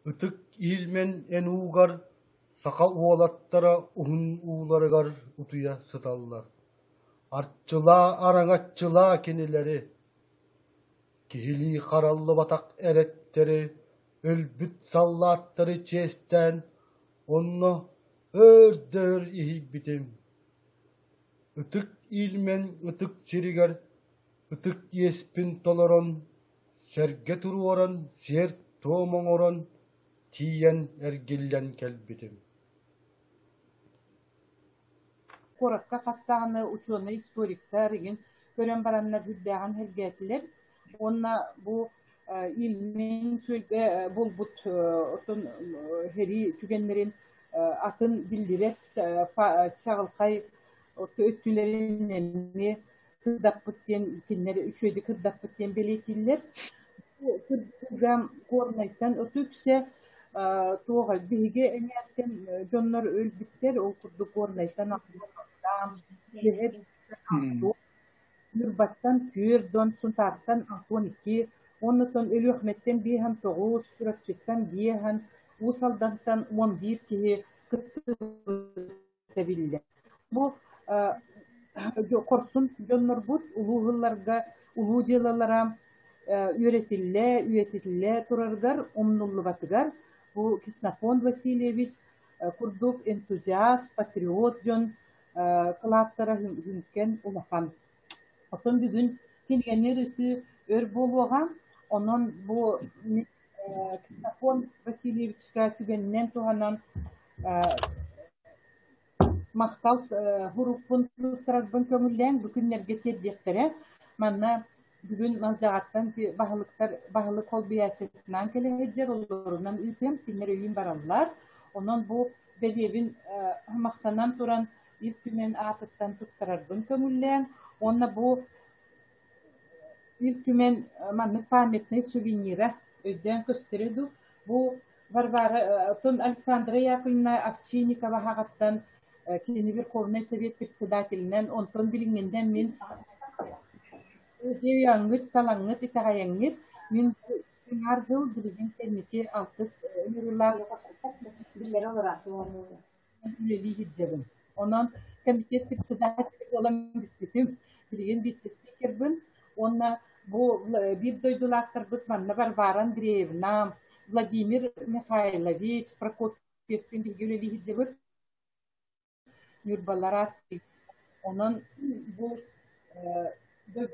Ытык Ильмень эн уугар саха уолаттара уһун ууларыгар утуйа сыталлар, арчылаа, араҥаччылаа кинилэри, киһилии хараллыбатах эрэттэри, өлбүт саллааттары чиэстээн, онно өөр да өр иһийбитим. Ытык Ильмень ытык сиригэр ытык иэспин толорон, сэргэ туруоран, сиэр-туом оҥорон, тиийэн эргиллэн кэлбитим. Куоракка хас даҕаны учуонай-историктар игин көрөн бараннар үрдээҕин сэргээтилэр уонна бу Ильмень күөлгэ буолбут оттон сэрии түгэннэрин атын биллибэт чаҕылхай өттүлэрин эмиэ сырдаппыт диэн кинилэр үчүгэйдик сырдаппыт диэн бэлиэтииллэр. Кыргыга Горнайтан оту үксэ туох биһиги эҥээртэн дьоннор өлбүттэр, ол курдук Горнайтан Ньурбаттан түөрт дон, Сунтаартан 62, уоннаттан Өлүөхүмэттэн 59, Чурапчыттан 5, Уус Алдантан 11 киһи кыттыбыта биллэр. Бу хорсун дьоннорбут улуу ыһылларга улуу дьыалалара үөрэтиллэ, үйэтитиллэ турарыгар, умнуллубатыгар бу Ксенофонт Васильевич курдук энтузиаст, патриот дьон кылааттара хүҥкэн улахан. Оттон бүгүн кинигэни ырытыы өр буолуоҕа. Онон бу Ксенофонт Васильевичка түгэнинэн туһанан махтал сурукпун туттарарбын көҥүллээн бу күннэргэ тиэрдиэхтэрэ. Манна бүгүн Малдьаҕартан баһылыктар баһылык холбуйааччытынаан кэлэ сылдьар, олорунан ыытыам, кинилэр өйүүн бараллар. Онон бу бэлиэбин махтанан туран Ил Түмэн аатыттан туттарарбын көҥүллээн уонна бу Ил Түмэн маннык памятнай сувенира өйдөөн көстөрө дуу, бу Варвара оттон Александра Яковлевна Овчинникова аҕаттан кини Верховнай Совет председателинэн, онтон билиҥҥинэн мин өйөөҥҥүт, талаҥҥыт, итэҕэйэҥҥит мин сыҥаар дыл билигин кэнники алтыс ыҥырыылаах Биллэрэ олорор. үлэлии сылдьабын. Онон комитет председателэ буолан бүппүтүм. Билигин вице-спикербын уонна бу биир дойдулаахтарбыт манна Варвара Андреевна, Владимир Михайлович Прокопьевтыын биһиги үлэлии сылдьабыт. Ньурбалара. Онон бу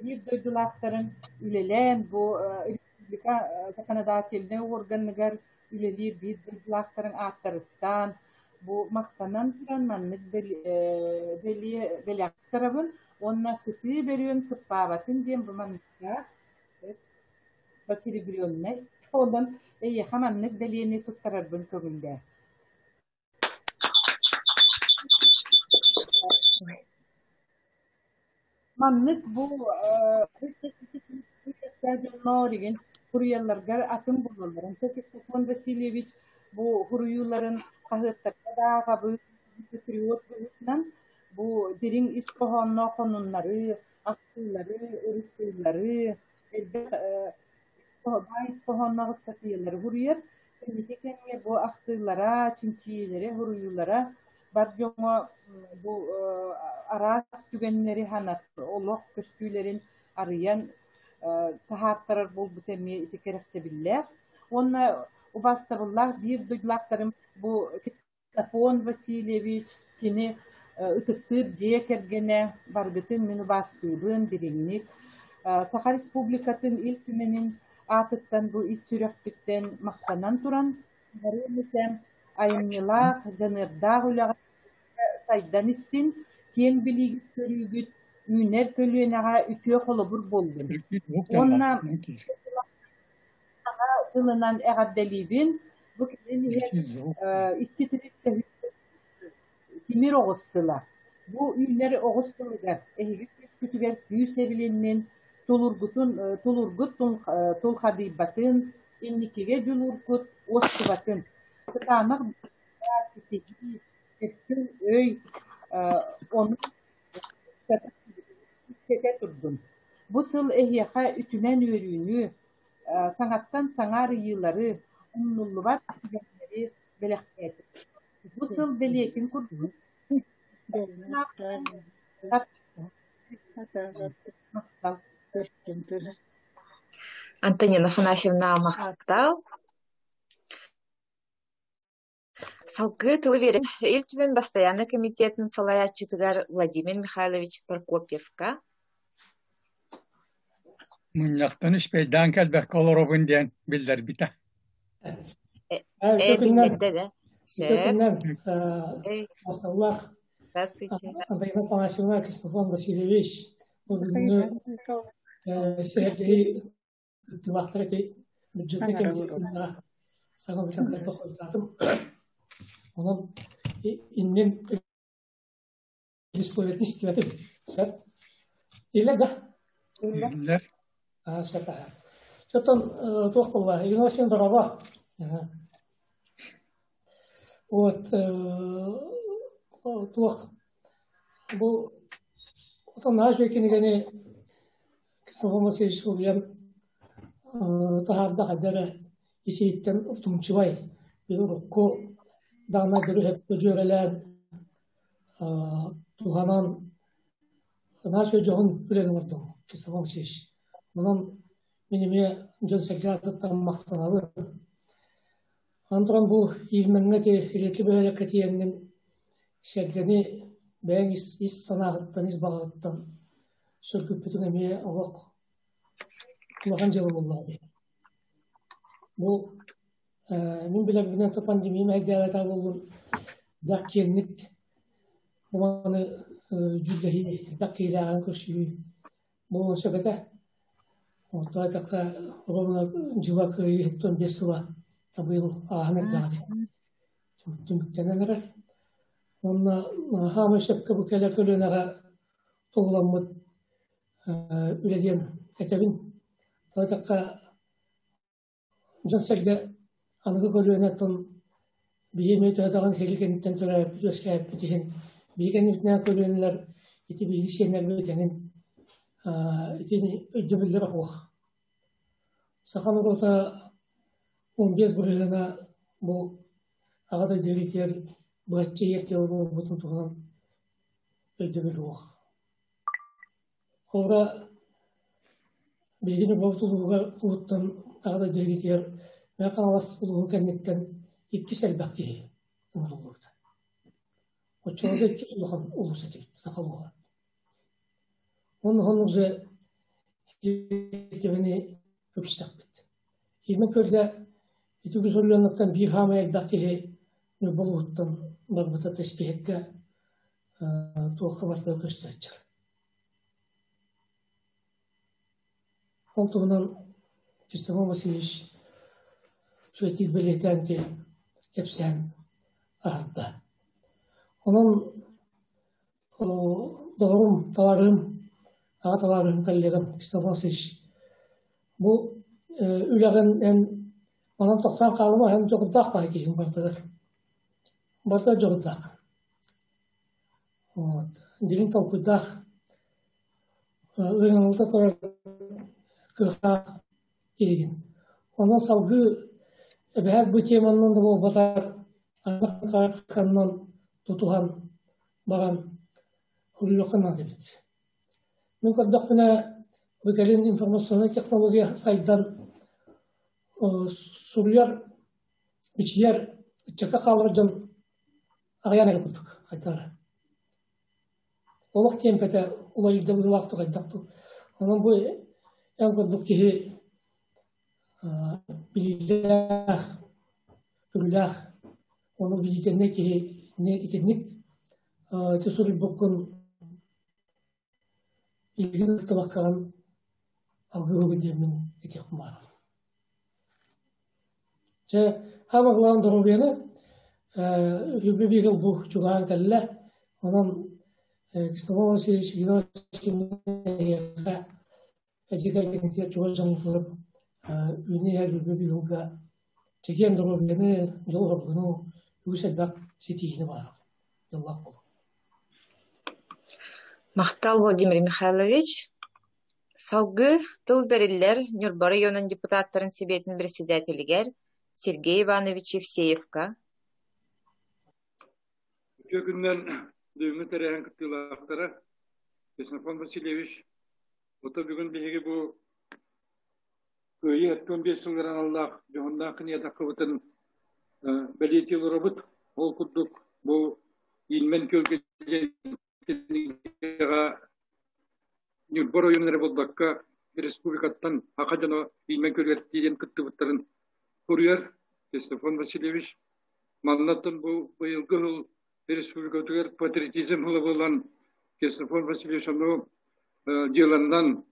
биир дойдулаахтарын үлэлээн бу республика законодательнай органыгар үлэлиир биир дойдулаахтарын ааттарыттан бу махтанан туран маннык бэлиэ бэлэхтэрабын уонна сытыы бөрүөн сыппаабатын диэн бу манныкка посеребреннай онон эйиэхэ маннык бэлиэни туттарарбын көҥүллээ. Маннык бу дьонноор игин суруйалларгар атын буолаллар. Онто Ксенофонт Васильевич бу суруйууларын хаһыаттарга да ааҕабыт, патриот быһыытынан бу дириҥ ис хоһоонноох сонуннары, ахтыылары, ырытыылары, элбэх баай ис хоһоонноох ыстатыйалары суруйар. Кэнники кэмҥэ бу ахтыылара, чинчийиилэрэ, суруйуулара бар дьоҥҥо бу араас түгэннэри ханат олох көстүүлэрин арыйан таһааттарар буолбута эмиэ ити кэрэхсэбиллээх. Уонна убаастабыллаах биир дойдулаахтарым бу Ксенофонт Васильевич кини ытыктыыр дьиэ кэргэнэ баргытын мин убаастыыбын дириҥник. Саха Республикатын Ил Түмэнин аатыттан бу ис сүрэхпиттэн махтанан туран, барыам этэ айымньылаах, дьаныардаах үлэҕэ сайдан истин, киэҥ билиигит көрүүгүт үүнэр көлүөнэҕэ үтүө холобур буоллун. Уонна Саҥа дьылынан эҕэрдэлиибин. Бу кэлин иһэр икки тимир оҕус сыла. Бу үүнэр оҕус сылыгар эһиги күүскүтүгэр күүс эбилиннин, тулургутун тулургут тулхадыйбатын, инникигэ дьулуургут уостубатын. Кытаанах ситиһии, кэскил өй ону кэтэ турдун. Бу сыл эһиэхэ үтүмэн үөрүүнү, саҥаттан саҥа арыйыылары, Умнуллубат түгэннэри бэлэхтээтэ. Бу сыл бэлиэтин курдук Махтал. Антонина Афанасьевна махтал. Салгыы тылы биэрэн Ил Түмэн бастайааннай комитетын салайааччытыгар Владимир Михайлович Прокопьевка. Мунньахтан үспэйдээн кэлбэккэ олоробун диэн биллэрбитэ. Э, биллэрдэ да. Сөп. Махталлаах Здравствуйте. Антонина Афанасьевна, Кристофан Васильевич, бүгүҥҥү сэһэргэһии кыттыылаахтара ити бюджетнай комитетка саҥа бүтэн кытта хойутаатым. Онон иннин предисловиятын истибэтим. Сөп. Иллэр да? Иллэр. Аа, сөп. Чотон туох буолла? Ирина Васильевна дорообо. Вот туох бу отон наш кинигэни Ксенофонт Васильевич суруйан таһаарда хайда эрэ ис-иһиттэн утумчубай урукку даҕаны сөпкө дьүөрэлээн туһанан наша дьоһун үлэни оҥордум Ксенофонт Васильевич. Онон мин эмиэ дьон-сэргэ аатыттан махтанабын. Аны туран бу Иилмэҥҥэ ити Ретли бөһүөлэккэ тиийэҥҥин сэргэни бэйэҥ ис, ис санааҕыттан, ис баҕаҕыттан сөргүппүтүҥ эмиэ олох улахан дьыала буоллаҕа дии. Бу мин билэрбинэн то пандемия мэһэйдээбэтэ буоллун элбэх киэҥник бу маны дьүүллэһии, элбэх киһилээҕин көрсүһүү буолуон сөп этэ. Онтон эттэххэ, ровно дьыла кыайыы 75 сыла быйыл ааһан эрдэҕэ дии. Түмүктэнэн эрэр. Уонна хаамай сөпкө бу кэлэр көлүөнэҕэ туһуламмыт үлэ диэн этэбин. Тоҕо эттэххэ, дьон-сэргэ аныгы көлүөнэттэн биһи эмиэ төһө даҕаны сэрии кэнниттэн төрөөбүппүт, үөскээбиппит иһин биһи кэннибитинэн көлүөнэлэр ити биһиги сиэннэрбит эҥин итини өйдөбүллэрэ суох. Саха норуота 15 бырыһыана бу Аҕа дойду илиитигэр быһаччы иэртиэ буолбутун туһунан өйдөбүл суох. Холобура, биһиги Ньурбабыт улууһугар уһуттан Аҕа дойду илиитигэр Мэҥэ Хаҥалас улууһун кэнниттэн иккис элбэх киһи ыҥырыллыбыта. Оччолорго иккис улахан улуус этибит, саха улууһа. Уонна оннук же иэртибэни көбүстэхпит. Иимэн көрдө ити үгүс оройуоннартан биир хаамай элбэх киһи Ньурба улууһуттан барбыта тэспиһэккэ туохха барыта көстөөччү. Ол туһунан Христофор Васильевич үчүгэйдик бэлиэтээн кэпсээн аһарда. Онон доҕорум, табаарыһым, аҕа табаарыһым, коллегам Христофор Васильевич бу үлэҕин эн онон тохтоон хаалыма, эн дьоҕурдаах баай киһиҥ барытыгар. Барыта дьоҕурдаах. Вот. Дириҥ толкуйдаах, ыаналыта турар кыахтаах киһигин. Онон салгыы эбэһээт бу теманан да буолбатар, аны тутуһан баран суруйуохха наада эбит. Мин көрдөхпүнэ, бу кэлин информационнай технология сайдан суруйар, бичийэр, ыччакка хаалар дьон аҕыйаан эрэ курдук хайдара. Олох тиэмпэтэ уларыйда быһыылаах дуу хайдах дуу. Онон бу эн курдук киһи билиилээх, көрүүлээх, ону билиитэннэй киһи итинник ити суруйбуккун илигин ыктыбаккаҕын алгыһыбын диэммин этиэхпин баҕарабын. Чэ, хаама главное доруобуйаны Любви бу чугаһаан кэллэ. Онон Кристобал Васильевич эһиэхэ эдьиий кэргэнигэр чугас дьоҥҥутугар үүнэн иһэр Любви Бигылга чэгиэн доруобуйаны, дьол-соргуну, үгүс элбэх ситиһиини баҕарабын. Дьоллоох буолуҥ. Махтал, Владимир Михайлович. Салгыы тыл бэриллэр Ньурба районун депутаттарын Сэбиэтин председателигэр Сергей Иванович Евсеевка. Үтүө күнүнэн бүгүҥҥү тэрээһин кыттыылаахтара Ксенофонт Васильевич, ото бүгүн биһиги бу Кыайыы 75 сылыгар аналлаах дьоһуннаах кинигэ бэлиэтии олоробут. Ол курдук бу Ильмень күөлгэ кинигэҕэ Ньурба оройуонун эрэ буолбакка, республикаттан саха дьоно Ильмень күөлүгэр тиийэн кыттыбыттарын суруйар Ксенофонт Васильевич. Маннаттан бу быйылгы сыл республикатыгар патриотизм сыла буолан Ксенофонт Васильевич ону дьыаланнан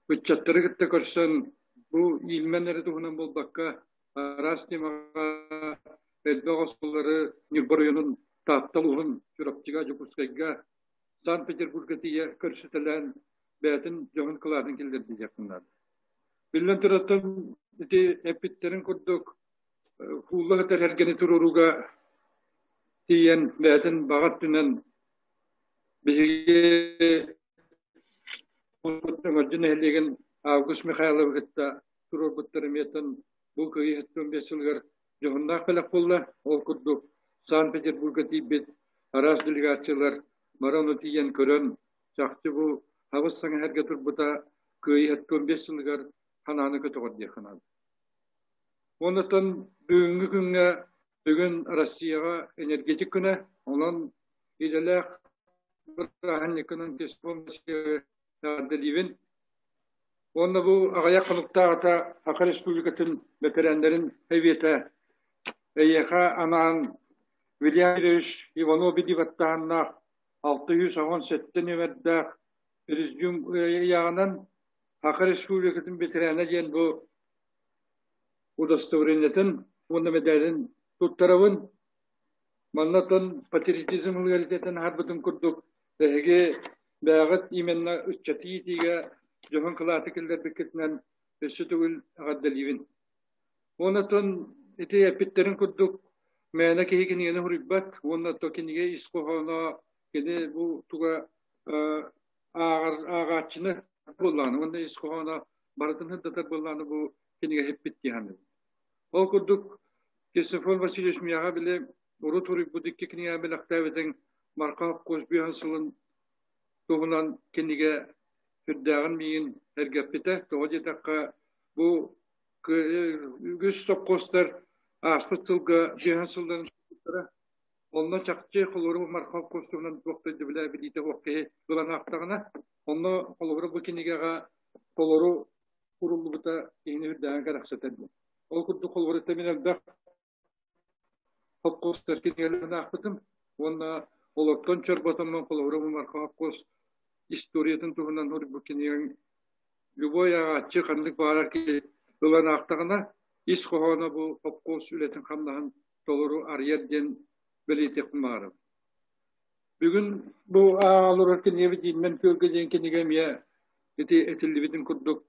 ыччаттары кытта көрсөн бу Ильмень эрэ туһунан буолбакка араас темаҕа элбэх оскуолалары Ньурба оройуонун Таатта улууһун Чурапчыга, Дьокуускайга, Санкт-Петербурга тиийэ көрсүтэлээн бэйэтин дьоһун кылаатын киллэрдэ диэхпин наада. Биллэн турар, ити эппиттэрин курдук куулла сытар эргэни туруорууга тиийэн бэйэтин баҕа өттүнэн биһиги Өҥөрдьү нэһилиэгин Август Михайловы кытта туруорбуттар эмиэтэн бу Кыайыы 75 сылыгар дьоһуннаах бэлэх буолла. Ол курдук Санкт-Петербурга тиийбит араас делегациялар бары ону тиийэн көрөн, чахчы бу хабыс саҥа иһэргэ турбута Кыайыы 75 сылыгар санааны көтөҕөр диэххэ наада. Онтон бүгүҥҥү күҥҥэ бүгүн Россияҕа энергетик күнэ, онон идэлээх бырааһынньыккынан эҕэрдэлиибин. Уонна бу аҕыйах хонуктааҕыта Саха Республикатын бэтэрээннэрин сэбиэтэ эйиэхэ анаан Вильям Юрьевич Иванов баттааһыннаах 617 нүөмэрдээх Президиум ыйааҕынан Саха Республикатын бэтэрээнэ диэн бу удостоверениетын уонна мэдээлин туттарабын. Манна оттон патриотизм лоялитетын аһарбытын курдук эһиги бэйэҕит именно ыччаты иитиигэ дьоһун кылааты киллэрбиккитинэн өссө төгүл эҕэрдэлиибин. Уонна оттон ити эппиттэрин курдук мээнэ киһи кинигэни суруйбат уонна то кинигэ ис хоһооно кини бу туга ааҕар ааҕааччыны буоллаҕына уонна ис хоһооно барытын сырдатар буоллаҕына бу кинигэ сиппит дии саныыбын. Ол курдук Христофор Васильевич миэхэ били урут суруйбут икки кинигэ бэлэхтээбитиҥ Марха холкуос бүөһүн сылын туһунан кинигэ сүрдээҕин миигин эргэппитэ. Тоҕо диэтэххэ, бу үгүс сопхуостар ааспыт сылга бүөһүн сылларын суруйбуттара. Онно чахчы холобур Марха холкуос туһунан туох да өйдөбүлэ билиитэ суох киһи ылан аахтаҕына, онно холобура бу кинигэҕэ толору куруллубута киһини үрдээҕин кэрэхсэтэр диэн. Ол курдук холобура мин элбэх холкуостар кинигэлэрин аахпытым уонна олортон чорботоммун холобура Марха холкуос историятын туһунан суруйбут кинигэҥ любой ааҕааччы ханнык баҕарар киһи ылан аахтаҕына ис хоһооно бу холкуос үлэтин-хамнаһын толору арыйар диэн бэлиэтиэхпин баҕарабын. Бүгүн бу ааҕа олорор кинигэбит Иинмэн күөлгэ диэн кинигэ эмиэ ити этиллибитин курдук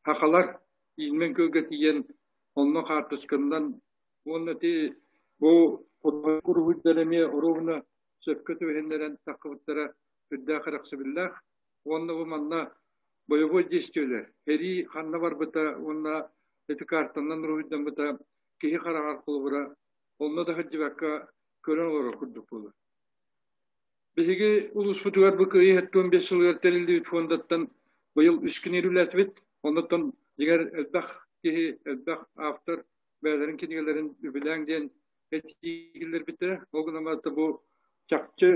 сахалар Иинмэн күөлгэ тиийэн онно хаартысканнан уонна ити бу уруһуйдар эмиэ оруобуна сөпкө түбэһиннэрэн таххыбыттара сүрдээх кэрэхсэбиллээх. Уонна бу манна бойобуой действиелэр сэрии ханна барбыта уонна ити картанан уруһуйдаммыта киһи хараҕар холобура онно да сылдьыбакка көрөн олорор курдук буолар. Биһиги улууспутугар бу Кыайыы 75 сылыгар тэриллибит фондаттан быйыл үс күн үлэлээтибит. Оннуттан дьиҥэр элбэх киһи, элбэх автор бэйэлэрин кинигэлэрин үбүлээҥ диэн этии киллэрбиттэрэ. Ол гынан баран бу чахчы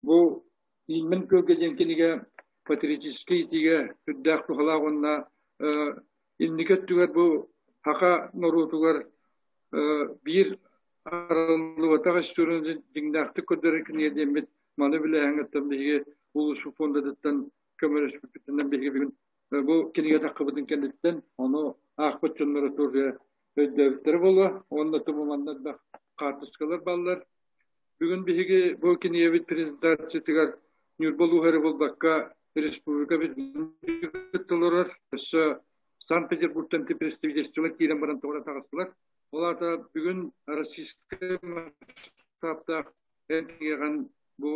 бу Иинмэн күөлгэ диэн кинигэ патриотическай иитиигэ сүрдээх туһалаах уонна инники өттүгэр бу саха норуотугар биир арыллыбатах историяны дьиҥнээхтик көрдөрөр кинигэ диэммит маны билээһиҥҥиттэн биһиги улуус фондатыттан көмөлөспүппүтүнэн биһиги бүгүн бу кинигэ таххыбытын кэнниттэн ону аахпыт дьонноро тоже өйдөөбүттэрэ буолуо уонна тумуманнар да хаартыскалар бааллар. Бүгүн биһиги бу кинигэбит презентациятыгар Ньурба улууһа эрэ буолбакка республика толорор өссө Санкт-Петербургтан представительство киирэн баран тоҕо таҕыстылар. Ол аата бүгүн российскай масштабтаах эн кинигэҕин бу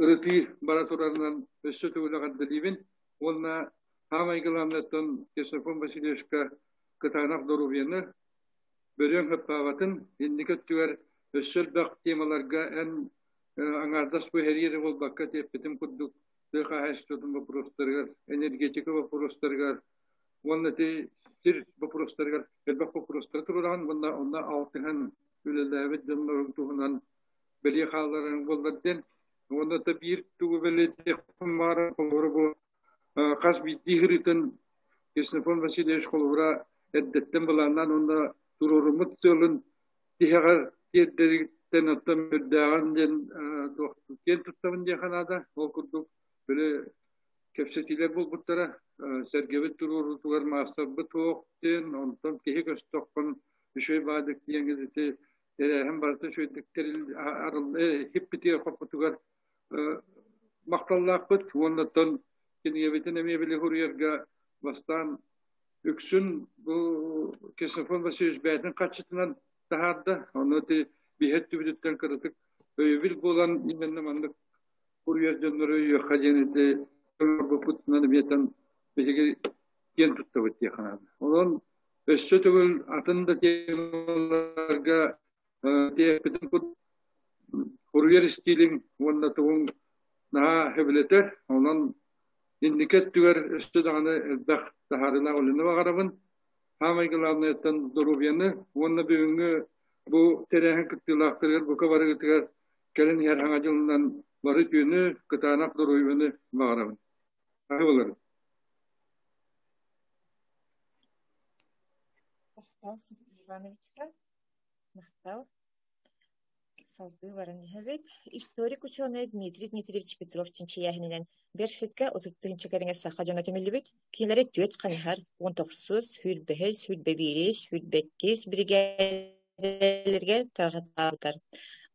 ырытыы бара турарынан өссө төгүл эҕэрдэлиибин уонна. Хаамай главныттан Ксенофонт Васильевичка кытаанах доруобуйаны, бөрүөҥ хаппаабатын, инники өттүгэр өссө элбэх темаларга эн аҥаардас бу эрии эрэ буолбакка тиэппитим курдук тыа хаһаайыстыбатын боппуруостарыгар, энергетика боппуруостарыгар уонна ити сир боппуруостарыгар элбэх боппуруостары туруораҕын уонна онно алтыһан үлэлээбит дьоннорун туһунан бэлиэ хаалларан буоллар диэн. Уонна да биир тугу бэлиэтиэхпин баҕарар, холобура бу хас биирдии ырыытын Ксенофонт Васильевич холобура эрдэттэн былааннаан уонна туруоруммут сыалын тиһэҕэр тиэрдэриттэн оттон үрдээҕин диэн киэн туттабын диэххэ наада. Ол курдук били кэпсэтиилэр буолбуттара. Сэргэбит туруоруутугар маастарбыт суох диэн, онтон киһи көстөххүн үчүгэй баадык диэн ити тэрээһин барыта үчүгэйдик тэрил хиппитигэр хоппутугар махталлаахпыт уонна оттон кинигэбитин эмиэ били суруйарга бастаан үксүн бу Ксенофонт Васильевич бэйэтин харчытынан таһаарда. Ону ити биһи өттүбүтүттэн кыратык өйөбүл буолан именно маннык суруйар дьоннору өйүөххэ диэн ити оҥорбуппутунан эмиэтэн биһиги киэн туттабыт диэххэ наада. Онон өссө төгүл атын да темаларга тиэппитин курдук суруйар истиилиҥ уонна тугуҥ наһаа сөбүлэтэр. Онон инники өттүгэр өссө даҕаны элбэх таһаарыылаах үлэни баҕарабын. Саамай главнайыттан доруобуйаны уонна бүгүҥҥү бу тэрээһин кыттыылаахтарыгар бука барыгытыгар кэлин иһэр Саҥа дьылынан бары үтүөнү, кытаанах доруобуйаны баҕарабын. Аһы Махтал Сергей Ивановичка. Махтал. Салгыы баран иһэбит. Историк учуонай Дмитрий Дмитриевич Петров чинчийээһининэн Бершиккэ 30 тыһыынча кэриҥэ саха дьоно түмүллүбүт. Кинилэри түөрт хайыһар, 19, 25, 21, 22 биригээдэлэргэ тарҕаталаабыттар.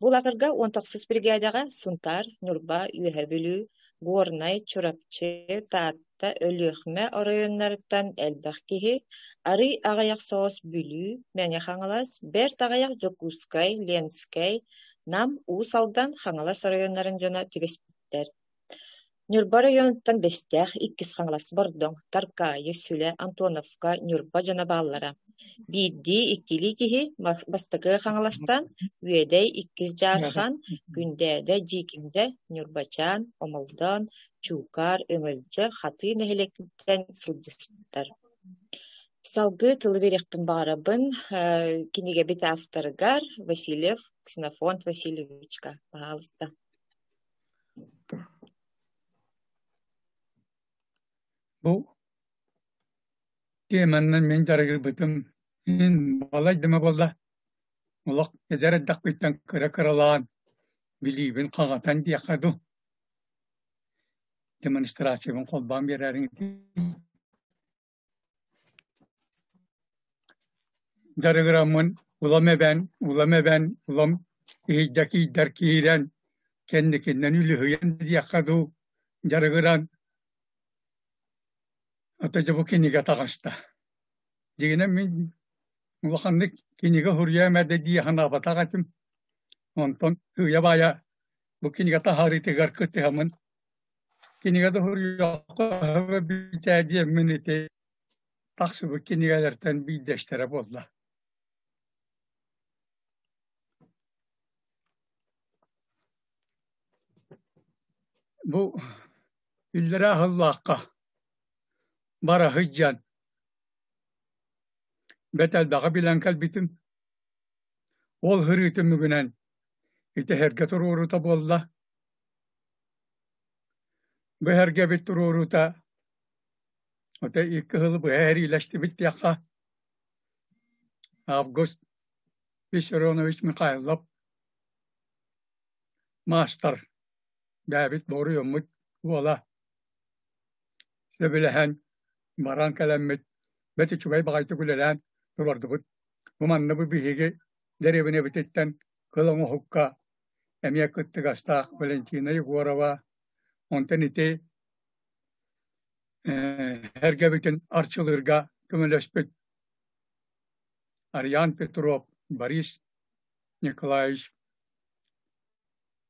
Бу лааҕырга 19 биригээдэҕэ Сунтаар, Ньурба, Үөһээ Бүлүү, Горнай, Чурапчы, Таатта, Өлүөхүмэ оройуоннарыттан элбэх киһи, арыый аҕыйах соҕус Бүлүү, Мэҥэ Хаҥалас, бэрт аҕыйах Дьокуускай, Ленскэй, Нам, Уус Алдан, Хаҥалас оройуоннарын дьоно түбэспиттэр. Ньурба оройуонуттан Бэстээх, Иккис Хаҥалас, Бордоҥ, Таркаайы, Сүлэ, Антоновка, Ньурба дьоно бааллара. Биирдии-иккилии киһи Бастакы Хаҥаластан Үөдэй, Иккис Дьаархан, Күндээдэ, Дьиикимдэ, Ньурбачаан, Омолдоон, Чуукаар, Өҥөлдьө, Хатыы нэһилиэктэн сылдьыспыттар. Салгыы тылы биэриэхпин баҕарабын кинигэбит авторыгар Васильев Ксенофонт Васильевичка, пожалуйста. Бу теманан мин дьарыгырбытым мин балай дама буолла. Олох эдэр эрдэхпиттэн кыра-кыралаан билиибин хаҥатан диэххэ дуу. Демонстрациябын холбоон биэрээриҥ Дьарыгыраммын улам эбэн, улам эбэн, улам иһийдэ киирдэр киирэн, кэнникинэн үлүһүйэн диэххэ дуу, дьарыгыран, ата дьэ бу кинигэ таҕыста. Дьиҥинэн мин улаханнык кинигэ суруйуом эрдэ дии санаабатах этим. Онтон сыыйа-баайа бу кинигэ таһаарыытыгар кыттыһаммын кинигэ да суруйуохха сөбө диэммин ити тахсыбыт кинигэлэртэн биирдэстэрэ буолла. Бу иллэрээ сыллаахха бара сылдьан бэрт элбэҕи билэн кэлбитим. Ол сырыы түмүгүнэн ити эһэргэ туруоруута буолла. Бу эһэргэбит туруоруута ото икки сылы быһа эриилэстибит диэххэ Август Виссарионович Михайлов маастар бэйэбит боруйуммут уола сөбүлэһэн баран кэлэммит бэрт үчүгэй баҕайытык үлэлээн туруордубут. Бу манна бу биһиги дэриэбинэбититтэн кыл оҥоһукка эмиэ кыттыгастаах Валентина Егорова, онтон ити эргэбитин арчылыырга көмөлөспүт Ариан Петров, Борис Николаевич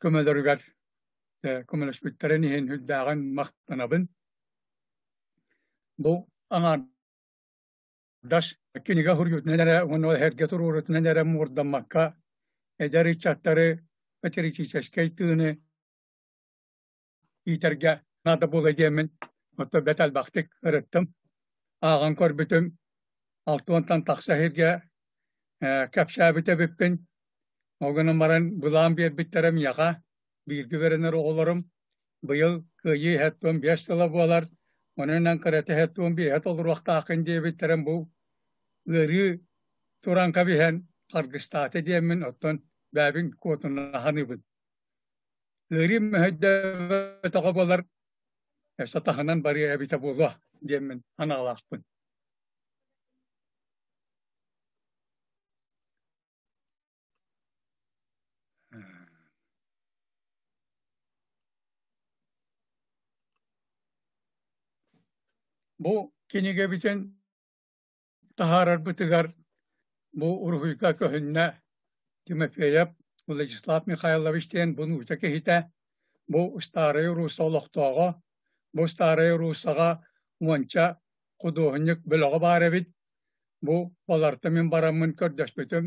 көмөлөрүгэр көмөлөспүттэрин иһин үрдээҕин махтанабын. Бу аҥаардас кинигэ суруйуутунан эрэ уонна эргэ туруорутунан эрэ муҥурдаммакка, эдэр ыччаттары патриотическай тыыны иитэргэ наада буолуо диэммин оттон бэрт элбэхтик ырыттым. Ааҕан көрбүтүм 60-тан тахса сиргэ кэпсээбит эбиппин. Ол гынан баран былаан биэрбиттэрэ миэхэ, бииргэ үөрэнэр оҕолорум быйыл Кыайыы 75 сыла буолар, онон кырата 75-э толоруохтааххын диэбиттэрин бу ыарыы туран кэбиһэн харгыстаата диэммин оттон бэйэбин куотунаһаныыбын. Ыарыым мөһөйдөөбөтөҕө буолар, өссө таһынан барыа эбитэ буолуо диэммин аналаахпын. Бу кинигэбитин таһаарарбытыгар бу уруһуйга көһүннэ Тимофеев Владислав Михайлович диэн бу нуучча киһитэ, бу Старай Русса олохтооҕо, бу Старай Руссаҕа уонча худуоһунньук бөлөҕө баар эбит. Бу баларта мин бараммын көрдөспүтүм,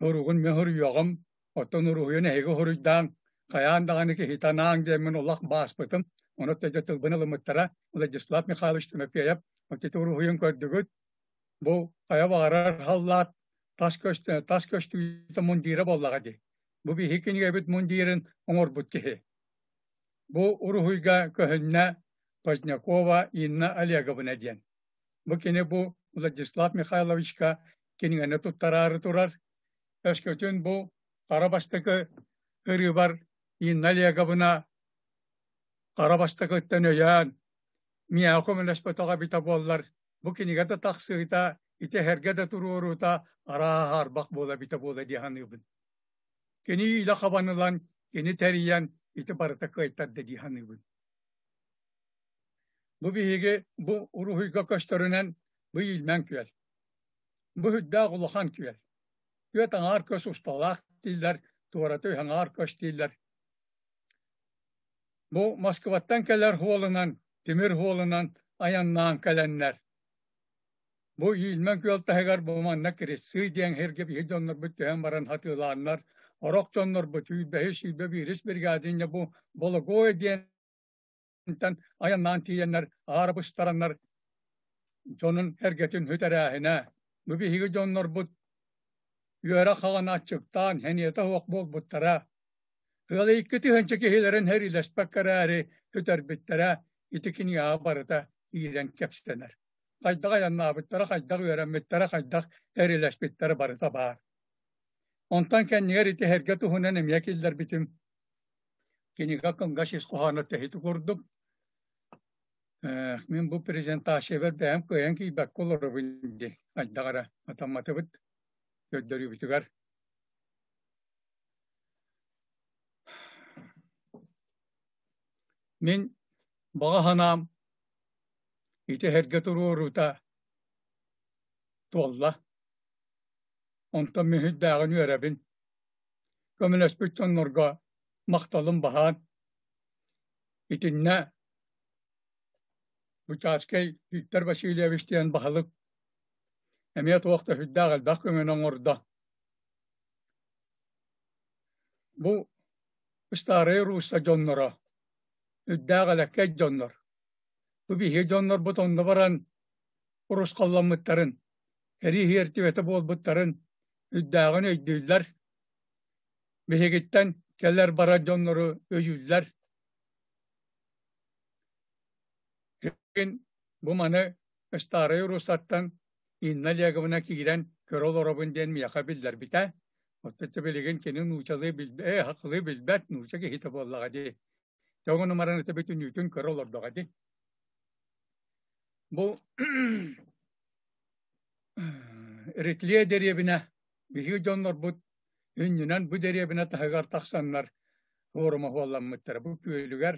уругун мин суруйуоҕум, оттон уруһуйун эһиги суруйдаан, хайаан даҕаны киһитэ анаан диэммин олох бааспытым. Ону тэдэ тылбын ылыммыттара Владислав Михайлович Тимофеев ити уруһуйун көрдүгүт. Бу хайа баҕарар халлаат тас көстө тас көстүүтэ мундира буоллаҕа дии. Бу биһи кинигэбит мундирын оҥорбут киһи. Бу уруһуйга көһүннэ Позднякова Инна Олеговна диэн. Бу кини бу Владислав Михайловичка кинигэни туттараары турар. Өскөтүн бу хара бастакы ырыыбар Инна Олеговна хара бастакыттан өйөөн, миэхэ көмөлөспөтөҕө эбитэ буоллар, бу кинигэ да тахсыыта, ити эһэргэ да туруоруута арааһа хаарбах буола эбитэ буола дии саныыбын. Кини иилэ хабан ылан, кини тэрийэн ити барыта кыайтарда дии саныыбын. Бу биһиги бу уруһуйга көстөрүнэн бу Иилмэн күөл. Бу үрдээх улахан күөл. Күөт аҥаар көс усталаах дииллэр, туората үс аҥаар көс дииллэр. Бу Москваттан кэлэр суолунан, тимир суолунан айаннаан кэлэннэр. Бу Иилмэн күөл таһыгар бу манна Крессы диэн сиргэ биһи дьоннорбут түһэн баран хатыылааннар, орох дьоннорбут сүүрбэһис, сүүрбэ биирис бригадинья бу Бологой диэн айаннаан тиийэннэр аара быстараннар дьонун эргэтин сүтэрээһинэ. Бу биһиги дьоннорбут үөрэх хаҕан аччыктаан сэниэтэ суох буолбуттара. Ыал икки тыһыынча киһилэрин сэриилэспэккэ эрээри сүтэрбиттэрэ ити кинигэҕэ барыта киирэн кэпсэнэр. Хайдах айаннаабыттара, хайдах үөрэммиттэрэ, хайдах сэриилэспиттэрэ барыта баар. Онтон кэннигэр ити эргэ туһунан эмиэ киллэрбитим. Кинигэ кылгас ис хоһооно тэһити курдук. Мин бу презентациябар бэйэм кыайан киирбэккэ олоробун дии. Хайдах эрэ атамматыбыт көрдөрүүбүтүгэр. Мин баҕа санаам ити эһэргэ туруоруута туолла. Онтон мин сүрдээҕин үөрэбин. Көмөлөспүт дьоннорго махталым баһаан. Итиннэ Бучацкай Виктор Васильевич диэн баһылык эмиэ туох да сүрдээх элбэх көмөнү оҥордо. Бу Старая Русса дьонноро, үрдээх элэккэй дьоннор. Бу биһиги дьоннорбут онно баран урусхалламмыттарын, эрии иһиэртибэтэ буолбуттарын үрдээҕин өйдүүллэр. Биһигиттэн кэлэр-барар дьоннору өйүүллэр. Билигин бу маны Старая Руссаттан Инна Олеговна киирэн көрө олоробун диэн миэхэ биллэрбитэ. Оттон билигин кини нуучалыы билбэт, сахалыы билбэт нууча киһитэ буоллаҕа дии. Тоҕо баран ити бүтүннүүтүн көрө олордоҕо дии. Бу Ретле дэриэбинэ биһиги дьоннорбут иннинэн бу дэриэбинэ таһыгар тахсаннар форума хуолламмыттара. Бу күөлүгэр,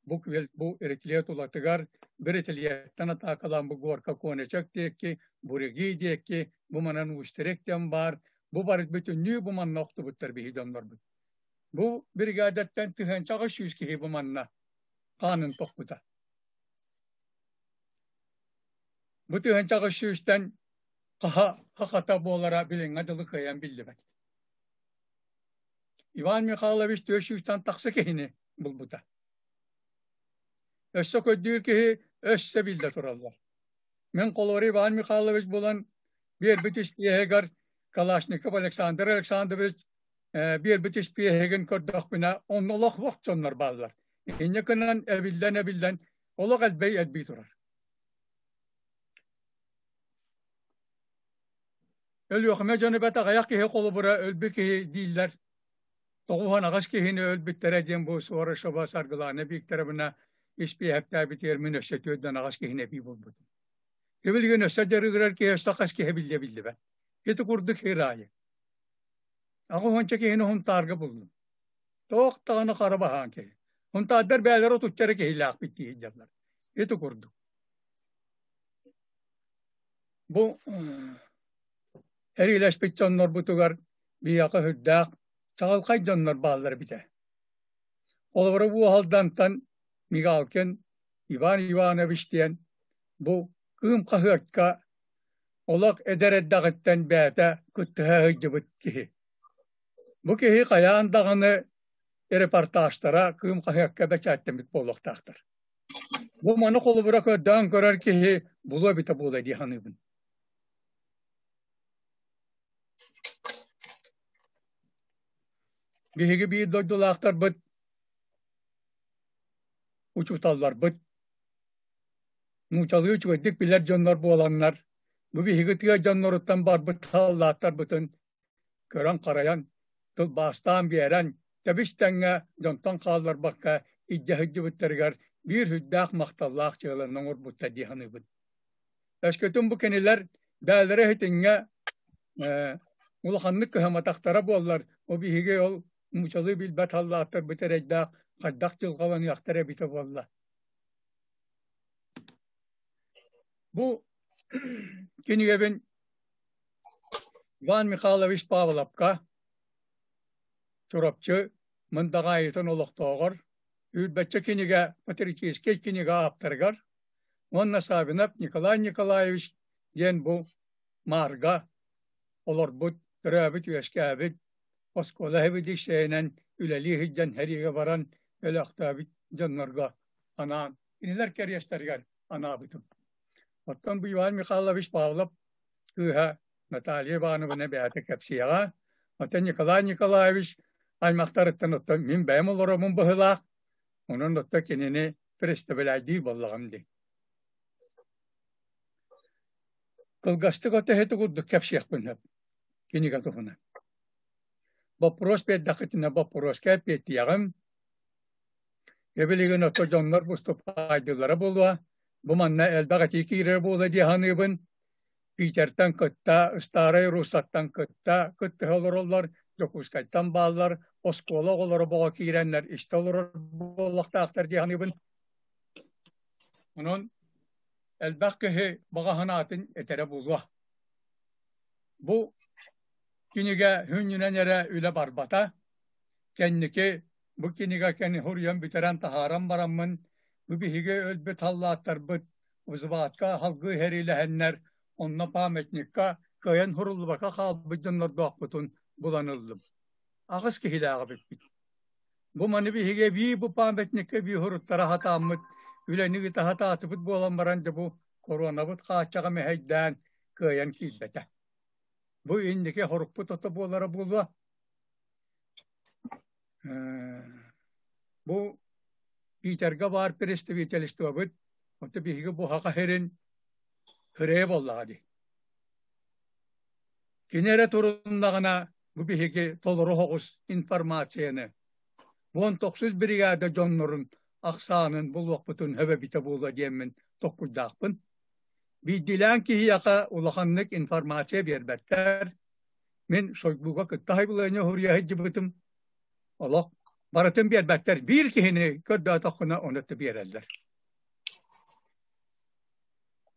бу күөл бу Ретле тулатыгар Бретельеттэн атаакалаан бу горка Конечек диэки, Буреги диэки, бу манан Устерек диэн баар, бу бары бүтүннүү бу манна охтубуттар биһиги дьоннорбут. Бу бригадаттан тыһыынчаҕа сүүс киһи бу манна хаанын тохпута. Бу тыһыынчаҕа сүүстэн хаһа хахата буолара билиҥҥэ дылы кыайан биллибэт. Иван Михайлович 400-тан тахса киһини булбута. Өссө көрдүүр киһи өссө биллэ тураллар. Мин холобур Иван Михайлович булан биэрбит испиэһигэр Калашников Александр Александрович биэрбит испиэһигин көрдөхпүнэ, онно олох вох дьоннор бааллар. Инньэ гынан эбиллэн-эбиллэн олох элбэй элбии турар. Өлүөхүмэ дьону бэт аҕыйах киһи холобура өлбүт киһи дииллэр. 98 киһини өлбүттэрэ диэн бу Суорашова Саргылаана Викторовна испиэһэктээбитигэр мин өссө 48 киһини эбии булбутум. Билигин өссө дьарыгырар киһи өссө хас киһи биллэ биллибэт. Ити курдук хир аайы. Аҕыс киһини Хунтаарга буллум. Туох даҕаны хара баһаан киһи. Хунтаардар бэйэлэрэ отучча киһилээхпит дии сылдьаллар. Ити курдук. Бу эриилэспит дьоннорбутугар биһиэхэ сүрдээх чаҕылхай дьоннор бааллар эбитэ. Холобура бу Алдантан Мигалкин Иван Иванович диэн бу Кыым хаһыакка олох эдэр эрдэҕиттэн бэйэтэ кыттыһа сылдьыбыт киһи. Бу киһи хайаан даҕаны репортажтара Кыым хаһыакка бэчээттэммит буолуохтаахтар. Бу маны холобура көрдөөн көрөр киһи булуо эбитэ буолуо дии саныыбын. Биһиги биир дойдулаахтарбыт, учууталларбыт, нуучалыы үчүгэйдик билэр дьоннор буоланнар, бу биһиги тыа дьонноруттан барбыт халлааттарбытын көрөн-харайан, тылбаастаан биэрэн, тэбис-тэҥҥэ дьонтон хаалларбакка илдьэ сылдьыбыттарыгар биир сүрдээх махталлаах дьыаланы оҥорбуттар дии саныыбын. Өскөтүн бу кинилэр бэйэлэрэ иһитиҥҥэ улаханнык кыһамматахтара буоллар, бу биһиги ол нуучалыы билбэт халлааттарбыт эрэйдээх хайдах дьылҕаланыахтара эбитэ буолла. Бу кинигэбин Иван Михайлович Павловка Чурапчы Мындаҕаайытын олохтооҕор Үүрбэччэ кинигэ патриотическай кинигэ ааптарыгар уонна Саввинов Николай Николаевич диэн бу Маарга олорбут, төрөөбүт-үөскээбит, оскуола сэбиэдиссэйинэн үлэлии сылдьан сэриигэ баран өлөөхтөөбүт дьоннорго анаан кинилэр кэриэстэригэр анаабытым. Оттон бу Иван Михайлович Павлов кыыһа Наталья Ивановна бэйэтэ кэпсиэҕэ. Оттон Николай Николаевич аймахтарыттан оттон мин бэйэм олоробун быһыылаах. Онон оттон кинини представляйдыыр буоллаҕым дии. Кылгастык ото иһити курдук кэпсиэхпин сөп кинигэ туһунан. Боппуруос биэрдэххитинэ боппуруоска эппиэттиэҕим. Эбилигин ото дьоннор выступайдыыллара буолуо. Бу манна элбэх этии киирэр буолуо дии саныыбын. Питертэн кытта, Старай Руссаттан кытта кыттыһа олороллор, Дьокуускайтан бааллар, оскуола оҕолоро боҕо киирэннэр истэ олорор буоллахтаахтар дии саныыбын. Онон элбэх киһи баҕа санаатын этэрэ буолуо. Бу кинигэ сүнньүнэн эрэ үлэ барбата. Кэнники бу кинигэ кэни суруйан бүтэрэн таһааран бараммын, бу биһиги өлбүт халлааттарбыт взвадка салгыы сэриилэһэннэр, онно памятникка кыайан суруллубакка хаалбыт дьоннордоохпутун булан ыллым. Аҕыс киһилээх эбиппит. Бу маны биһиги эбии бу памятникка эбии суруттара сатааммыт, үлэни ыыта сатаатыбыт буолан баран дьэ бу коронабыт хааччаҕа мэһэйдээн кыайан киирбэтэ. Бу инники хорукпут ото буолара буолуо. Бу Питерга баар представительствобыт, ото биһиги бу хаха сирин хырыа буоллаҕа дии. Кини эрэ туруннаҕына бу биһиги толору соҕус информацияны 19 бригада дьоннорун ахсаанын булуохпутун сөбө эбитэ буолуо диэммин токкуйдаахпын. Биирдиилээн киһиэхэ улаханнык информация биэрбэттэр. Мин Шойгуга кытта сайбылыанньа суруйа сылдьыбытым. Олох барытын биэрбэттэр. Биир киһини көрдөөтөххүнэ ону биэрэллэр.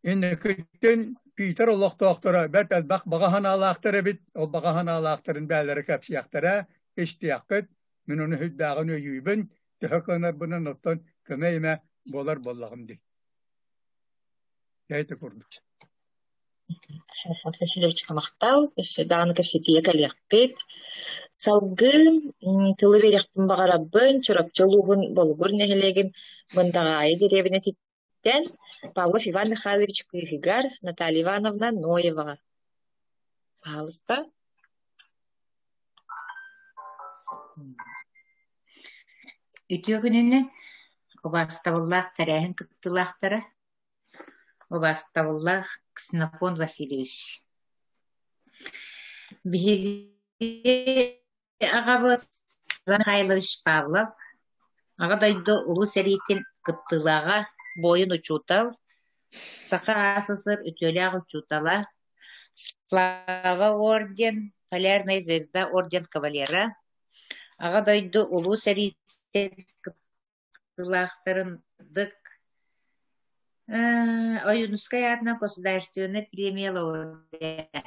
Инникитин Питер олохтоохторо бэрт элбэх баҕа санаалаахтар эбит. Ол баҕа санаалаахтарын бэйэлэрэ кэпсиэхтэрэ, истиэххит. Мин ону сүрдээҕин өйүүбүн. Төһө кыанарбынан оттон көмө-имэ буолар буоллаҕым дии. Дьэ курдук. Ксенофонт Васильевичка махтал, өссө даҕаны кэпсэтиигэ кэлиэхпит. Салгыы тылы биэриэхпин баҕарабын Чурапчы улууһун Болугур нэһилиэгин Мындаҕаайы дэриэбинэтиттэн Павлов Иван Михайлович кыыһыгар Наталья Ивановна Ноеваҕа. Пожалуйста. Үтүө күнүнэн убаастабыллаах тэрээһин кыттыылаахтара, убаастабыллаах Ксенофонт Васильевич. Биһиги аҕабыт Иван Михайлович Павлов Аҕа дойду Улуу сэриитин кыттыылааҕа, буойун-учуутал, Саха АССР үтүөлээх учуутала, Слава орден, Полярная звезда орден кавалера, Аҕа дойду Улуу сэриитин кыттыылаахтарын дык Ойуунускай аатынан государственнай премия лауреата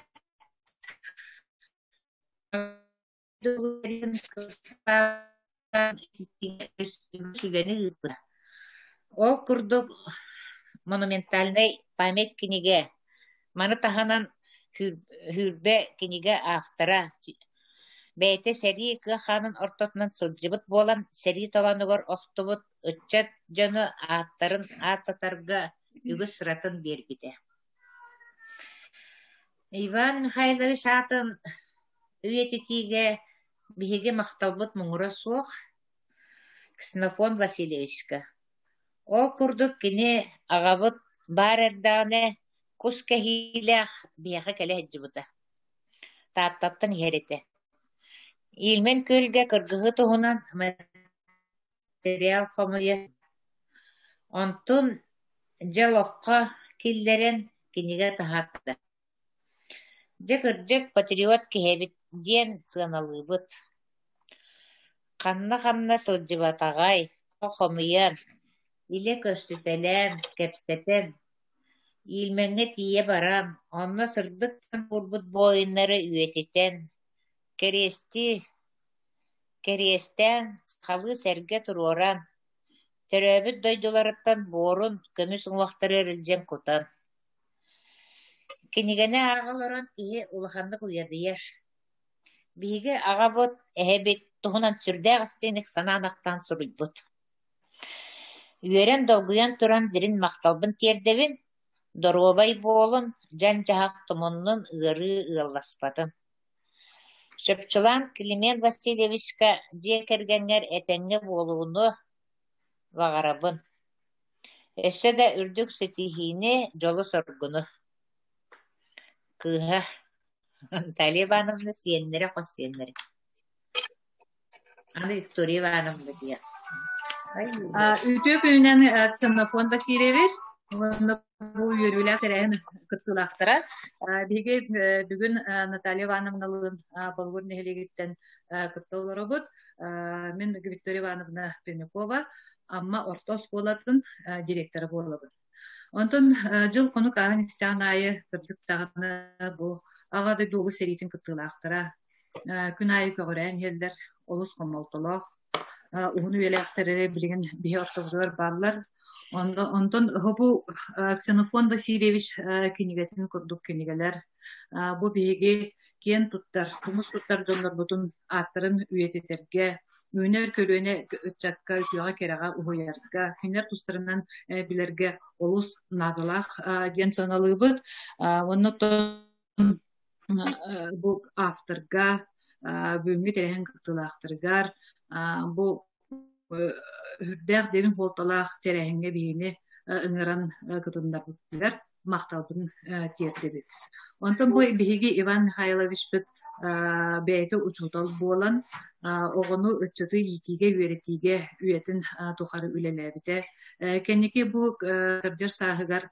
Сүбэни ыыппыта. Ол курдук «Монументальный память» кинигэ, маны таһынан Хүүрбэ кинигэ автора, бэйэтэ сэрии кыа хаанын ортотунан сылдьыбыт буолан, сэрии толоонугар охтубут ыччат дьону ааттарын ааттатарга үгүс сыратын биэрбитэ. Иван Михайлович аатын үйэтитиигэ биһиги махталбыт муҥура суох Ксенофонт Васильевичка. Ол курдук кини аҕабыт баар эрдэҕинэ кус кэһиилээх биһиэхэ кэлэ сылдьыбыта. Тааттаттан иһэр этэ. Ильмень күөлгэ кыргыһыы туһунан материал хомуйа, онтун дьэ олоххо киллэрэн кинигэ таһаарда. Дьэ кырдьык патриот киһи эбит диэн сыаналыыбыт. Ханна-ханна сылдьыбатаҕай, хомуйан, илэ көрсүтэлээн, кэпсэтэн, Ильмеҥҥэ тиийэ баран, онно сырдык буолбут буойуннары үйэтитэн, кэриэстии Кэриэстээн, сахалыы сэргэ туруоран, төрөөбүт дойдуларыттан буорун, көмүс уҥуохтарыгар илдьэн кутан Кинигэни ааҕа олорон киһи улаханнык уйадыйар. Биһиги аҕабыт, эһэбит туһунан сүрдээх истиҥник санаан-ахтан суруйбут. Үөрэн, долгуйан туран дириҥ махталбын тиэрдэбин, доруобай буолун, дьаҥ-дьаһах тумуннун, ыарыы ыалласпатын. Чопчулаан Климент Васильевичка дьиэ кэргэҥҥэр этэҥҥэ буолууну баҕарабын. Өссө да үрдүк ситиһиини, дьолу-соргуну. Кыыһа Наталья Ивановна сиэннэрэ, хос сиэннэрэ. Аны Виктория Ивановна диэн. Үтүө күнүнэн Ксенофонт Васильевич уонна бу үөрүүлээх тэрээһин кыттыылаахтара. Биһиги бүгүн Наталья Ивановналыын Болугур нэһилиэгиттэн кытта олоробут. Мин Виктория Ивановна Пермякова Амма орто оскуолатын директора буолабын. Онтон дьыл-хонук ааһан истэҕин аайы кырдьык даҕаны бу Аҕа дойду Улуу сэриитин кыттыылаахтара күн аайы көҕүрээн иһэллэр, олус хомолтолоох. Уһун үйэлээхтэр эрэ билигин биһи ортобутугар бааллар. Онтон бу Ксенофонт Васильевич кинигэтин курдук кинигэлэр бу биһиги киэн туттар, тумус туттар дьоннорбутун ааттарын үйэтитэргэ, үүнэр көлүөнэ ыччакка үтүөҕэ-кэрэҕэ уһуйарга, кинилэр тустарынан билэргэ олус наадалаах диэн сыаналыыбыт. Уонна бу авторга, бүгүҥҥү тэрээһин кыттыылаахтарыгар бу үрдээх дириҥ суолталаах тэрээһиҥҥэ биһигини ыҥыран кытыннарбытыгар махталбын тиэрдэбит. Онтон бу биһиги Иван Михайловичпыт бэйэтэ учуутал буолан оҕону ыччаты иитиигэ, үөрэтиигэ үйэтин тухары үлэлээбитэ. Кэнники бу кырдьар сааһыгар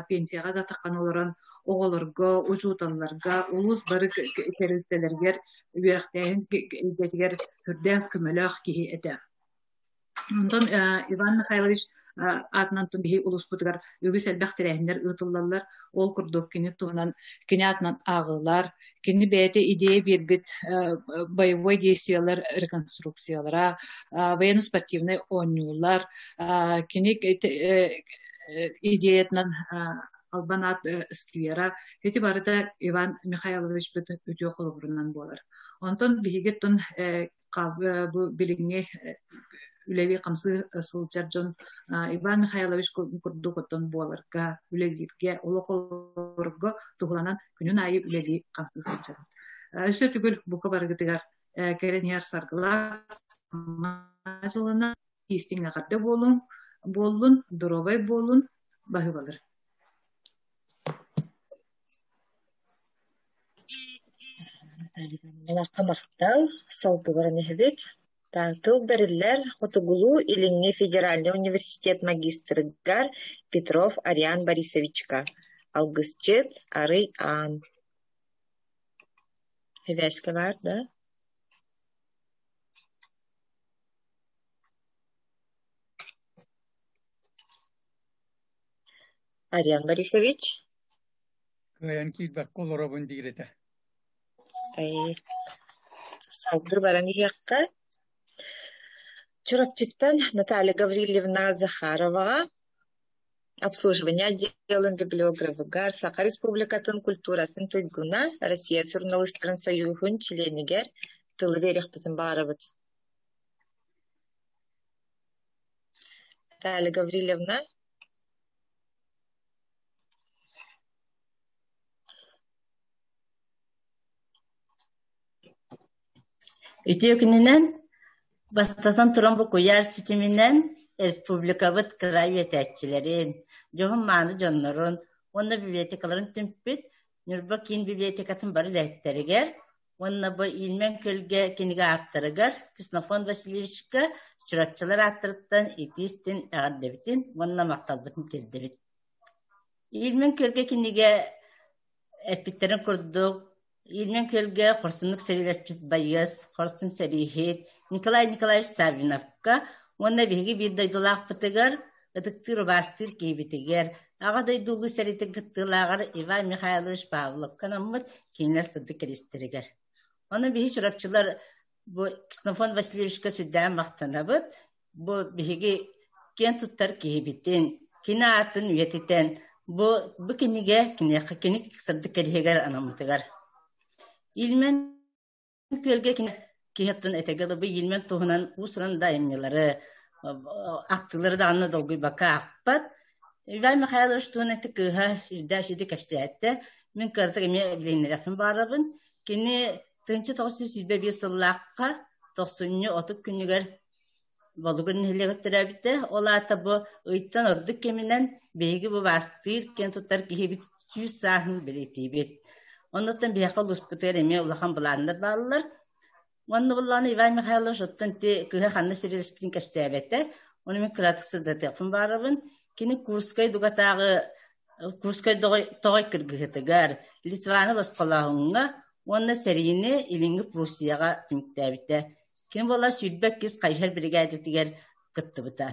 пенсияҕа да таххан олорон оҕолорго, учууталларга, улуус бары тэрилтэлэригэр үөрэхтээһин эйгэтигэр сүрдээх көмөлөөх киһи этэ. Онтон Иван Михайлович аатынан биһи улууспутугар үгүс элбэх тэрээһиннэр ыытыллаллар. Ол курдук кини туһунан кини аатынан ааҕыылар, кини бэйэтэ идея биэрбит боевой действиелар реконструкциялара, военно-спортивнай оонньуулар, кини идеятынан Албан аат сквера ити барыта Иван Михайловичпыт үтүө холобурунан буолар. Онтон биһиги оттон бу билиҥҥи үлэлии-хамсыы сылдьар дьон Иван Михайлович курдук оттон буоларга, үлэлииргэ, олох олорорго туһуланан күнүн аайы үлэлии-хамсыы сылдьабыт. Өссө төгүл бука барыгытыгар кэлэн иһэр саргылаах сылынан истиҥ эҕэрдэ буолуҥ, буоллун, доруобай буолун, баһыыбалар. Мунньахха махтал, салгыбарын иһэбит. Тыл бэриллэр Хотугулуу-Илиҥҥи федеральнай университет магистрыгар Петров Ариан Борисовичка, алгысчыт Арый Аан. Эбээскэ баар да? Ариан Борисович? Кыайан киирбэккэ олоробун диир этэ. Салгыы баран иһиэххэ. Чурапчыттан Наталья Гаврильевна Захароваҕа обслуживание отделын библиографыгар Саха Республикатын культуратын туйгуна, Россия суруналыыстарын сойууһун чилиэнигэр тылы биэриэхпитин баҕарабыт. Наталья Гаврильевна. Үтүө күнүнэн бастатан туран бу куйаар ситиминэн республикабыт кыра үөтээччилэрин, дьоһун-мааны дьоннорун уонна библиотекаларын түмпүт Ньурба киин библиотекатын бары үлэһиттэригэр уонна бу Иилмэн күөлгэ кинигэ ааптарыгар Ксенофонт Васильевичка Чурапчылар ааттарыттан итии-истиҥ эҕэрдэбитин уонна махталбытын тиэрдэбит. Иилмэн күөлгэ кинигэ эппиттэрин курдук, Иилмэн күөлгэ хорсуннук сэриилэспит байыас, хорсун сэрииһит Николай Николаевич Саввиновка уонна биһиги биир дойдулаахпытыгар, ытыктыыр-убаастыыр киһибитигэр, Аҕа дойду Улуу сэриитин кыттыылааҕар Иван Михайлович Павловка анаммыт кинилэр сырдык кэриэстэригэр. Ону биһи чурапчылар бу Ксенофонт Васильевичка сүрдээх махтанабыт. Бу биһиги киэн туттар киһибитин, кини аатын үйэтитэн, бу, бу кинигэ киниэхэ кини сырдык кэриэһигэр анаммытыгар. Ильмен күөлгэ кини киһи этэгэ бу Ильмен туһунан уус-уран да айымньылары, ахтыылары даҕаны долгуйбакка аахпат. Иван Михайлович туһунан ити кыыһа үрдээх үчүгэй кэпсээтэ. Мин кыратык эмиэ билиһиннэриэхпин баҕарабын. Кини 1921 сыллаахха тохсунньу 30 күнүгэр Болугур нэһилиэгэр төрөөбүтэ. Ол аата бу ыйтан ордук кэминэн биһиги бу баастыыр киэн туттар киһибит 100 сааһын бэлиэтиибит. Оннуттан биһиэхэ улууспутугар эмиэ улахан былааннар бааллар. Уонна буллаҕына Иван Михайлович оттон ити кыыһа ханна сирилэспитин кэпсээбэтэ. Ону мин кыратык сырдатыахпын баҕарабын. Кини Курскай дугатааҕы Курскай тоҕой кыргыһытыгар, Литваны босхолооһуҥҥа уонна сэриини Илиҥҥи Пруссияҕа түмүктээбитэ. Кини буола 22 хайыһар биригээдэтигэр кыттыбыта.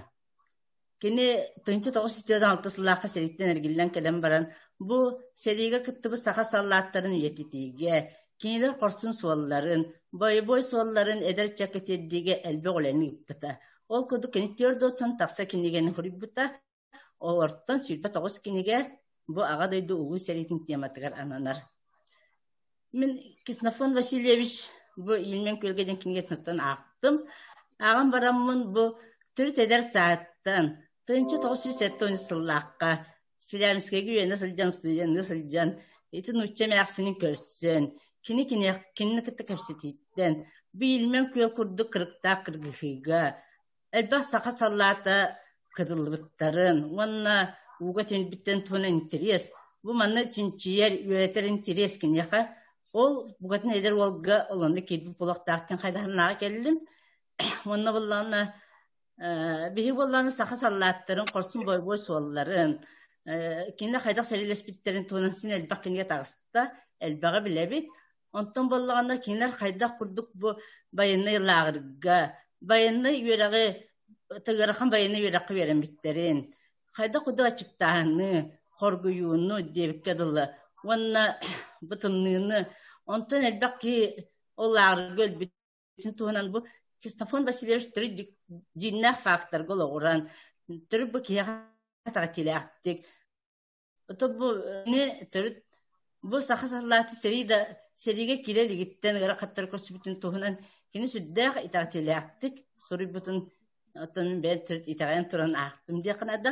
Кини 1946 сыллаахха сэрииттэн эргиллэн кэлэн баран, бу сэриигэ кыттыбыт саха саллааттарын үйэтитиигэ, кинилэр хорсун суолларын, бойобуой суолларын эдэр ыччакка тиэрдиигэ элбэх үлэни ыыппыта. Ол курдук кини 4 тахса кинигэни суруйбута, Олортон 29 кинигэ бу Аҕа дойду Улуу сэриитин тематыгар ананар. Мин Ксенофонт Васильевич бу Ильмен күөлгэ диэн кинигэтиттэн аахтым. Ааҕан бараммын бу төрүт эдэр сааттан 1970 сыллаахха Челябинскайга үөрэнэ сылдьан, студенныы сылдьан, ити нуучча эмээхсинин көрсөн, кини кинини кытта кэпсэтииттэн, бу Ильмен күөл курдук кырыктаах кыргыһыыга элбэх саха саллаата кытыллыбыттарын уонна ууга тимирбиттэрин туһунан интэриэс бу манна чинчийэр, үөрэтэр интэриэс киниэхэ ол букатын эдэр уолга олонно киирбит буолуохтаахтан хайдаһынааҕа кэллим. Уонна буоллаҕына биһиги буоллаҕына саха саллааттарын хорсун бойобуой суолларын кинилэр хайдах сэриилэспиттэрин туһунан син элбэх кинигэ таҕыста, элбэҕи билэбит. Онтон буоллаҕына кинилэр хайдах курдук бу байыаннай лааҕырга, байыаннай үөрэҕи, ыарахан байыаннай үөрэххэ үөрэммиттэрин, хайдах курдук аччыктааһыны, хоргуйууну диэбиккэ дылы уонна бу тымныыны, онтон элбэх киһи ол лааҕырга өлбүт туһунан бу Ксенофонт Васильевич төрүт дьиҥнээх факторга олоҕуран, төрүт бу киһиэхэ итэҕэтиилээхтик Ото бу төрүт бу саха саллааты сэрии да сэриигэ киирэ илигиттэн ыарахаттары көрсүбүтүн туһунан кини сүрдээх итэҕэтиилээхтик суруйбутун оттон мин бэйэм төрүт итэҕэйэн туран аахтым диэххэ наада.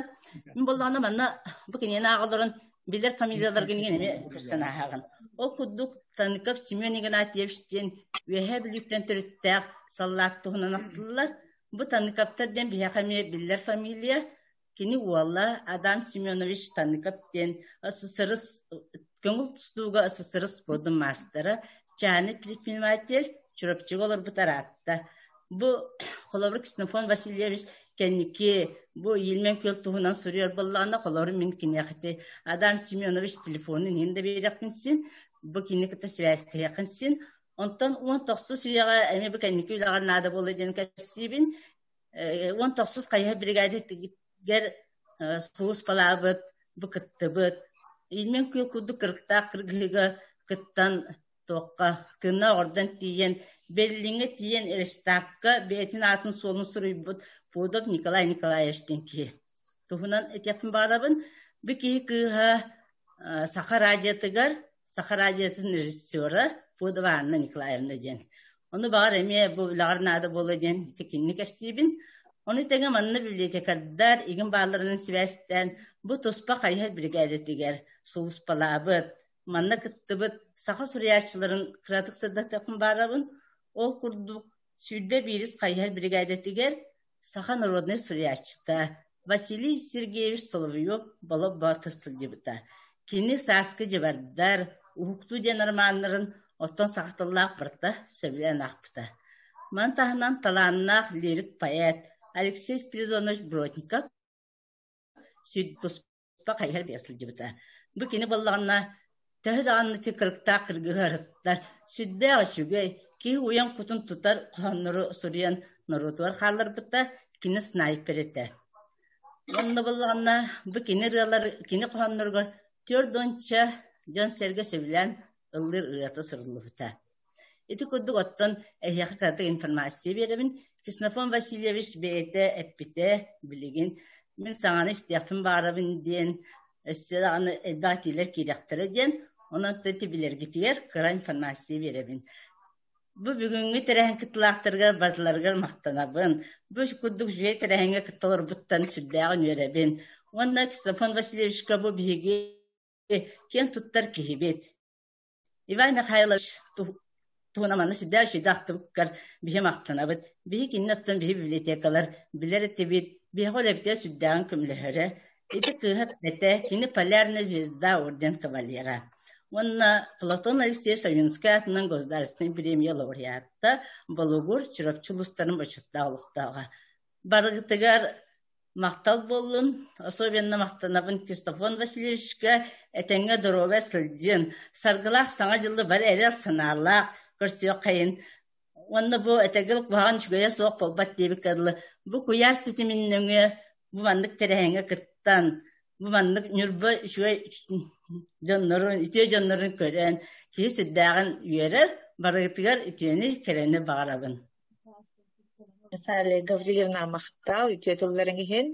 Мин буоллаҕына манна бу кинигэни ааҕа олорон билэр фамилияларгын иҥэн эмиэ көрсөн ааһаҕын. Ол курдук Таныков Семен Игнатьевич диэн Үөһээ Бүлүүттэн төрүттээх саллаат туһунан ахтыллар. Бу Таныковтар диэн биһиэхэ эмиэ биллэр фамилия. Кини уола Адам Семенович Таныков диэн СССР көҥүл тустууга СССР спордун маастара, чааны предприниматель, Чурапчыга олорбут араатта. Бу холобур Ксенофонт Васильевич кэнники бу Ильмень күөл туһунан суруйар буоллаҕына, холобур мин киниэхэ ити Адам Семенович телефонун иһин да биэриэхпин син, бу кини кытта сибээстэһиэххин син. Онтон 19 үйэҕэ эмиэ бу кэнники үлэҕэ наада буолла диэн кэпсиибин. 19 хайыһар бригадатыгар сулууспалаабыт, бу кыттыбыт. Ильмень күөл курдук кырыктаах кыргыһыыга кыттан туохха тыынна оҕордон тиийэн Берлиҥҥэ тиийэн Рейхстагка бэйэтин аатын суолун суруйбут Пудов Николай Николаевич диэн киһи туһунан этиэхпин баҕарабын. Бу киһи кыыһа Саха радиотыгар Саха радиотын режиссера Пудова Анна Николаевна диэн. Ону баҕар эмиэ бу үлэҕэр наада буолуо диэн ити кинини кэпсиибин. Ону тэҥэ манна библиотекардар игин баалларынан сибээстээн бу туспа хайыһар биригээдэтигэр сулууспалаабыт, манна кыттыбыт саха суруйааччыларын кыратык сырдатыахпын баарабын. Ол курдук 21 хайыһар биригээдэтигэр саха народнай суруйааччыта Василий Сергеевич Соловьев Болот Боотур сылдьыбыта. Кини «Сааскы дьыбардар», «Уһуктуу» диэн романнарын оттон саха тыллаах барыта сөбүлээн аахпыта. Маны таһынан талааннаах лирик-поэт Алексей Спиридонович Бродников туспа хайыһар биэ сылдьыбыта. Бу кини буоллаҕына төһө даҕаны ити кырыктаах кыргыһыарыттар сүрдээх үчүгэй, киһи уйан кутун тутар хоһооннору суруйан норуотугар хаалларбыта, кини снайпер этэ. Уонна буоллаҕына бу кини ырыалар кини хоһоонноругар 40 дьон-сэргэ сөбүлээн ыллыыр ырыата суруллубута. Ити курдук оттон эһиэхэ кыратык информация биэрэбин. Ксенофонт Васильевич бэйэтэ эппитэ билигин мин саҥаны истиэхпин баҕарабын диэн өссө даҕаны элбэх этиилэр киирэхтэрэ диэн онон ити билэргитигэр кыра информация биэрэбин. Бу бүгүҥҥү тэрээһин кыттыылаахтарыгар барыларыгар махтанабын. Бу курдук үчүгэй тэрээһиҥҥэ кытта олорбуттан сүрдээҕин үөрэбин. Уонна Ксенофонт Васильевичка бу биһиги киэн туттар киһибит. Иван Михайлович туһунан манна сүрдээх үчүгэйдик ахтыбыккар биһи махтанабыт. Биһи кинини оттон биһи библиотекалар билэр этибит, биһиэхэ үлэбитигэр сүрдээҕин көмөлөһөрө. Ити кыыһа этэ, кини Полярная звезда орден кавалера. Уонна Платон Алексеевич Ойуунускай аатынан государственнай премия лауреата, Болугур, Чурапчы улуустарын бочуоттаах олохтооҕо. Барыгытыгар Махтал буоллун, особенно махтанабын Кристофон Васильевичка, этэҥҥэ доруобай сылдьын, саргылаах Саҥа дьылы бары эрэл санаалаах көрсүөххэйин уонна бу этэгил куһаҕан үчүгэйэ суох буолбат диэбиккэ дылы, бу куйаар ситимин нөҥүө бу маннык тэрээһиҥҥэ кыттан, бу маннык Ньурба үчүгэй дьоннорун, үтүө дьоннорун көрөн, киһи сүрдээҕин үөрэр, барыгытыгар үтүөнү, кэрэни баҕарабын. Наталья Гаврильевна махтал үтүө тылларыҥ иһин.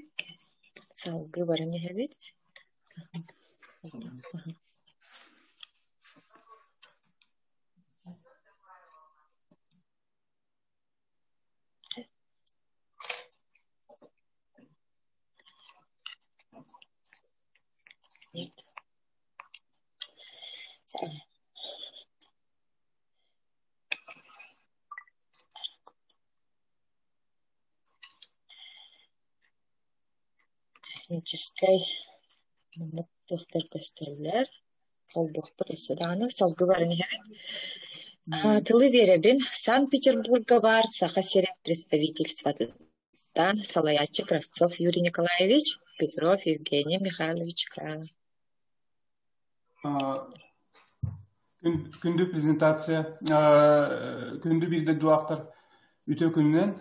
Салгыы баран иһэбит. Нет. Техническэй маннык тылтар көстөллөр. Холбуохпут өссө даҕаны салгыы баран иһэбит. Тылы биэрэбин Санкт-Петербурга баар Саха сирин представительствотыттан салайааччы Кравцов Юрий Николаевич, Петров Евгений Михайловичка. Күндү презентация, күндү биир дойдулаахтар үтүө күнүнэн.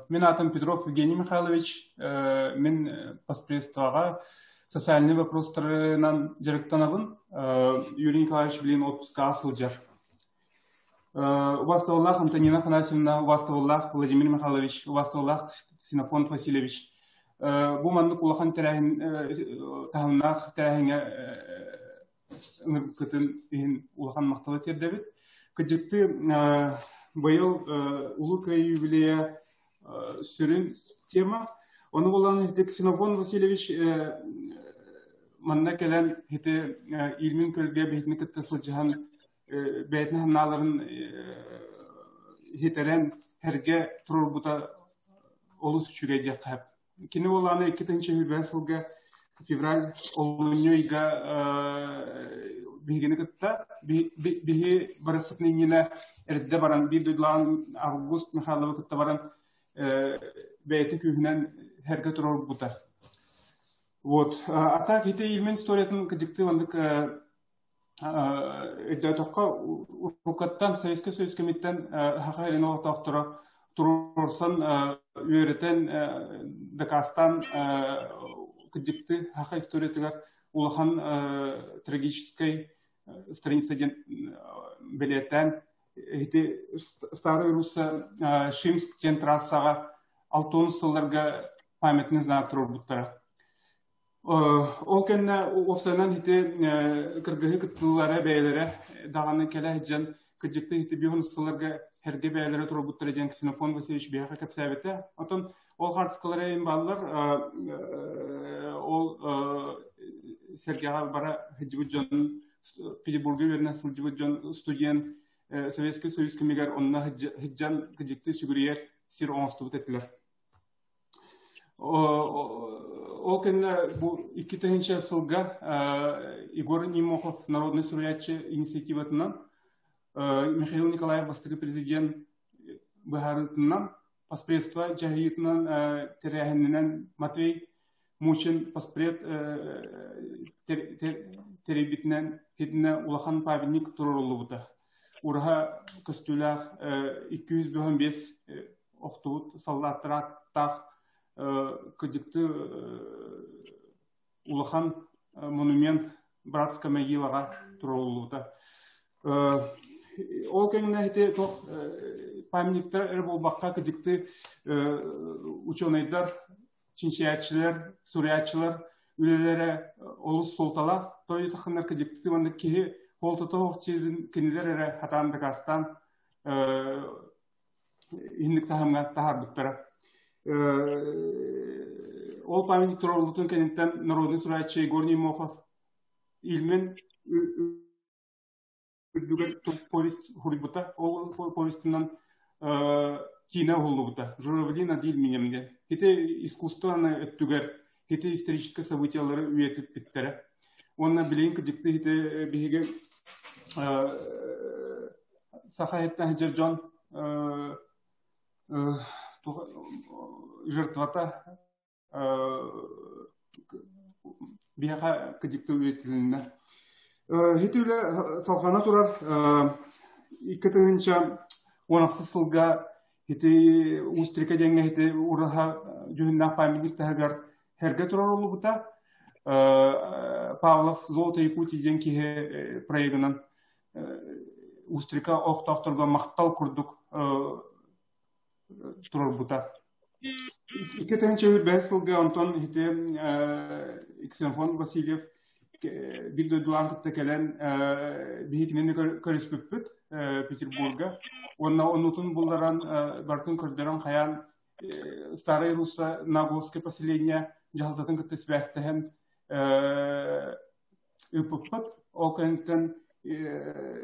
Мин аатым Петров Евгений Михайлович. Мин поспредствоҕа социальный вопростарынан дьарыктанабын. Юрий Николаевич билигин отпускаҕа сылдьар. Убастабыллаах Антонина Афанасьевна, убастабыллаах Владимир Михайлович, убастабыллаах Ксенофонт Васильевич. Бу маннык улахан тэрээһин таһымнаах тэрээһиҥҥэ ыҥырбыккытын иһин улахан махталы тиэрдэбит. Кырдьыктыы быйыл Улуу Кыайыы юбилейа сүрүн тема. Ону булан ити Ксенофон Васильевич манна кэлэн ити Ильмин көлгө биһитини кытта сылдьыһан бэйэтин санааларын хитэрэн хэргэ туруорбута олус үчүгэй диэххэ сөп. Кини буоллаҕына 2025 сылга февраль олунньу ыйга биһигини кытта биһи барыспытын иннинэ эрдэ баран биир дойдулаан Август Михайловы кытта баран бэйэтин күүһүнэн хэргэ туруорбута. Вот. А так ити Ильмин историятын кыдьыктыы маннык өйдөөтөххө уруккаттан Советскай Союз кэмиттэн саха сирин олохтоохторо туруорсан үөрэтэн дакаастаан кырдьыкты саха историятыгар улахан трагическай страница диэн бэлиэтээн ити Старый Русса Шимск диэн трассаҕа 60 сылларга памятный знак туруорбуттара. Ол кэннэ уопсайынан ити кыргыһыы кыттыылара бэйэлэрэ даҕаны кэлэ сылдьан кырдьыкты ити биһун сылларга эргэ бэйэлэрэ турбуттара диэн Ксенофон Васильевич биһиэхэ кэпсээбитэ. Оттон ол хаартыскалара им бааллар ол сэргэҕэ бара сылдьыбыт дьон Петербурга үөрэнэ сылдьыбыт дьон студент Советский Союз кэмигэр онно сылдьан кырдьыкты сүгүрүйэр сир оҥостубут этилэр. Ол кэннэ бу 2000 сылга Егор Немохов народный суруйааччы инициативатынан Михаил Николаев бастакы президент быһаарыытынан поспредство дьаһайыытынан тэрээһининэн Матвей Мучин поспред тэрийбитинэн итиннэ улахан памятник туруоруллубута. Ураһа көстүүлээх 205 охтубут саллааттаах кырдьыкты улахан монумент братская могилаҕа туруоруллубута. Ол кэмҥэ ити туох памятниктар эрэ буолбакка кырдьыкты ученайдар, чинчийээччилэр, суруйааччылар үлэлэрэ олус суолталаах. Той тахыннар кырдьыкты маннык киһи холтото кинилэр эрэ хатаан дакаастаан инник таһымҥа таһаарбыттара. Ол памятник туруоруллубутун кэнниттэн народный суруйааччы Егор Немохов Ильмен үрдүгэр повесть суруйбута. Ол повестынан киинэ уһуллубута. Журавли над Ильменем диэн. Ити искусствоны өттүгэр ити историческай событиялары үйэтиппиттэрэ. Уонна билигин кыдьыкты ити биһиги саха иһиттэн сылдьар дьон жертвата биһиэхэ кыдьыкты үйэтилиннэ. Ити үлэ салҕана турар 2016 сылга ити Устрика диэҥҥэ ити ураһа дьүһүннээх памятник таһыгар хэргэ турар олубута. Павлов «Золото Якутии» диэн киһи проегынан Устрика олохтоохторго махтал курдук турарбыта. 2005 сылга онтон ити Ксенофон Васильев биир дойдулаан кытта кэлэн биһи кинини көрүспүппүт Петербурга. Уонна оннутун булларан барытын көрдөрөн хайаан Старая Русса Наговское поселение дьаһалтатын кытта сибээстэһэн ыыппыппыт. Ол кэнниттэн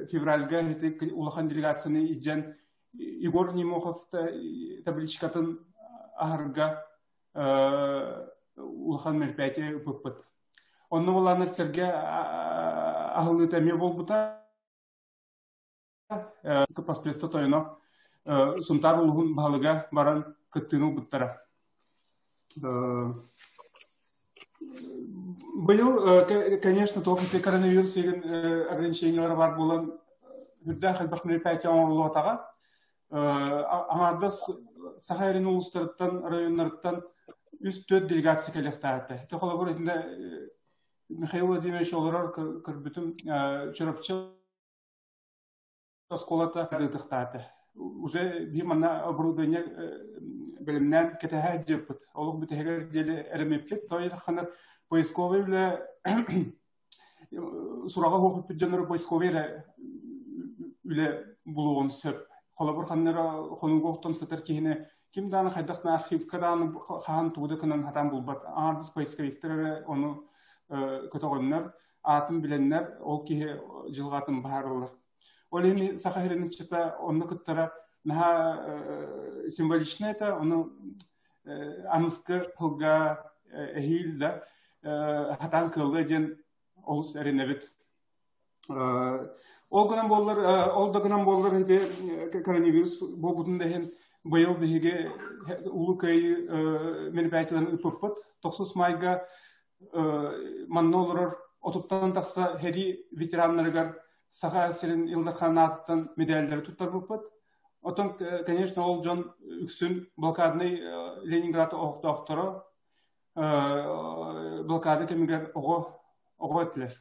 февральга ити улахан делегацияны илдьэн Егор Немохов табличкатын аһарга улахан мероприятие ыыппыппыт. Онно булааннар сэргэ аһыллыыта эмиэ буолбута. Поспредство тойоно Сунтаар улууһун баһылыга баран кыттыыны ылбыттара. Быйыл, конечно, туох ити коронавирус деген ограничениелар бар буолан үрдээх элбэх мероприятие оҥоруллуотаҕа. Аҥаардас Саха эрин улуустарыттан, районнарыттан үс-төрт делегация кэлиэхтээх этэ. Ити холобур итиннэ Михаил Владимирович олорор көрбүтүм Чурапчы оскуолата ыытыхтаата. Уже би манна оборудование бэлэмнээн кэтэһэ дьыппыт. Олох бүтэһигэр диэли эрэмиппит. Той ханар поисковый үлэ сураҕа хуохуппут дьоннору поисковый эрэ үлэ булуоҕун сөп. Холобур ханнара хонууга охтон сытар киһини ким дааны хайдах на архивка дааны хаһан тугу да кынан хатаан булбат. Аҥардас поисковиктар эрэ ону көтөҕөннөр, аатын билэннэр ол киһи дьылҕатын баһараллар. Ол иһин Саха сирин ыччата онно кыттара наһаа символичнай это, ону аныскы тылга эһиил да хатаан кыаллыа диэн олус эрэнэбит. Ол гынан буоллар, ол да гынан буоллар ити коронавирус буолбутун да иһин быйыл биһиги Улуу Кыайыы мероприятиеларын ыыппыппыт. Тохсус майга манна олорор отуттан тахса сэрии ветераннарыгар Саха сирин Ил Дархан аатыттан медальдары туттарбыппыт. Оттон, конечно, ол дьон үксүн блокадный Ленинград олохтоохторо блокада кэмигэр оҕо оҕо этилэр.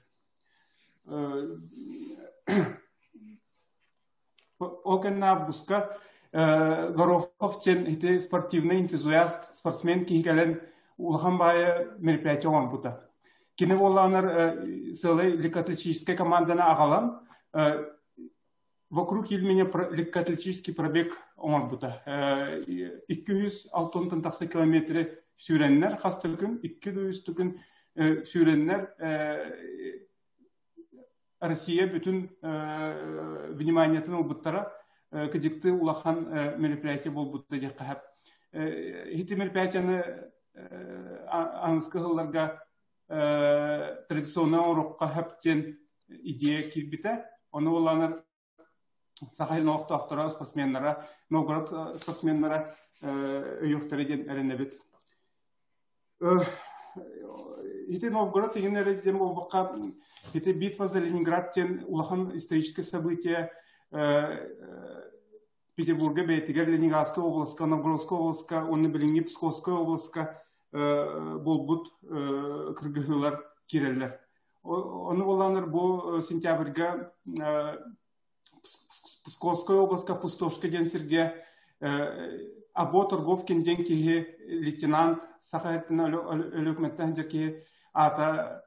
Ол кэннэ августка Горохов диэн ити спортивный энтузиаст, спортсмен киһи кэлэн улахан баайы мероприятие оҥорбута. Кини буоллаанар сыалай легкоатлетическай команданы аҕалан вокруг Ильменя легкоатлетический пробег оҥорбута. 206 тахса километры сүүрэннэр хас да күн, 200 күн сүүрэннэр Россия бүтүн вниманиетын ылбыттара кыдьыкты улахан мероприятие буолбута диэххэ сөп. Ити мероприятияны аныскы сылларга традиционнай оҥоруохха сөп диэн идея киирбитэ. Ону улаанар Саха сирин олохтоохторо, спортсменнара, Новгород спортсменнара өйүөхтэрэ диэн эрэнэбит. Ити Новгород иһин эрэ диэн буолбакка, ити битва за Ленинград диэн улахан историческое событие Петербурга бэйэтигэр Ленинградскай областка, Новгородскай областка уонна билиҥҥи Псковскай областка буолбут кыргыһыылар киирэллэр. Ону буоллааннар бу сентябрьга Псковскай областка Пустошка диэн сиргэ Або Торговкин диэн киһи лейтенант Саха Өлүөхүмэттэн сылдьар киһи аата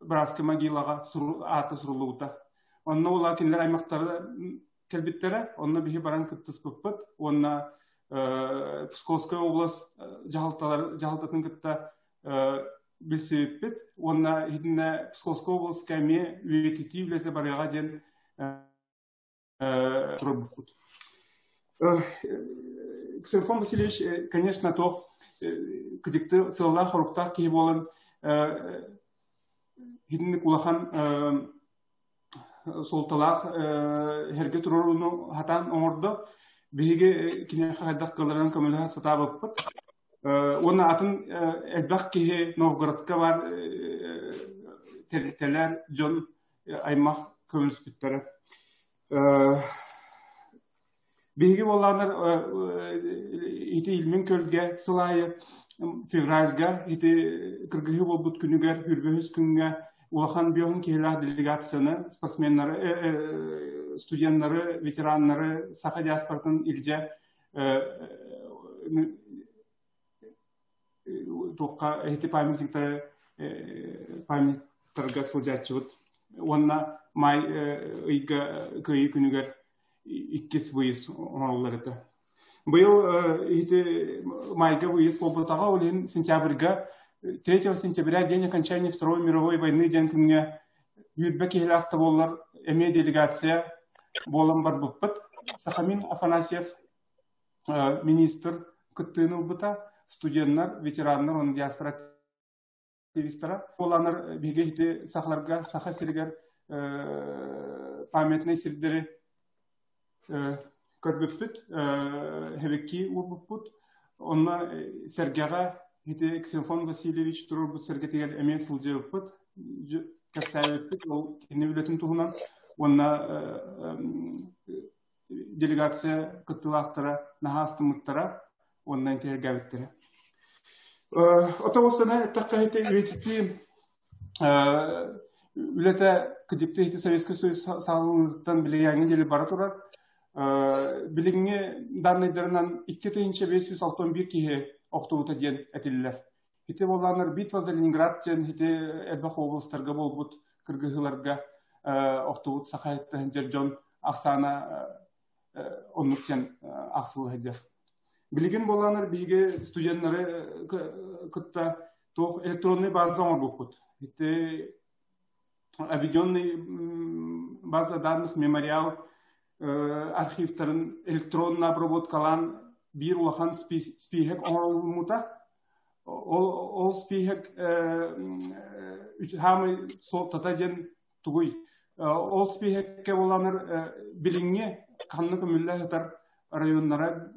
Братскай могилаҕа аата суруллубута. Онно ула кинилэр аймахтара кэлбиттэрэ, онно биһи баран кыттыспыппыт уонна Псковскай область дьаһалталар дьаһалтатын кытта билсибиппит уонна итиннэ Псковскай областка эмиэ үйэтитии үлэтэ барыаҕа диэн турарбыппыт. Ксенофонт Васильевич, конечно, туох кыдьыкты сыаллаах-соруктаах киһи буолан итинник улахан суолталаах эргэ туруорууну хатаан оҥордо. Биһиги киниэхэ хайдах кыалларынан көмөлөһө сатаабыппыт. Уонна атын элбэх киһи Новгородка баар тэрилтэлэр, дьон аймах көмөлөспүттэрэ. Биһиги буоллааннар ити Ильмин көлгэ сыл аайы февральга ити кыргыһыы буолбут күнүгэр үрбөһүс күҥҥэ улахан биоһун киһилээх делегацияны спортсменнары, студеннары, ветераннары саха диаспоратын илдьэ туохха ити памятниктары памятниктарга сылдьааччыбыт уонна маай ыйга кыайыы күнүгэр иккис выезд оҥороллор этэ. Быйыл ити майга выезд буолбатаҕа, ол иһин сентябрьга 3 сентября день окончания Второй мировой войны диэн күҥҥэ үүрбэ киһилээх да буоллар эмиэ делегация буолан барбыппыт. Сахамин Афанасьев министр кыттыыны ылбыта, студеннар, ветераннар, уонна диаспора активистара. Буоланар биһиги ити сахаларга, Саха сиригэр памятный сирдэри көрбүппүт, хэбикки уурбуппут. Онно сэргэҕэ ити Ксенофонт Васильевич туруорбут сэргэтигэр эмиэ сылдьыбыппыт, кэпсээбиппит ол кини үлэтин туһунан уонна делегация кыттыылаахтара наһаа астыммыттара уонна интэриэһиргээбиттэрэ. Отобусана эттэххэ ити үйэтитии үлэтэ кыдьыкты ити Советский Союз саҕаланыытыттан билигиҥҥэ диэри бара турар. Билиҥҥи данныйдарынан 2561 киһи охтубута диэн этиллэр. Ити буоллааннар битва за Ленинград диэн ити элбэх областарга буолбут кыргыһыыларга охтубут саха сылдьар дьон ахсаана оннук диэн ахсылла сылдьар. Билигин буоллааннар биһиги студеннары кытта туох электронный база оҥорбуппут. Ити обведенный база данных мемориал архивтарын электронно обработкалаан биир улахан спиһек оҥорулмута. Ол спиһек хаамый суолтата диэн тугуй? Ол спиһекке буоланар билиҥҥи ханна көмүллэ сытар районнара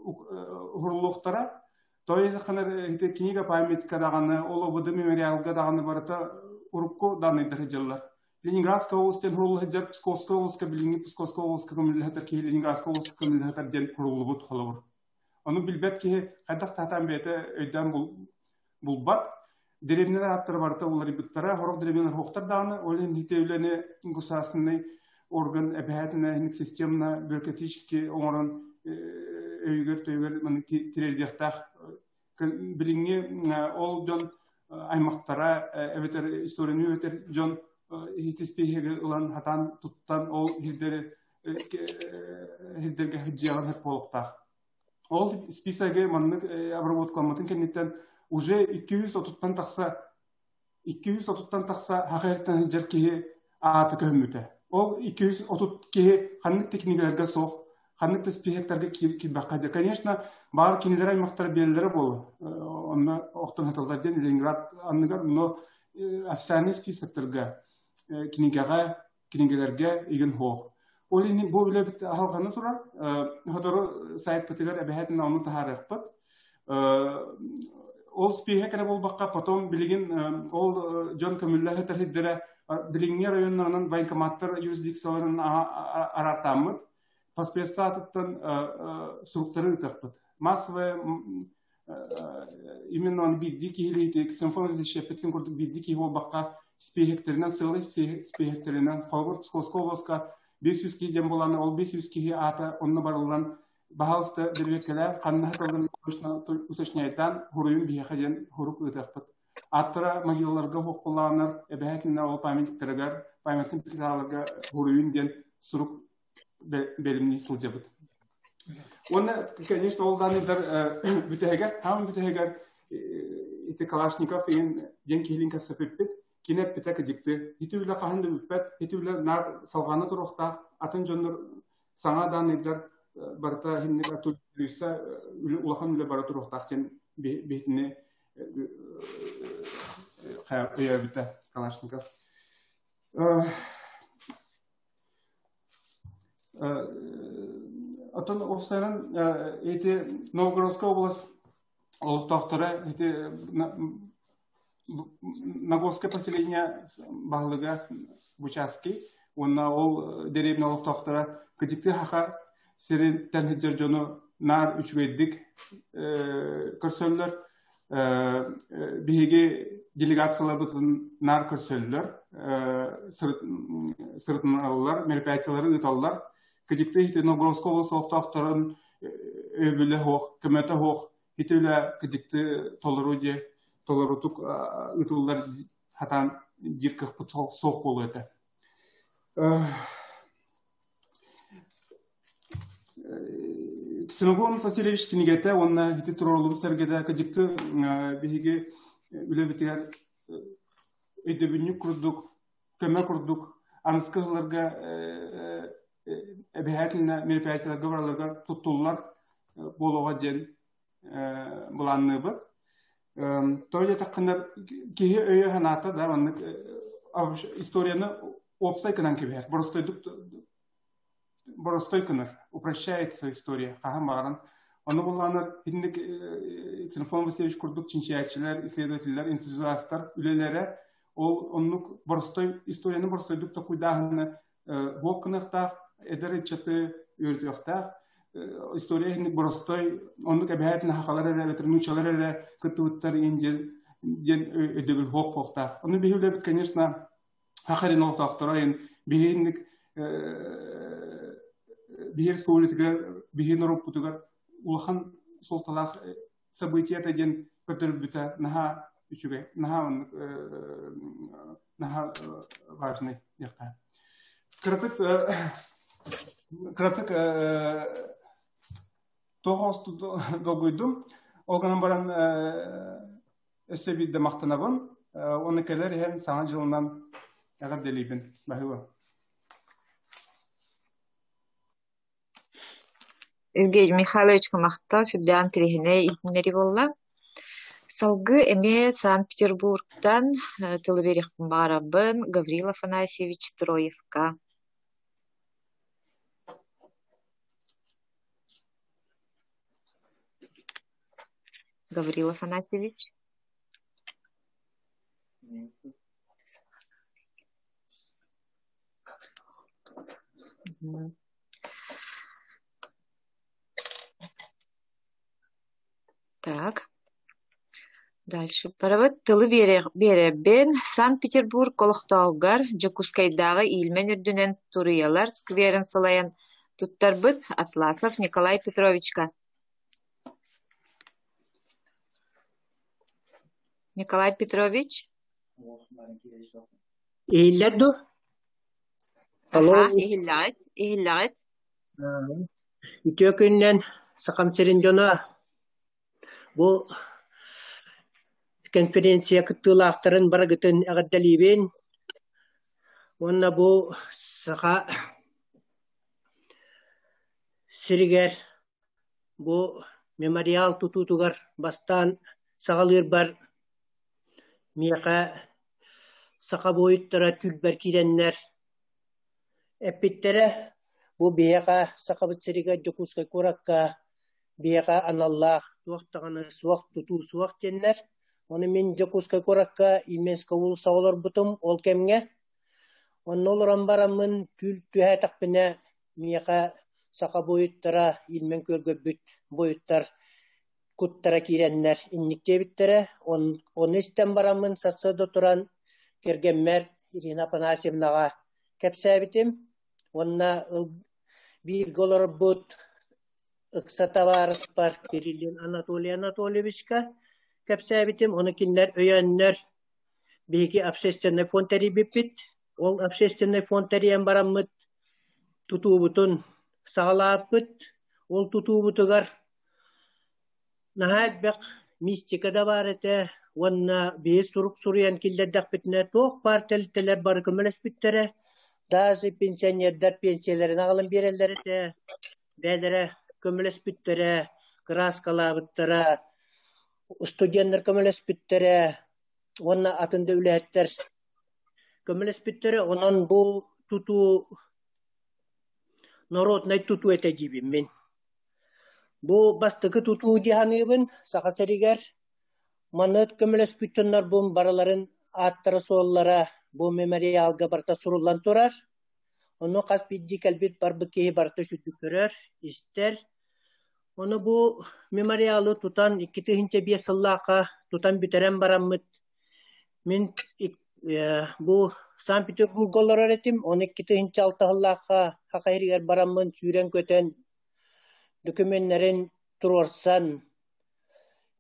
уһурлуохтара. Той ханар книга памятка даҕаны, ол ОБД мемориалга даҕаны барыта урукку данныйдар сылдьаллар. Ленинградская область диэн хурулла сылдьар, Псковская областка билиҥҥи Псковская областка көмүллэ сытар киһи Ленинградская областка көмүллэ сытар диэн хуруллубут холобур. Ону билбэт киһи хайдах таһатаан бэйэтэ өйдөөн булбат. Дэриэбинэлэр ааттара барыта уларыйбыттара, сорох дэриэбинэлэр суохтар даҕаны, ол иһин ити үлэни государственный орган эбэһээтинэ системно бюрократически оҥорон өйүгэр-төйүгэр тириэрдиэхтээх. Билиҥҥи ол дьон аймахтара эбэтэр историяны үөрэтэр дьон ити спиһиги ылан хатаан туттан ол сирдэри сирдэргэ сылдьыаҕын сөп буолуохтаах. Ол списоги маннык обработкаламмытын кэнниттэн уже 230-тан тахса 230-тан тахса хахыйартан сылдьар киһи аата көһүммүтэ. Ол 230 киһи ханнык да кинигэлэргэ суох, ханнык да списоктарга киирбэххэ дии. Конечно, баар кинилэр аймахтара биэллэрэ буолуо. Онно охтон сыталлар диэн Ленинград анныгар, но официальный списоктарга кинигэҕэ кинигэлэргэ игин суох. Ол иһин бу үлэбит аһылҕана турар. Сотору сайтпытыгар эбэһээтинэ ону таһаарыахпыт. Ол спиһэ кэрэ буолбакка, потом билигин ол дьон көмүллэ сытар сирдэрэ билиҥҥи районнарынан военкоматтар юрисдикцияларын араартааммыт паспеста атыттан суруктары ыытыахпыт. Массовая именно он биирдии киһилии Ксенофонт защищеппитин курдук биирдии киһи буолбакка спиэһиктэринэн сыалай спиэһиктэринэн холобур Псковскай областка 500 киһи диэн буолан ол 500 киһи аата онно барыллан баһаалыста бэрэбиэркэлээн ханна сыталларын уточняйдаан хуруйун биһиэхэ диэн хурук ыытыахпыт. Ааттара могилаларга хуохпулааннар эбэһээтинэ ол памятниктарыгар памятник плиталарга хуруйун диэн сурук бэлэмнии сылдьабыт. Уонна, конечно, ол данныйдар бүтэһигэр, таам бүтэһигэр ити Калашников иһин диэн киһилин кэпсэппиппит. Кини эппитэ кыдьыкты. Ити үлэ хаһан да бүппэт, ити үлэ наар салҕана туруохтаах, атын дьоннор саҥа данныйдар барыта иһинник улахан үлэ бара туруохтаах диэн биһитини өйөөбүтэ Калашников. Оттон уопсайынан ити Новгородская область олохтоохторо ити Нагорское поселение баһылыга Бучаский уонна ол дэриэбинэ олохтоохторо кыдьыктыы хаха сириттэн сылдьар дьону наар үчүгэйдик көрсөллөр. Биһиги делегацияларбытын наар көрсөллөр, сырытыналлар, мероприятиялары ыыталлар. Кыдьыкты ити Новгородскай область олохтоохторун өйөбүлэ суох, көмөтө суох ити үлэ кыдьыкты толору дии толорутук ыытыллар хатаан диир кыахпыт суох буолуо этэ. Ксенофонт Васильевич кинигэтэ уонна ити туруоруллубут сэргэтэ кыдьыкты биһиги үлэбитигэр өйдөбүнньүк курдук, көмө курдук аныскы сылларга эбэһээтинэ мероприятиеларга бараларыгар туттуллар буолуоҕа диэн былаанныыбыт. Тоҕо диэтэххинэ киһи өйө-санаата да маннык историяны уопсай гынан кэбиһэр. Боростойдук боростой гынар, упрощается история хаһан баҕаран. Ону буллаанар итинник Ксенофонт Васильевич курдук чинчийээччилэр, исследователлэр, энтузиастар үлэлэрэ ол оннук боростой историяны боростойдук токуйдааһыны буох гыныахтаах, эдэр ыччаты үөрэтиэхтээх. История иһинник боростой оннук эбэһээтин хахалар эрэ эбэтэр нуучалар эрэ кыттыбыттар иин диэн өйдөбүл хуох буохтаах. Ону биһи үлэбит, конечно, Саха сирин олохтоохторо иһин биһинник Биһи республикатыгар, биһи норуоппутугар улахан суолталаах событиета диэн көрдөрбүтэ наһаа үчүгэй, наһаа наһаа важный диэххэ. Кыратык кыратык туох долгуйдум. Ол гынан баран өссө биирдэ махтанабын. Уонна кэлэр иһэн Саҥа дьылынан эҕэрдэлиибин. Баһыыба. Евгений Михайловичка махтал, сүрдээх интэриэһинэй иһитиннэрии буолла. Салгыы эмиэ Санкт-Петербургтан тылы биэриэхпин баҕарабын Гаврил Афанасьевич Троевка. Гаврил Афанасьевич. Так. Дальше барабыт. Тылы биэрэбин. Санкт-Петербург олохтооҕугар Дьокуускайдааҕы Ильмень үрдүнэн туруйалар скверин салайан туттарбыт Атласов Николай Петровичка. Николай Петрович. Иһиллэр дуо? Алло. Иһиллэҕит, иһиллэҕит. Үтүө күнүнэн Сахам сирин дьоно. Бу конференция кыттыылаахтарын барыгытын эҕэрдэлиибин. Уонна бу Саха сиригэр бу мемориал тутуутугар бастаан саҕалыырбар миэхэ саха буойуттара түүлбэр киирэннэр эппиттэрэ бу биһиэхэ Сахабыт сиригэр Дьокуускай куоракка биһиэхэ аналлаах туох даҕаны суох тутуу суох диэннэр. Ону мин Дьокуускай куоракка Именскэй уулуссаҕа олорбутум ол кэмҥэ. Онно олорон бараммын түүл түһээтэхпинэ миэхэ саха буойуттара Ильмень күөлгөрбүт буойуттар куттара киирэннэр инник диэбиттэрэ. Ону истэн бараммын сарсыарда туран кэргэммэр Ирина Афанасьевнаҕа кэпсээбитим уонна бииргэ олорбут ыкса табаарыспар Кириллин Анатолий Анатольевичка кэпсээбитим. Ону кинилэр өйөөннөр биһиги общественный фонд тэрийбиппит. Ол общественный фонд тэрийэн бараммыт тутуубутун саҕалаабыппыт. Ол тутуубутугар Наһаа элбэх мистика да баар этэ уонна биһи сурук суруйан киллэрдэхпитинэ туох баар тэрилтэлэр бары көмөлөспүттэрэ, даже пенсионердар пенсиялэрин аҕалан биэрэллэр этэ, бэйэлэрэ көмөлөспүттэрэ, кырааскалаабыттара, студеннар көмөлөспүттэрэ уонна атын да үлэһиттэр көмөлөспүттэрэ. Онон бу тутуу народнай тутуу этэ диибин мин. Бу бастакы тутуу дии саныыбын Саха сиригэр. Манна көмөлөспүт дьоннорбун барыларын ааттара-суоллара бу мемориалга барыта суруллан турар. Ону хас биирдии кэлбит барбыт киһи барыта сүрдүк көрөр, истэр. Ону бу мемориалы тутан 2005 сыллаахха тутан бүтэрэн бараммыт мин бу Санкт-Петербурга олорор этим, ону 2006 сыллаахха Саха сиригэр бараммын сүүрэн-көтөн докумуоннарын туруорсан,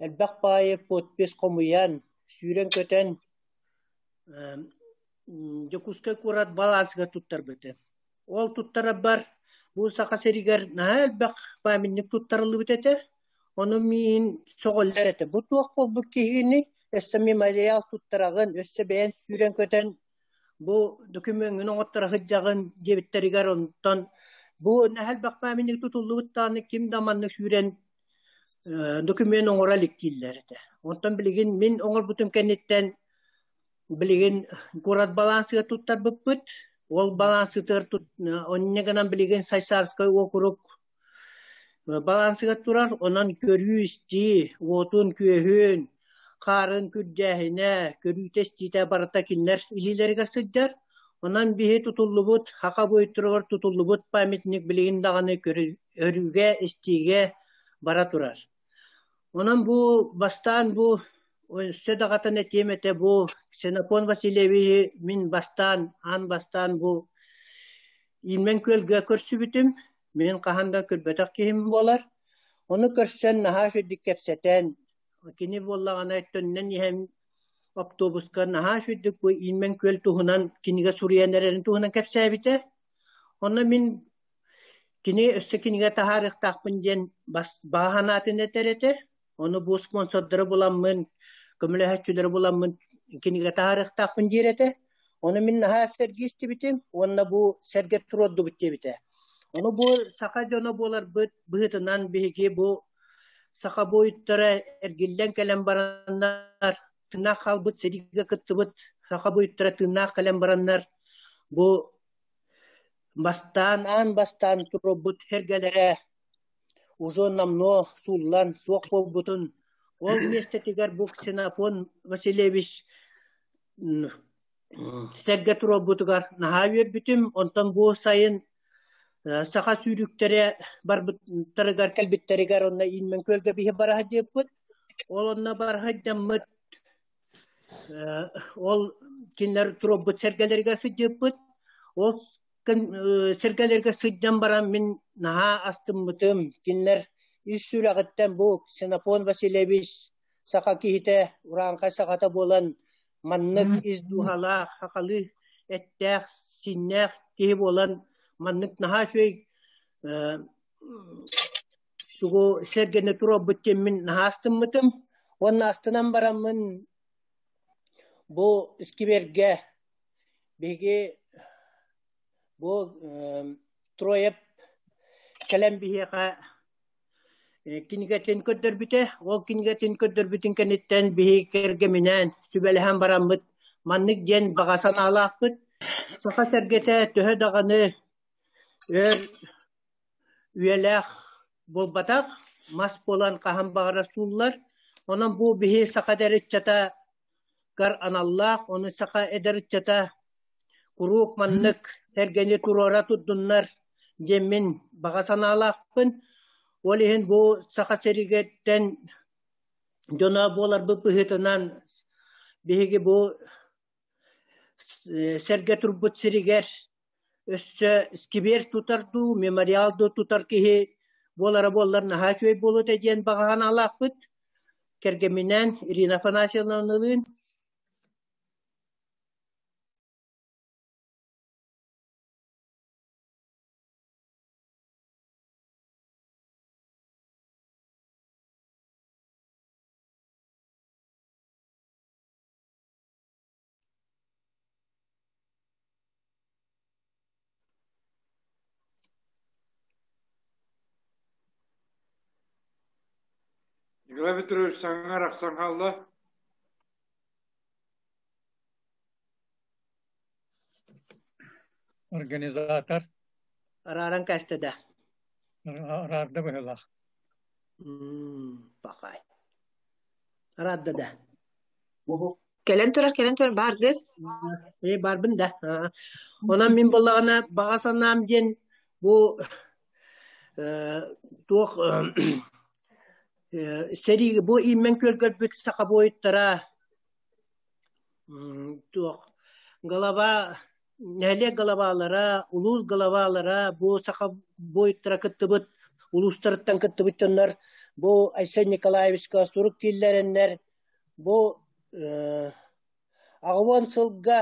элбэх баайы подпись хомуйан, сүүрэн-көтөн Дьокуускай куорат балансыгар туттарбытым. Ол туттарарбар бу Саха сиригэр наһаа элбэх памятник туттарыллыбыт этэ. Ону миин сөҕөллөр этэ. Бу туох буолбут киһини өссө мемориал туттараҕын, өссө бэйэн сүүрэн-көтөн бу докумуоҥҥун оҥотторо сылдьаҕын диэбиттэригэр онтон бу наһаа элбэх памятник тутуллубут даҕаны ким да маннык сүүрэн докумуон оҥоро илик дииллэр этэ. Онтон билигин мин оҥорбутум кэнниттэн билигин куорат балансыгар туттарбыппыт. Ол балансытыгар онньа гынан билигин Сайсаарскай уокурук балансыгар турар. Онон көрүү-истии, уотун-күөһүн, хаарын күрдьээһинэ, көрүүтэ-истиитэ барыта кинилэр илиилэригэр сылдьар. Онон биһи тутуллубут, саха буойуттарыгар тутуллубут памятник билигин даҕаны көрүүгэ-истиигэ бара турар. Онон бу бастаан бу өссө даҕатан этиэм этэ бу Ксенофонт Васильевиһы мин бастаан аан бастаан бу Ильмень күөлгэ көрсүбүтүм. Мин хаһан да көрбөтөх киһим буолар. Ону көрсөн наһаа үчүгдүк кэпсэтэн, кини буоллаҕына төннөн иһэн автобуска наһаа үчүгдүк бу Иинмэн күөл туһунан кинигэ суруйан эрэрин туһунан кэпсээбитэ. Онно мин кини өссө кинигэ таһаарыахтаахпын диэн бас баҕа санаатын этэр этэр. Ону бу спонсордары буламмын, көмөлөһөөччүлэри буламмын кинигэ таһаарыахтаахпын диир этэ. Ону мин наһаа сэргии истибитим уонна бу сэргэ туруордубут диэбитэ. Ону бу саха дьоно буоларбыт быһыытынан биһиги бу саха буойуттара эргиллэн кэлэн бараннар тыыннаах хаалбыт сэриигэ кыттыбыт саха буойуттара тыыннаах кэлэн бараннар бу бастаан аан бастаан туруорбут сэргэлэрэ уже намно сууллан суох буолбутун ол миэстэтигэр бу Ксенофон Васильевич сэргэ туруорбутугар наһаа үөрбүтүм. Онтон бу сайын саха сүүрүктэрэ барбыттарыгар кэлбиттэригэр онно Иинмэн күөлгэ биһи бара сылдьыппыт. Ол онно бара сылдьаммыт ол кинилэр туруорбут сэргэлэригэр сылдьыппыт. Ол сэргэлэргэ сылдьан баран мин наһаа астыммытым. Кинилэр ис сүрэҕиттэн бу Ксенофон Васильевич саха киһитэ, урааҥхай сахата буолан маннык ис дууһалаах, сахалыы эттээх, синнээх киһи буолан маннык наһаа үчүгэй тугу сэргэни туруорбут диэммин наһаа астыммытым. Уонна астынан бараммын бу искибиэргэ биһиги бу Троев кэлэн биһиэхэ кинигэтин көрдөрбүтэ. Ол кинигэтин көрдөрбүтүн кэнниттэн биһиги кэргэминээн сүбэлэһэн бараммыт маннык диэн баҕа санаалаахпыт. Саха сэргэтэ төһө даҕаны өр үйэлээх буолбатах, мас буолан хаһан баҕарар сууллар. Онон бу биһи саха эдэр ыччата гар аналлаах, ону саха эдэр ыччата куруук маннык сэргэни туруора турдуннар диэммин баҕа санаалаахпын. Ол иһин бу Саха сиригиттэн дьоно буоларбыт быһыытынан биһиги бу сэргэ турбут сиригэр өссө скибиэр тутар дуу, мемориал дуу тутар киһи буолара буоллар наһаа үчүгэй буолуо этэ диэн баҕа санаалаахпыт. Кэргэмминээн Ирина Афанасьевналыын Николай Петрович саҥа арахсан хаалла. Организатор. Арааран кээстэ да. Араарда быһыылаах. Бакай. Араарда да. Кэлэн турар, кэлэн турар, бааргыт? Ээ, баарбын да. Онон мин буоллаҕына баҕа санаам диэн бу туох сэрии бу ииммэн күөлгөрбүт саха буойуттара туох голова нэһилиэк главалара, улуус главалара бу саха буойуттара кыттыбыт улуустарыттан кыттыбыт дьоннор бу Айсен Николаевичка сурук киллэрэннэр бу аҕыон сылга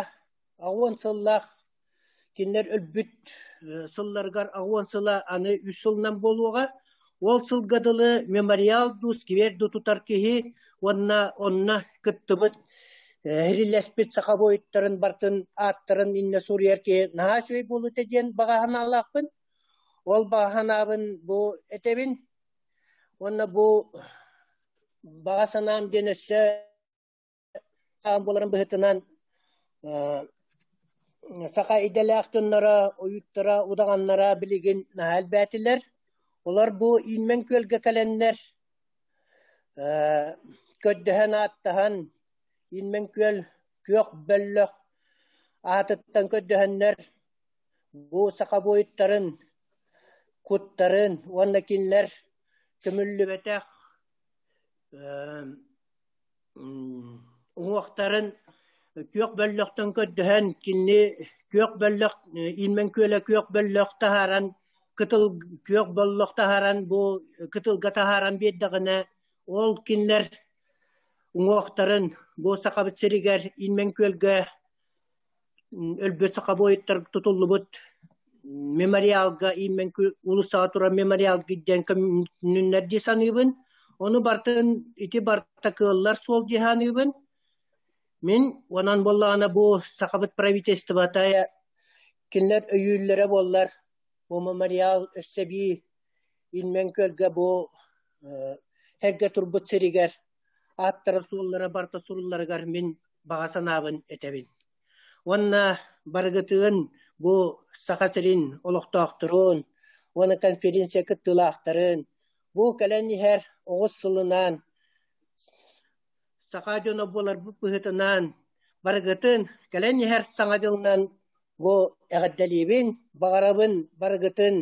аҕыон сыллаах кинилэр өлбүт сылларыгар аҕыон сыла аны үс сылынан буолуоҕа. Ол сылга дылы мемориал дуу, сквер дуу тутар киһи уонна онно кыттыбыт иһиллэспит саха буойуттарын барытын ааттарын иннэ суруйар киһи наһаа үчүгэй буолуо этэ диэн баҕа санаалаахпын. Ол баҕа санаабын бу этэбин. Уонна бу баҕа санаам диэн өссө хаан буоларын быһыытынан саха идэлээх дьонноро, ойууттара, удаҕаннара билигин наһаа элбээтилэр. Олор бу Иинмэн күөлгэ кэлэннэр көрдөһөн ааттаһан Иинмэн күөл күөх бөллөх аатыттан көрдөһөннөр бу саха буойуттарын куттарын уонна кинилэр көмүллүбэтэх уҥуохтарын күөх бөллөхтөн көрдөһөн кинини күөх бөллөх Иинмэн күөлэ күөх бөллөх таһааран Кытыл күөх боллох таһааран бу кытылга таһааран биэрдэҕинэ ол кинилэр уҥуохтарын бу Сахабыт сиригэр Ильмень күөлгэ өлбүт саха буойуттар тутуллубут мемориалга Ильмень уулуссаҕа турар мемориалга диэн көмүннэр дии саныыбын. Ону бартын ити барта кыаллар суол дии саныыбын. Мин онон буоллаҕына бу Сахабыт правительствота кинилэр өйүүллэрэ буоллар бу мемориал өссө эбии Ильмень күөлгэ бу эргэ турбут сиригэр ааттара-суоллара барыта сурулларыгар мин баҕа санаабын этэбин. Уонна барыгытыгын бу Саха сирин олохтоохторун уонна конференция кыттыылаахтарын бу кэлэн иһэр оҕус сылынан саха дьоно буоларбыт быһыытынан барыгытын кэлэн иһэр Саҥа дьылынан бу эҕэрдэлиибин, баҕарабын барыгытын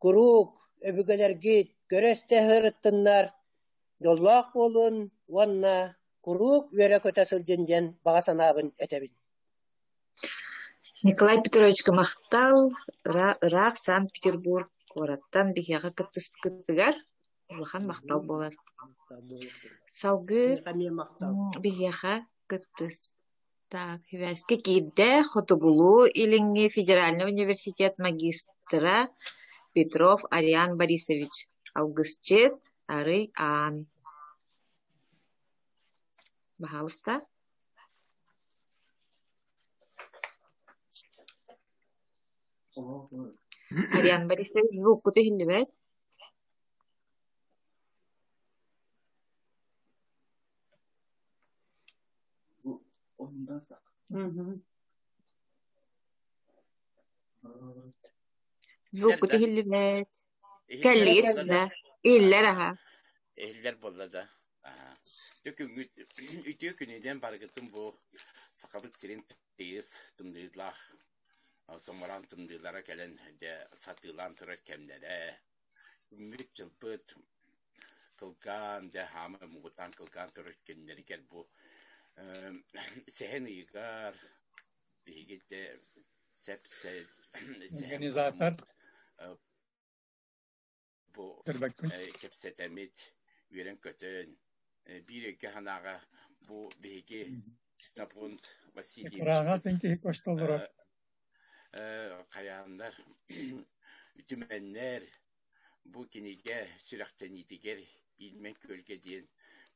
куруук өбүгэлэргит көрө-истэ сырыттыннар, дьоллоох буолун уонна куруук үөрэ-көтө сылдьын диэн баҕа санаабын этэбин. Николай Петровичка махтал, ыраах Санкт-Петербург куораттан биһиэхэ кыттыспыккытыгар улахан махтал буолар. Салгыы биһиэхэ кыттыс. Так, сибээскэ киирдэ Хотугулуу-Илиҥҥи федеральнай университет магистра Петров Ариан Борисович, алгысчыт Арый Аан. Баһаалыста. Ариан Борисович, звуккут иһиллибэт. Звуккут иһиллибэт. Кэллигит да? Иһиллэр аха. Иһиллэр буолла да. Үтүө күнүнэн барыгытын бу Сахабыт сирин тыйыс тымныылаах томороон тымныылара кэлэн дьэ сатыылаан турар кэмнэрэ. Күммүт-дьылбыт кылгаан, дьэ хаама муҥутаан кылгаан турар кэмнэригэр бу сэһэн ыйыгар биһиги дьэ сэп сэһэн Организатор бу кэпсэтэммит, үөрэн-көтөн, биир өйгө санааҕа бу биһиги Ксенофонт Экраҥа Васильевичпыт тинтиһик көстө хайааннар үтүмэннэр бу кинигэ сүрэхтэниитигэр Ильмень күөлгэ диэн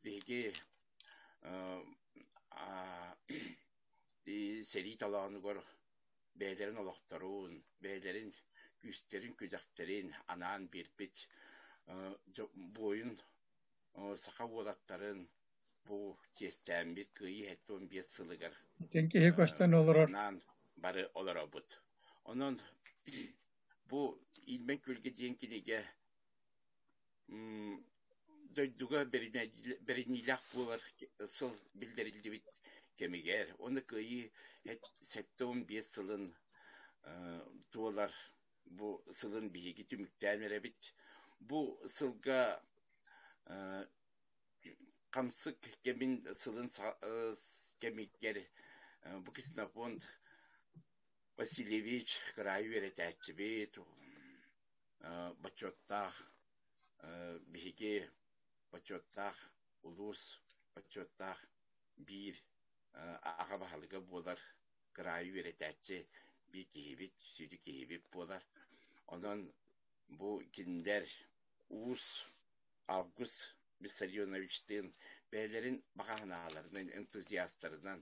биһиги сэрии толоонугар бэйэлэрин олохторун, бэйэлэрин күүстэрин-күдэхтэрин анаан биэрбит буойун саха уолаттарын бу чиэстээммит Кыайыы 75 сылыгар Итин киһи көстөн олорор. санаан бары олоробут. Онон бу Ильмень күөлгэ диэн кинигэ дойдуга бэриниилээх буолар сыл биллэриллибит кэмигэр уонна Кыайыы 75 сылын туолар бу сылын биһиги түмүктээн эрэбит. Бу сылга хамсык кэмин сылын кэмигэр бу Ксенофонт Васильевич кыраайы үөрэтээччибит, бочуоттаах биһиги бочуоттаах улуус бочуоттаах биир аҕа баһылыга буолар кыраайы үөрэтээччи биир киһибит, сүдү киһибит буолар. Онон бу кинилэр уус Август Виссарионовичтыын бэйэлэрин баҕа санааларынан, энтузиастарынан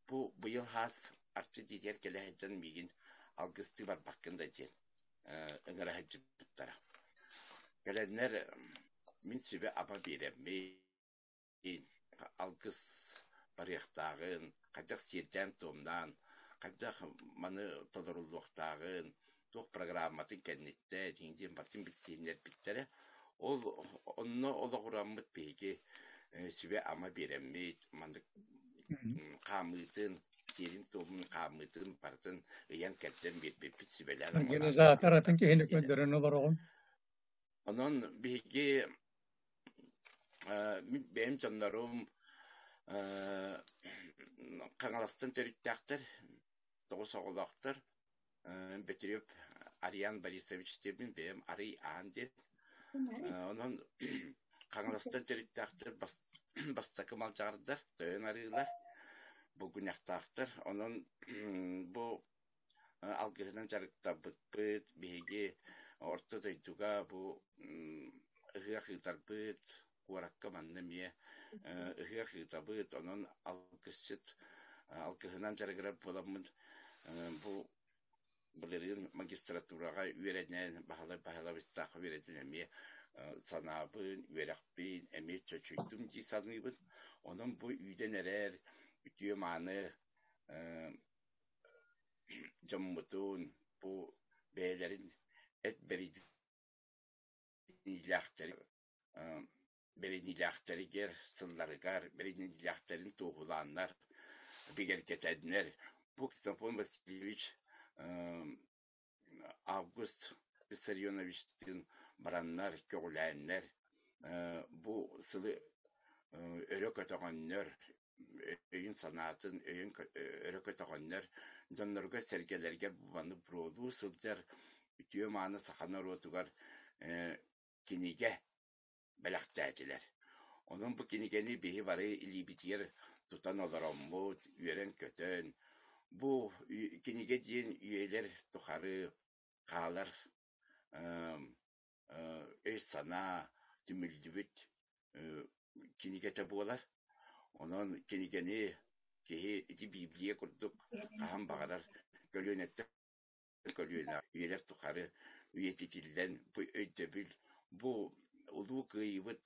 бу быйыл хаас Арчы дьиэтигэр кэлэ сылдьан миигин алгыстыы барбаккын да диэн ыҥыра сылдьыбыттара. Кэлэннэр мин сүбэ-ама биэрэммин, алгыс барыахтааҕын, хайдах сиэрдээн-туомнаан, хайдах маны толоруллуохтааҕын, туох программатын кэнниттэн диэн барытын билсиһиннэрбиттэрэ. Ол онно олоҕураммыт биһиги сүбэ-ама биэрэммит, маннык хаамыытын, сиэрин-туомун хаамыытын барытын ыйан-кэрдэн биэрбиппит, сүбэлээн Организатор атын киһини көрдөрөн олороҕун. Онон биһиги мин бэйэм дьоннорум Хаҥаластан төрүттээхтэр, тоҕус оҕолоохтор. Бөтүрүөп Ариан Борисович диэбин бэйэм арый аан диэн. Онон Хаҥаластан төрүттээхтэр бастакы малдьаҕардар, тойон арыылар, булгунньахтаахтар. Онон бу алгыһынан дьарыктаммыппыт, биһиги орто дойдуга бу ыһыах ыытарбыт, куоракка манна эмиэ ыһыах ыытабыт, онон алгысчыт алгыһынан дьарыгырар буоламмын бу былырыын магистратураҕа үөрэнэн, Баһылай Баһылабыстаахха үөрэнэн эмиэ санаабын, үөрэхпин эмиэ чочуйдум дии саныыбын. Онон бу үүнэн эрэр үтүө-мааны дьоммутун бу бэйэлэрин эт бэриниилээхтэригэр сылларыгар бэриниилээхтэрин туоһулааннар бигэргэтэннэр бу Ксенофонт Васильевич Август Виссарионовичтыын бараннар көҕүлээннэр бу сылы өрө көтөҕөннөр өйүн-санаатын өйүн өрө көтөҕөннөр дьоннорго-сэргэлэргэ маны буруолуу сылдьар үтүө-мааны саха норуотугар кинигэ бэлэхтээтилэр. Онон бу кинигэни биһи бары илиибитигэр тутан олороммут, үөрэн-көтөн, бу кинигэ диэн үйэлэр тухары хаалар өй-санаа түмүллүбүт кинигэтэ буолар. Онон кинигэни киһи ити Библия курдук хаһан баҕарар көлүөнэттэн көлүөнэ үйэлэр тухары үйэтитиллэн бу өйдөбүл бу Улуу Кыайыыбыт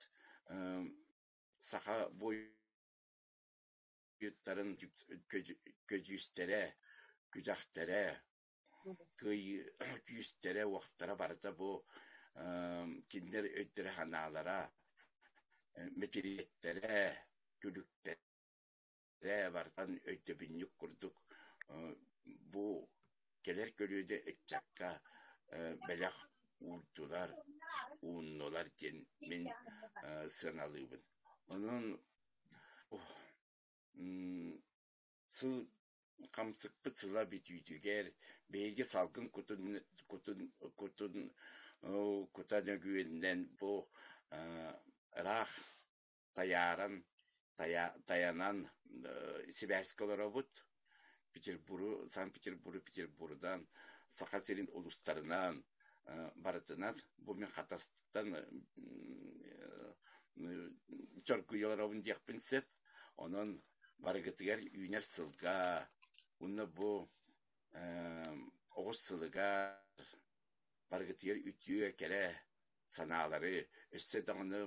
саха буойуттарын көдьүүстэрэ, күдэхтэрэ, кыайыы күүстэрэ-уохтара барыта бу кинилэр өйдөрө-санаалара, мэтириэттэрэ, күлүктэрэ барытын өйдөбүнньүк курдук бу кэлэр көлүөнэ ыччакка бэлэх уурдулар, ууннулар диэн мин сыаналыыбын. Онон Сыл хамсыкпыт сыла бүтүүтүгэр биһиги салгын кутун кутун кутун кута нөгүөнүнэн бу ыраах тайааран тайанан сибээскэ олоробут. Петербуру, Санкт-Петербуру, Петербурдан, Саха сирин улуустарынан барытынан бу мин Хатастан чоргуйа олоробун диэхпин сөп. Онон барыгытыгар үүнэр сылга уонна бу оҕус сылыгар барыгытыгар үтүө кэрэ санаалары өссө даҕаны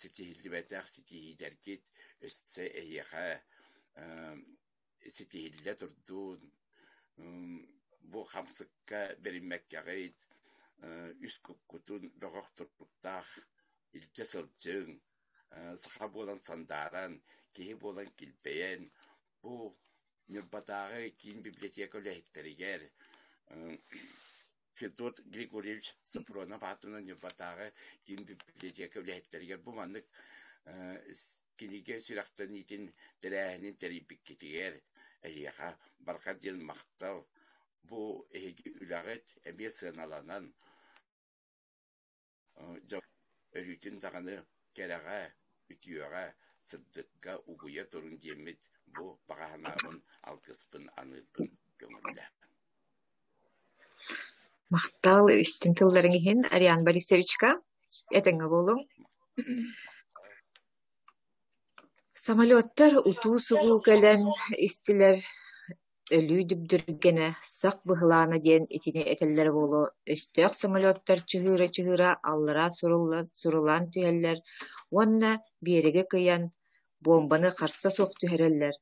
ситиһиллибэтэх ситиһиилэргит өссө эһиэхэ ситиһиллэ турдун бу хамсыкка бэриммэккэҕит үс куккутун бөҕөх туруктаах илдьэ сылдьыҥ саха буолан сандааран, киһи буолан килбэйэн, бу Ньурбатааҕы киин библиотека үлэһиттэригэр Федот Григорьевич Софронов аатынан Ньурбатааҕы киин библиотека үлэһиттэригэр бу маннык кинигэ сүрэхтэниитин тэрээһинин тэрийбиккитигэр эһиэхэ барҕа диэн махтал. Бу эһиги үлэҕит эмиэ сыаналанан Дьон өрүүтүн даҕаны кэрэҕэ, үтүөҕэ, сырдыкка угуйа туруҥ диэммит бу баҕа санаабын, алгыспын аныырбын көҥүллээ. Махтал истиҥ тылларыҥ иһин Ариан Борисовичка. Этэҥҥэ буолуҥ. Самолеттар утуу-субуу кэлэн истилэр Өлүү дүбдүргэнэ, сах быһылаана диэн итини этэллэрэ буолуо, өстөөх самолеттар чыһыыра-чыһыыра аллара сурулаан түһэллэр уонна биэрэги кыйан, буомбаны харса суох түһэрэллэр,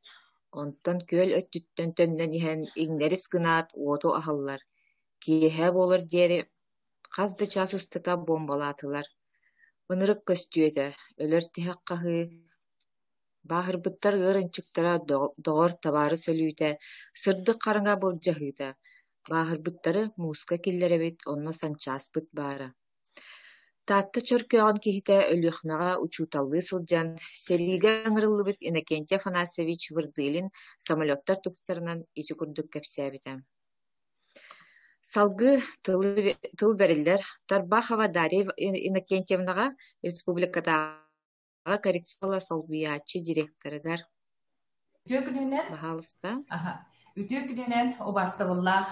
онтон күөл өттүттэн төннөн иһэн иҥнэрис гынаат уоту аһаллар, киэһэ буолуор диэри хас да чаас устата буомбалаатылар. Ынырык көстүү этэ, өлөр тиһэх хаһыы Бааһырбыттар ыар ынчыктара, доҕор табаарыс өлүүтэ, сырдык хараҥа былдьаһыыта. Бааһырбыттары мууска киллэрэбит, онно санчааспыт баара. Таатта Чөркөөҕүн киһитэ Өлүөхүмэҕэ учууталлыы сылдьан, сэриигэ ыҥырыллыбыт Иннокентий Афанасьевич Вырдылин самолеттар тустарынан ити курдук кэпсээбитэ. Салгыы тыл бэриллэр Тарбахова Дарья Иннокентьевнаҕа республикатааҕы коррекционнай солбуйааччы директорыгар. Үтүө күнүнэн. Баһаалыста. Үтүө күнүнэн убаастабыллаах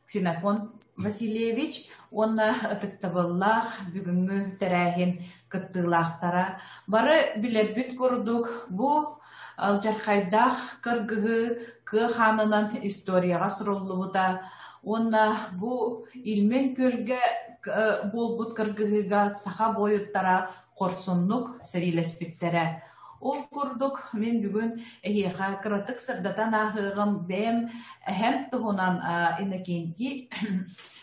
Ксенофонт Васильевич уонна ытыктабыллаах бүгүҥҥү тэрээһин кыттыылаахтара. Бары билэрбит курдук, бу алдьархайдаах кыргыһыы кыа хаанынан историяҕа суруллубута уонна бу Ильмень күөлгэ буолбут кыргыһыыга саха буойуттара хорсуннук сэриилэспиттэрэ. Ол курдук мин бүгүн эһиэхэ кыратык сырдатан ааһыаҕым бэйэм эһэм туһунан Иннокентий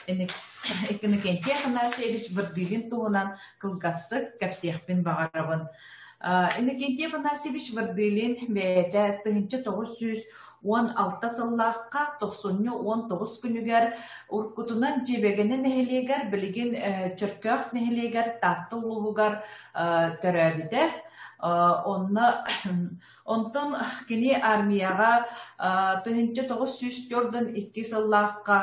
Иннокентий Афанасьевич Вырдылин туһунан кылгастык кэпсиэхпин баҕарабын. Иннокентий Афанасьевич Вырдылин бэйэтэ 1916 сыллаахха тохсунньу 19 күнүгэр уруккутунан Дьиэбэгэнэ нэһилиэгэр, билигин Чөркөөх нэһилиэгэр Таатта улууһугар төрөөбүтэ. Онно онтон кини армияҕа 1942 сыллаахха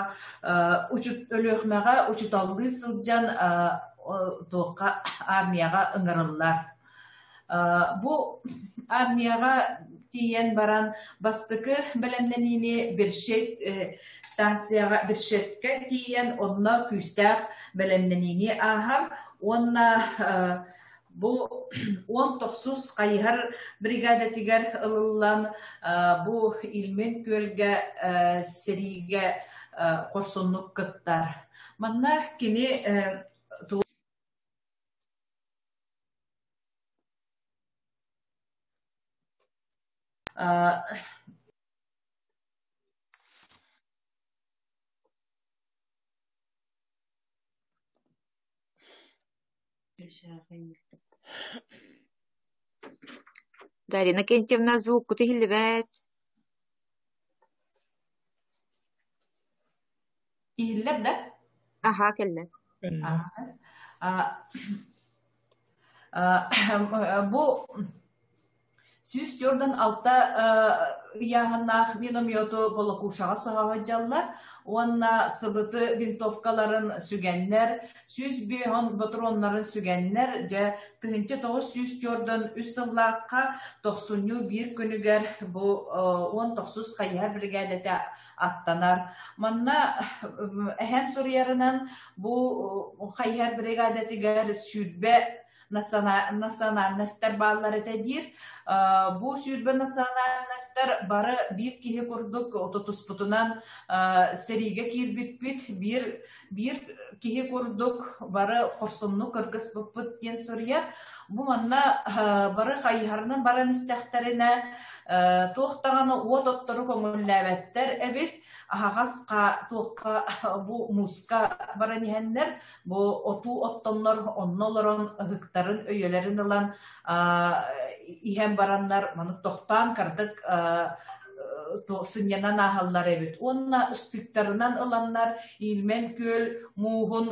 Өлүөхүмэҕэ учууталлыы сылдьан туохха армияҕа ыҥырыллар. Бу армияҕа тиийэн баран бастакы бэлэмнэниини Бершет станцияҕа Бершеткэ тиийэн онно күүстээх бэлэмнэниини ааһар уонна бу 19 хайыһар бригадатыгар ылыллан бу Ильмень күөлгэ сэриигэ хорсуннук кыттар. Манна кини Дарина Кентьевна звуккут иһиллибэт. Иһиллэр да? Аһаа кэллэ. Бу 146 ыйааһыннаах миномету волокушаҕа соһо сылдьаллар уонна сыбыты винтовкаларын сүгэннэр, 150 ботуруоннарын сүгэннэр, дьэ 1943 сыллаахха тохсунньу биир күнүгэр бу 19 хайыһар биригээдэтэ аттанар. Манна эһэм суруйарынан бу хайыһар бригадатыгар 20 национальностар бааллар этэ диир. Бу 20 национальностар бары биир киһи курдук тутуспутунан сэриигэ киирбиппит, биир биир киһи курдук бары хорсуннук кыргыспыппыт диэн суруйар. Бу манна бары хайыһарынан баран истэхтэринэ туох даҕаны уот оттору көҥүллээбэттэр эбит. Аһаҕас туохха бу мууска баран иһэннэр бу отуу оттоннор онно олорон ыһыктарын өйөлөрүн ылан иһэн бараннар маны тохтоон кырдык сынньанан ааһаллар эбит уонна ыстыктарынан ыланнар Ильмень күөл мууһун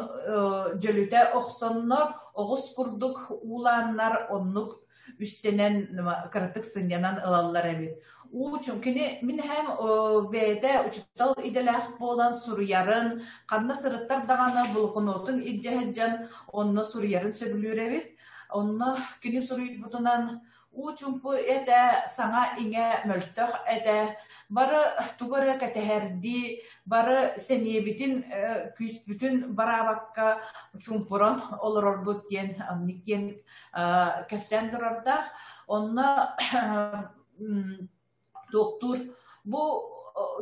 дьөлүтэ охсоннор оҕус курдук уулааннар оннук үссэнэн кыратык сынньанан ылаллар эбит. Уу кини мин эһэм бэйэтэ учуутал идэлээх буолан суруйарын, ханна сырыттар даҕаны блокнотун илдьэ сылдьан онно суруйарын сөбүлүүр эбит. Онно кини суруйбутунан уу чуҥку этэ, саҥа-иҥэ мөлтөх этэ, бары тугу эрэ кэтэһэрдии, бары сэниэбитин, күүспүтүн бараабакка чуумпуран олорорбут диэн оннук диэн кэпсээн турардаах. Онно туохтуур бу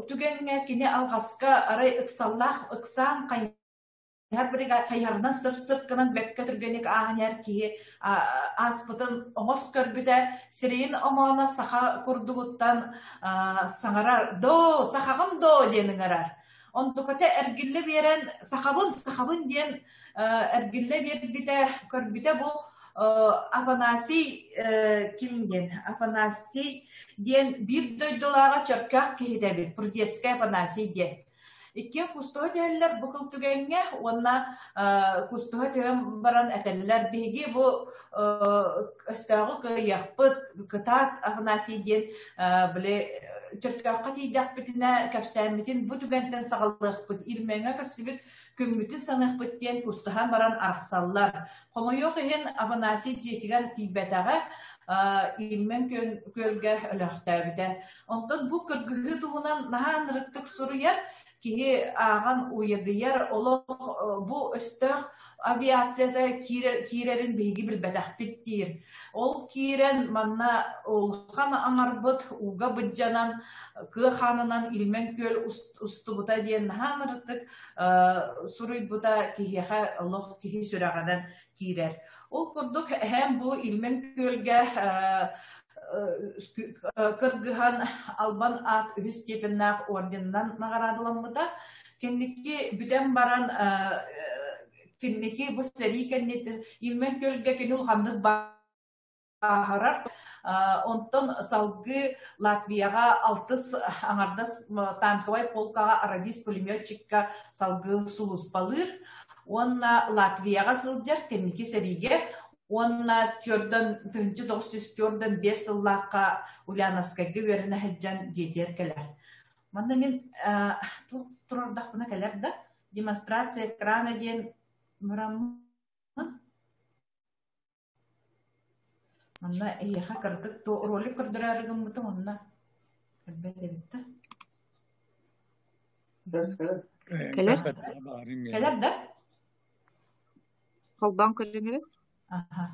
түгэҥҥэ кини алҕаска арай ыксаллаах ыксаан хайыһарынан сып-сып гынан бэккэ түргэнник ааһан иһэр киһи ааспытын оҥос көрбүтэ, сирэйин омооно саха курдугуттан саҥарар «Доо, сахаҕын доо» диэн ыҥырар. Онтуката эргиллэ биэрэн «Сахабын, сахабын» диэн эргиллэ биэрбитэ, көрбүтэ бу Афанасий ким диэн Афанасий диэн биир дойдулааҕа Чөркөөх киһитэ эбит, Прудецкай Афанасий диэн. Иккиэн кустуһа түһэллэр бу кыл түгэҥҥэ уонна кустуһа түһэн баран этэллэр биһиги бу өстөөҕү кыайыахпыт кытаат Афанасий диэн били Чөркөөххө тиийдэхпитинэ кэпсээммитин бу түгэнтэн саҕалыахпыт, Ильмеҥҥэ көрсүбүт күммүтүн саныахпыт диэн кустаһан баран арахсаллар. Хомойуох иһин, Афанасий дьиэтигэр тиийбэтэҕэ, Ильмень күөлгэ өлөөхтөөбүтэ. Онтон бу кыргыһыы туһунан наһаа ынырыктык суруйар, киһи ааҕан уйадыйар, олох бу өстөөх авиацията киирэрин биһиги билбэтэхпит диир. Ол киирэн манна улахан аҥарбыт ууга быдьанан, кыа хаанынан Ильмень күөл устубута диэн наһаа ынырыктык суруйбута киһиэхэ олох киһи сүрэҕинэн киирэр. Ол курдук эһээм бу Ильмень күөлгэ кыргыһан Албан аат үһүс степеннээх орденынан наҕараадаламмыта. Кэнники бүтэн баран кинники бу сэрии кэнниттэн Ильмень күөлгэ кини улаханнык бааһырар. Онтон салгыы Латвияҕа алтыс аҥардас танковай полкаҕа радист-пулеметчикка салгыы сулууспалыыр уонна Латвияҕа сылдьар кэнники сэриигэ уонна түөрдэн 1945 сыллаахха Ульяновскайга үөрэнэ сылдьан дьиэтигэр кэлэр. Манна мин туох турардахпына кэлэр да демонстрация экрана диэн бараммын Манна эйиэхэ кыратык ролик көрдөрөөрү гыммытым онно кэлбэт эбит да. Кэлэр? Кэлэр да? Холбоон көрүҥүрү? Аха.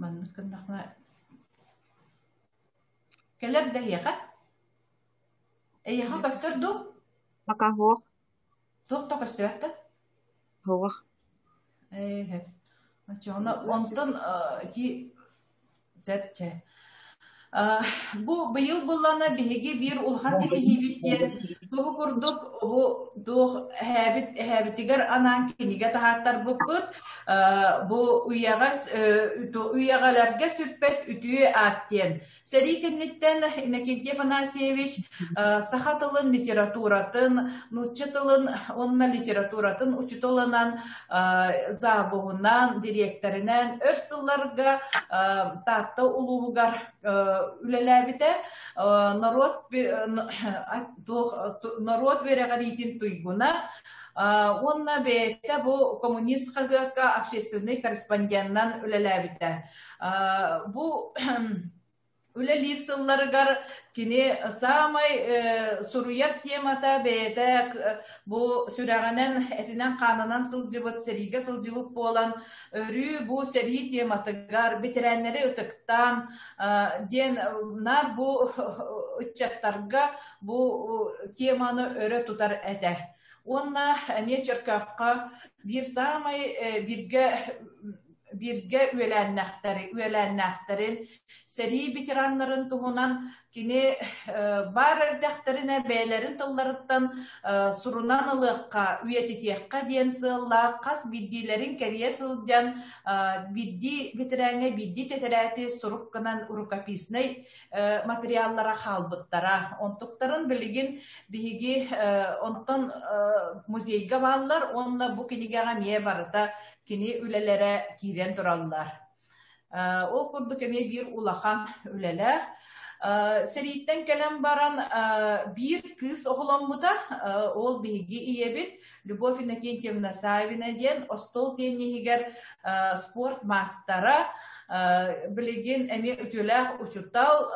Маннык гыннахына кэлэр да эйиэхэ? Эйиэхэ көстөр дуу? Пока суох. Туох да көстүбэт да? Суох. Ээ, оччоҕуна онтон ити сөп чэ. Бу быйыл буллана биһиги биир улахан ситиһиибит диэн бу курдук бу туох эһээбит эһээбитигэр анаан кинигэ таһааттарбыппыт бу үйэҕэ үйэҕэлэргэ сүппэт үтүө аат диэн Сэрии кэнниттэн Иннокентий Афанасьевич саха тылын литературатын, нуучча тылын уонна литературатын учууталынан, завуһунан, дириэктэринэн өр сылларга Таатта улууһугар үлэлээбитэ. Норуот норуот үөрэҕириитин туйгуна уонна бэйэтэ бу коммунист хаһыакка общественный корреспонденынан үлэлээбитэ. Бу үлэлиир сылларыгар кини саамай суруйар темата бэйэтэ бу сүрэҕинэн этинэн-хаанынан сылдьыбыт, сэриигэ сылдьыбыт буолан, өрүү бу сэрии тематыгар бэтэрээннэри ытыктаан диэн наар бу ыччаттарга бу теманы өрө тутар этэ. Уонна эмиэ Чөркөөххө биир саамай бииргэ бииргэ үөлээннэхтэрин, сэрии ветераннарын туһунан кини баар эрдэхтэринэ бэйэлэрин тылларыттан сурунан ылыахха, үйэтитиэххэ диэн сыаллаах хас биирдиилэрин кэрийэ сылдьан биирдии ветерааҥҥа биирдии тэтэрээти сурук гынан рукописнай материаллара хаалбыттара. Онтуктарын билигин биһиги онтон музейга бааллар уонна бу кинигэҕэ эмиэ барыта кини үлэлэрэ киирэн тураллар. Ол курдук эмиэ биир улахан үлэлээх. Сэрииттэн кэлэн баран биир кыыс оҕоломмута, ол биһиги ийэбит Любовь Иннокентьевна Савина диэн остуол тенниһигэр спорт маастара, билигин эмиэ үтүөлээх учуутал,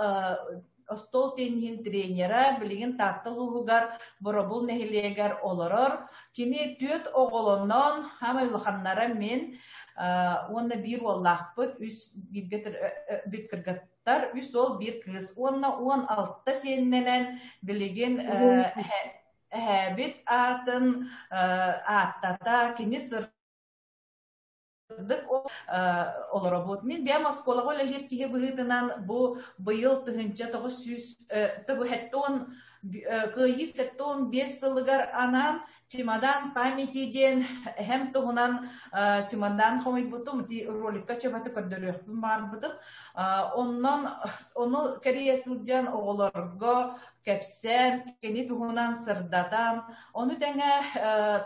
остуол тенниһин тренера, билигин Таатта улууһугар Боробул нэһилиэгэр олорор. Кини түөрт оҕолонон, хаамай улаханнара мин уонна биир уоллаахпыт, үс бииргэ бит кыргыттар, үс уол, биир кыыс уонна 16 сиэннэнэн билигин эһээбит аатын ааттата кини сыр олоробут. Мин бэйэм оскуолаҕа үлэлиир киһи быһыытынан бу быйыл 1900 төбүһэттон Кыайыы 75 сылыгар анаан «Чемодан памяти» диэн эһэм туһунан чемодан хомуйбутум, ити роликка чөмөтө көрдөрүөхпүн баҕарбытым. Онон ону кэрийэ сылдьан оҕолорго кэпсээн, кини туһунан сырдатан, ону тэҥэ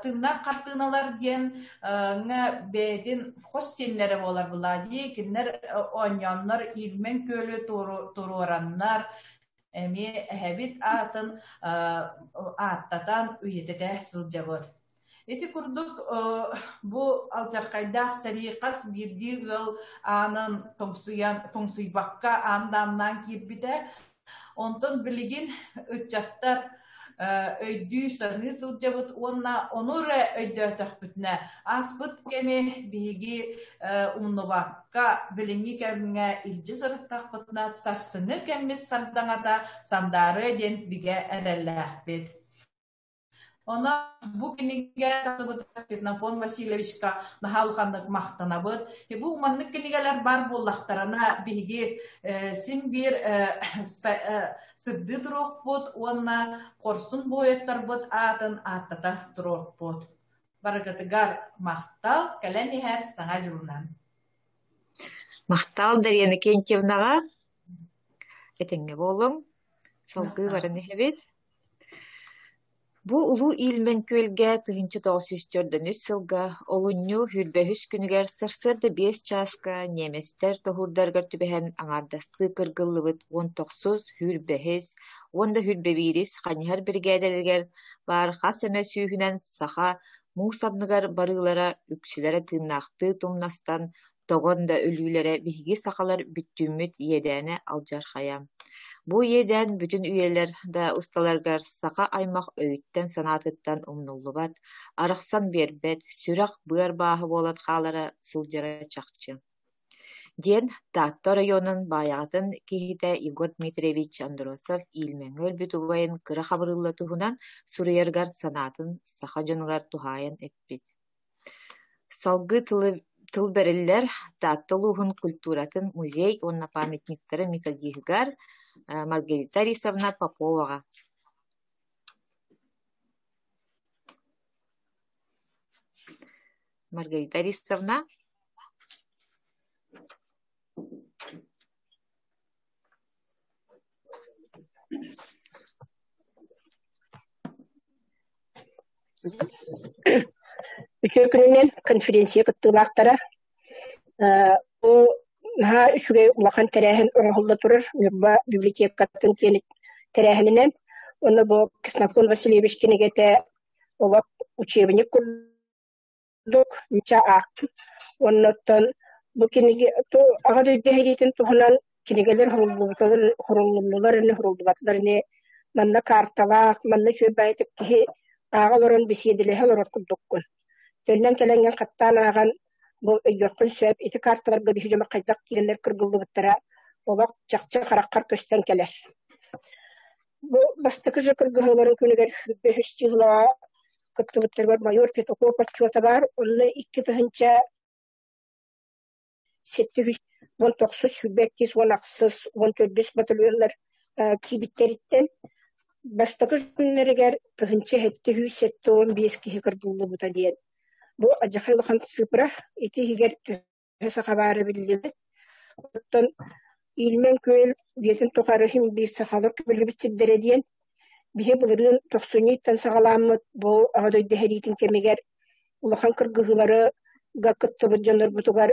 тыыннаах хартыыналар диэн бэйэтин хос сиэннэрэ буолар Влади, кинилэр оонньооннор Ильмень күөлү туруораннар, эмиэ эһэбит аатын ааттатан үйэтитэ сылдьабыт. Ити курдук бу алдьархайдаах сэрии хас биирдии ыал аанын тоҥсуйан тоҥсуйбакка аан-даамнаан киирбитэ. Онтон билигин ыччаттар өйдүү-саныы сылдьабыт уонна ону эрэ өйдөөтөхпүтүнэ ааспыт кэми биһиги умнубакка билиҥҥи кэмҥэ илдьэ сырыттахпытына сарсыҥҥы кэммит сардаҥата сандаарыа диэн бигэ эрэллээхпит. Онон бу кинигэ тахсыбыт Ксенофонт Васильевичка наһаа улаханнык махтанабыт. Бу маннык кинигэлэр баар буоллахтарына биһиги син биир сырдыы туруохпут уонна хорсун буойуттарбыт аатын ааттата туруохпут. Барыгытыгар махтал, кэлэн иһэр Саҥа дьылынан. Махтал Дарья Иннокентьевнаҕа. Этэҥҥэ буолуҥ. Салгыы баран иһэбит. Бу Улуу Ильмень күөлгэ 1943 сылга олунньу 23 күнүгэр сарсыарда 5 чааска немецтэр тоһуурдарыгар түбэһэн аҥаардастыы кыргыллыбыт 19, 25 уонна 21 хайыһар биригээдэлэригэр баар хас эмэ сүүһүнэн саха муус анныгар барыылара үксүлэрэ тыыннаахтыы тумнастан тоҕон да өлүүлэрэ биһиги сахалар бүттүүммүт иэдээнэ алдьархайа. Бу иэдээн бүтүн үйэлэр да усталарыгар саха аймах өйүттэн-санаатыттан умнуллубат, арахсан биэрбэт, сүрэх-быар бааһа буолан хаалара сылдьара чахчы. Диэн Таатта оройуонун Баайаҕатын киһитэ Егор Дмитриевич Андросов Иилмэҥҥэ өлбүт убайын Кыра Хабырыылла туһунан суруйарыгар санаатын саха дьонугар туһаайан эппит. Салгыы тылы тыл бэриллэр Таатта улууһун культуратын музей уонна памятниктарын методиһыгар Маргарита Борисовна Поповаҕа. Маргарита Борисовна. Үтүө күнүнэн конференция кыттыылаахтара. Бу наһаа үчүгэй улахан тэрээһин оҥоһулла турар Ньурба библиотекатын тэрээһининэн. Уонна бу Ксенофонт Васильевич кинигэтэ олох учебник курдук нча аахтым. Уонна оттон бу кинигэ Аҕа дойду сэриитин туһунан кинигэлэр суруллуллар ини суруллубатылар ини манна карталаах, манна үчүгэй баайытык киһи ааҕа олорон бэсиэдэлэһэ олорор курдуккун. Төннөн кэлэҥҥин хаттаан ааҕан бу өйдүөххүн сөп, ити карталарга биһи дьоно хайдах киирэннэр кыргыллыбыттара олох чахчы хараххар көстөн кэлэр. Бу бастакы же кыргыһыыларын күнүгэр үһүс дьыллаҕа кыттыбыттарыгар майор Петухов отчуота баар, онно 2700 19 22 18 14 батальоннар киирбиттэриттэн бастакы күннэригэр 1775 киһи кыргыллыбыта диэн. Бу адьахай улахан цифра, ити иһигэр төһө саха баара биллибэт. Оттон Ильмень күөл үйэтин тухары иһин биир сахалар көмүллүбүт сирдэрэ диэн биһи былырыын тохсунньуттан саҕалааммыт бу Аҕа дойду сэриитин кэмигэр улахан кыргыһыылары кыттыбыт дьоннорбутугар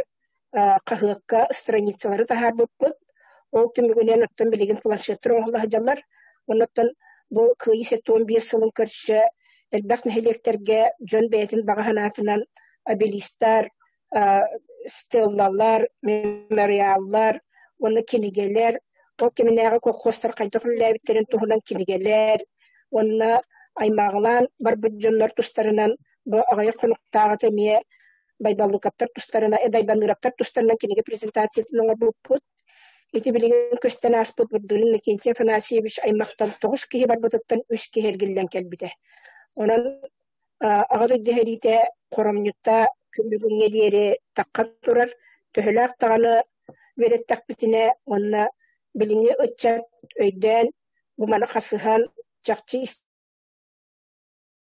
хаһыакка страницалары таһаарбыппыт. Ол түмүгүнэн оттон билигин планшеттар оҥоһулла сылдьаллар. Оннуттан бу Кыайыы 75 сылын көрсө элбэх нэһилиэктэргэ дьон бэйэтин баҕа санаатынан обелистар, стеллалар, мемориаллар уонна кинигэлэр, ол кэминээҕи колхозтар хайдах үлэлээбиттэрин туһунан кинигэлэр уонна аймааҕылаан барбыт дьоннор тустарынан бу аҕыйах хонуктааҕыта эмиэ Байбаллыкаптар тустарынан, Дайбаныраптар тустарынан кинигэ презентациятын оҥорбуппут. Ити билигин көстөн ааспыт Бурдулин Иннокентий Афанасьевич аймахтан 9 киһи барбытыттан 3 киһи эргиллэн кэлбитэ. Онон Аҕа дойду сэриитэ хоромньута күн бүгүҥҥэ диэри тахха турар. Төһөлөөх даҕаны үөрэттэхпитинэ уонна билиҥҥи ыччат өйдөөн бу маны хасыһан чахчы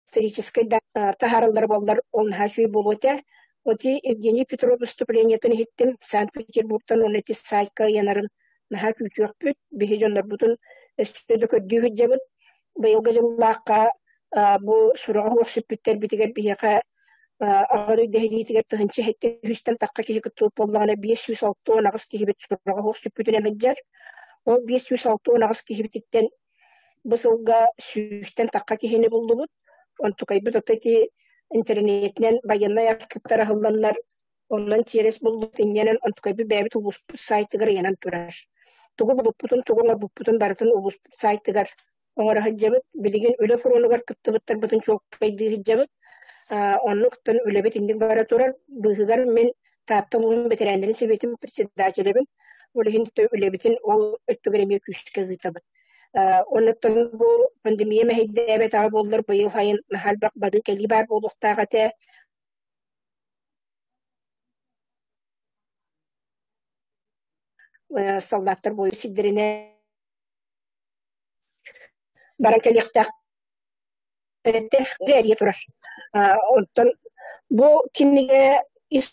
историческай да таһаараллара буоллар, ол наһаа үчүгэй буолуо этэ. Оти Евгений Петров выступлениетын иһиттим, Санкт-Петербургтан уонна ити сайтка ыйанарын наһаа күүтүөхпүт. Биһи дьоннорбутун өссө да көрдүү сылдьабыт. Быйылгы дьыллаахха бу сураҕа суох сүппүттэрбитигэр биһиэхэ аҕа дэһириитигэр 1703-тэн тахха киһи кыттыбыт буоллаҕына, 568 киһибит сураҕа суох сүппүтүнэн сылдьар. Ол 568 киһибититтэн бу сылга 100-тэн тахха киһини буллубут. Онтукайбыт ото ити интэриниэтинэн байыаннай архыыптар аһылланнар, онон чиэрэс буллубут инньэнэн онтукайбыт бэйэбит улууспут сайтыгар ыйанан турар. Тугу булуппутун, тугу оҥорбуппутун барытын улууспут сайтыгар оҥоро сылдьабыт. Билигин үлэ фронугар кыттыбыттарбытын чуолкайдыы сылдьабыт. Оннуктан үлэбит инник бара турар. Быыһыгар мин Таатта улууһун бэтэрээннэрин сэбиэтин председателэбин. Ол иһин үлэбитин ол өттүгэр эмиэ күүскэ ыытабыт. Оннуктан бу пандемия мэһэйдээбэтэҕэ буоллар, быйыл сайын наһаа элбэх барыы кэлии баар буолуохтаах этэ. Солдаттар буойу сирдэринэн баран кэлиэхтээх эрийэ турар. Онтон бу кинигэ ис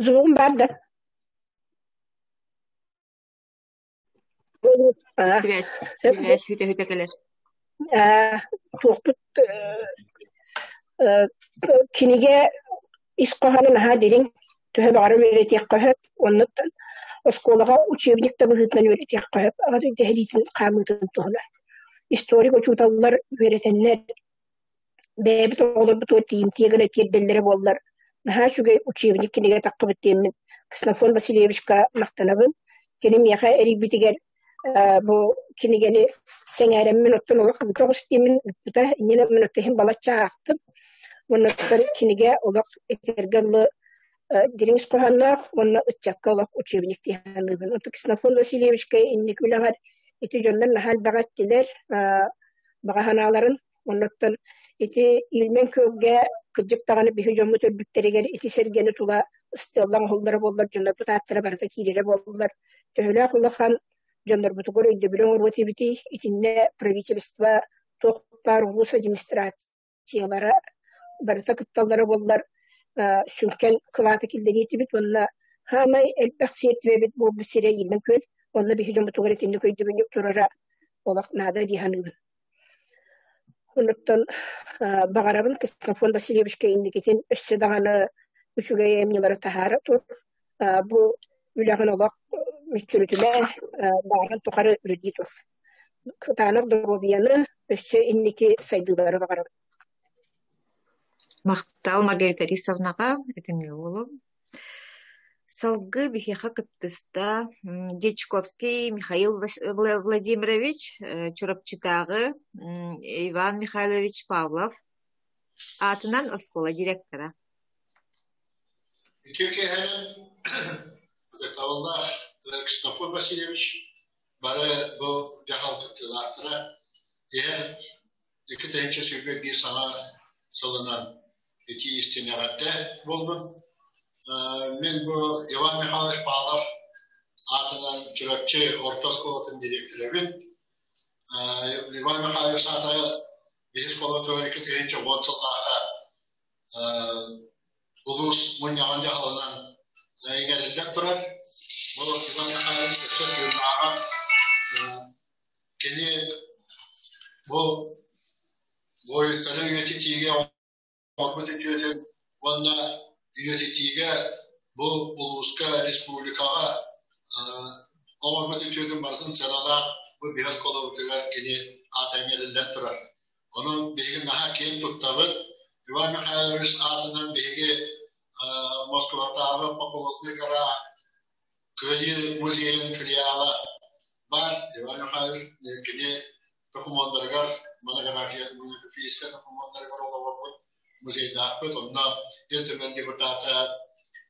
Звугум баар да? Связь, связь хүтэ-хүтэ кэлэр. Туохпут кинигэ ис хоһооно наһаа дириҥ, төһө баҕарар үөрэтиэххэ сөп. Оннуттан оскуолаҕа учебник да быһыытынан үөрэтиэххэ сөп. Аҕа дэһэлиитин хаамыытын туһунан. Историк учууталлар үөрэтэннэр бэйэбит оҕолорбутугар тиийимтиэ гына тиэрдэллэрэ буоллар, наһаа үчүгэй учебник кинигэ таххыбыт диэммин Ксенофонт Васильевичка махтанабын. Кини миэхэ эрийбитигэр бу кинигэни сэҥээрэммин оттон олох ыыта оҕус диэммин ыыппыта. Инньэ мин оттон иһин балачча аахтым. Уонна кинигэ олох этэргэ дылы дириҥ ис хоһоонноох уонна ыччакка олох учебник дии саныыбын. Онтон Ксенофонт Васильевичка инники үлэҕэр ити дьоннор наһаа элбэҕи эттилэр, баҕа санааларын. Оннуттан ити Ильмень күөлгэ кырдьык даҕаны биһи дьоммут өлбүттэригэр ити сэргэни тула ыстыалла оҥоһуллара буоллар, дьоннорбут ааттара барыта киирэрэ буоллар, төһөлөөх улахан дьоннорбутугар өйдөбүлү оҥоруо этибитий? Итиннэ правительство туох баар улуус администрациялара барыта кытталлара буоллар, сүҥкэн кылааты киллэриэ этибит уонна саамай элбэх сиэртибэбит буолбут сирэ Ильмень күөл. Онно биһи дьоммутугар итинник өйдөбүнньүк турара олох наада дии саныыбын. Онуттан баҕарабын Ксенофонт Васильевичка инникитин өссө даҕаны үчүгэй айымньылары таһаара тур. Бу үлэҕин олох мүччүрүтүмэ, баарын тухары үлэлии тур. Кытаанах доруобуйаны, өссө инники сайдыылары баҕарабын. Махтал Маргарита Борисовнаҕа, этиҥҥэ буолуҥ. Салгыы биһиэхэ кыттыста Дьячковский Михаил Владимирович, Чурапчытааҕы Иван Михайлович Павлов аатынан оскуола директора. Үтүө киэһэнэн ытыктабыллаах Ксенофонт Васильевич бары бу дьаһал кыттыылаахтара иһэр 2021 саҥа сылынан итии истиҥ эҕэрдэ буоллун. Мин бу Иван Михайлович Павлов аатынан Чурапчы орто оскуолатын дириэктэрэбин. Иван Михайлович аата биһи оскуола 2010 сыллаахха улуус мунньаҕын дьаһалынан иҥэриллэн турар. Бу Иван Михайлович өссө тыыннааҕар кини бу буойуттары үйэтитиигэ оҥорбут үтүөтүн уонна үйэтитиигэ бу улууска, республикаҕа оҥорбут үтүөтүн барытын сыаналаан бу биһи оскуолабытыгар кини аата иҥэриллэн турар. Онон биһиги наһаа киэн туттабыт. Иван Михайлович аатынан биһиги Москватааҕы Поповодный гора Кыайыы музейын филиала баар. Иван Михайлович кини докумуоннарыгар, монография, монографическай докумуоннарыгар олоҕурбут музейдаахпыт. Онно Ил Түмэн депутата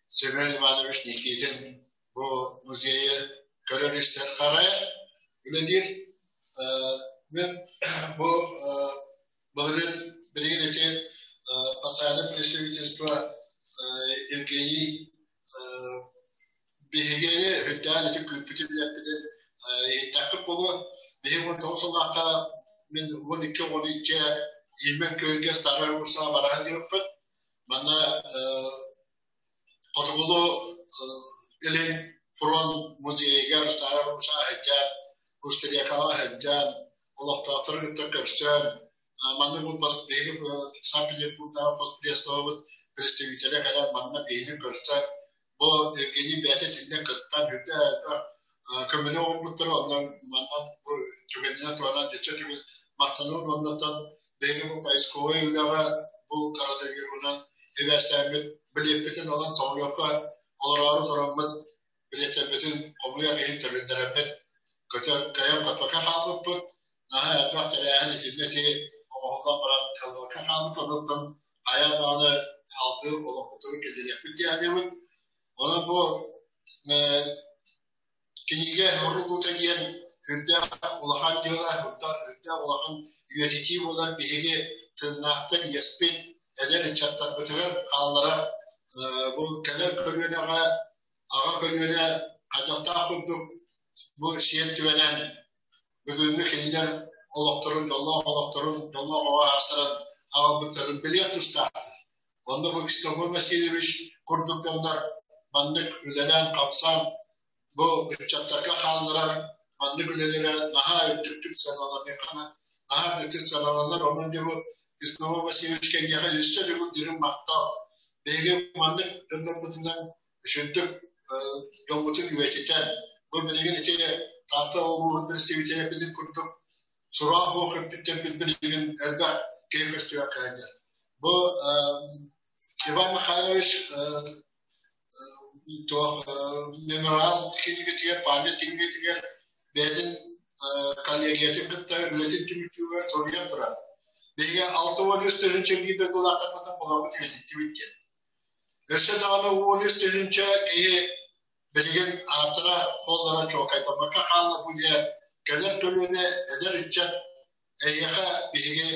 Семен Иванович Никитин бу музейы көрөр-истэр харайар, үлэлиир. Мен бу былырыын билигин ити постоянно официальное представительство Евгений биһигини үрдээн ити күүппүтүн билэппитин иһиттэххит буолуо. Биһиги 19 сыллаахха мин 12-12 Ильмен күөлгэ Старая Руссаҕа бара сылдьыбыппыт. Манна Хотугулуу Илин фронт музейыгар Старая Руссаҕа сылдьан, Устерекаҕа сылдьан, олохтоохтору кытта көрсөн, манна бу биһиги Санкт-Петербургдааҕы постпредствобут представителэ кэлэн манна биһигини көрсөн, бу Евгений бэйэтэ итиннэ кыттан үрдэ элбэх көмөнү оҥорбуттара, онно манна бу түгэнинэн туһанан өссө төгүл махтанабын уоннаттан биһиги бу поисковай үлэҕэ бу коронавирунан сибээстээммит билиэппитин ылан самолекка олороору тураммыт билиэттэрбитин хомуйа иһин төнүннэрэммит көтөр кыайан көппөккө хаалбыппыт. Наһаа элбэх тэрээһин итиннэ ити оҥоһуллан баран кыаллыбакка хаалбыт, онуттан хайаан даҕаны салгыы олохпутугар киллэриэхпит диэбит. Онон бу кинигэ орулуута диэн үрдээх улахан дьыала, үрдээх улахан үйэтитии буолар биһиги тыыннаахтар иэспит эдэр ыччаттарбытыгар хааллара бу кэлэр көлүөнэҕэ аҕа көлүөнэ хайдахтаах курдук бу сиэртибэнэн бүгүҥҥү кинилэр олохторун, дьоллоох олохторун, дьоллоох оҕо аастарын аҕалбыттарын билиэх тустаахтар. Онно бу Ксенофонт Васильевич курдук дьоннор маннык үлэлээн-хамсаан бу ыччаттарга хаалларар маннык үлэлэрэ наһаа үрдүктүк сыаналаныахха наһаа үрдүктүк сыаналанар. Онон дьэ бу Ксенофонт Васильевич кэнниэхэ өссө төгүл дириҥ махтал. Биһиги маннык дьоннорбутунан үчүгдүк дьоммутун үйэтитэн, бу билигин ити Таатта улууһун представителя курдук сураах буох эппиттэрбит билигин элбэх киһи көстүбэккэ сылдьар. Бу Иван Михайлович туох мемориал кинигэтигэр, память кинигэтигэр бэйэтин коллегиятын кытта үлэтин түмүктүүрүгэр суруйан турар. Биһиги 63 тыһыынча биир дойдулаахтарбытын булабыт үйэтиттибит диэн. Өссө даҕаны 13 тыһыынча киһи билигин ааттара суоллара чуолкайдаммакка хаалла бу диэ кэлэр көлүөнэ эдэр ыччат эһиэхэ биһиги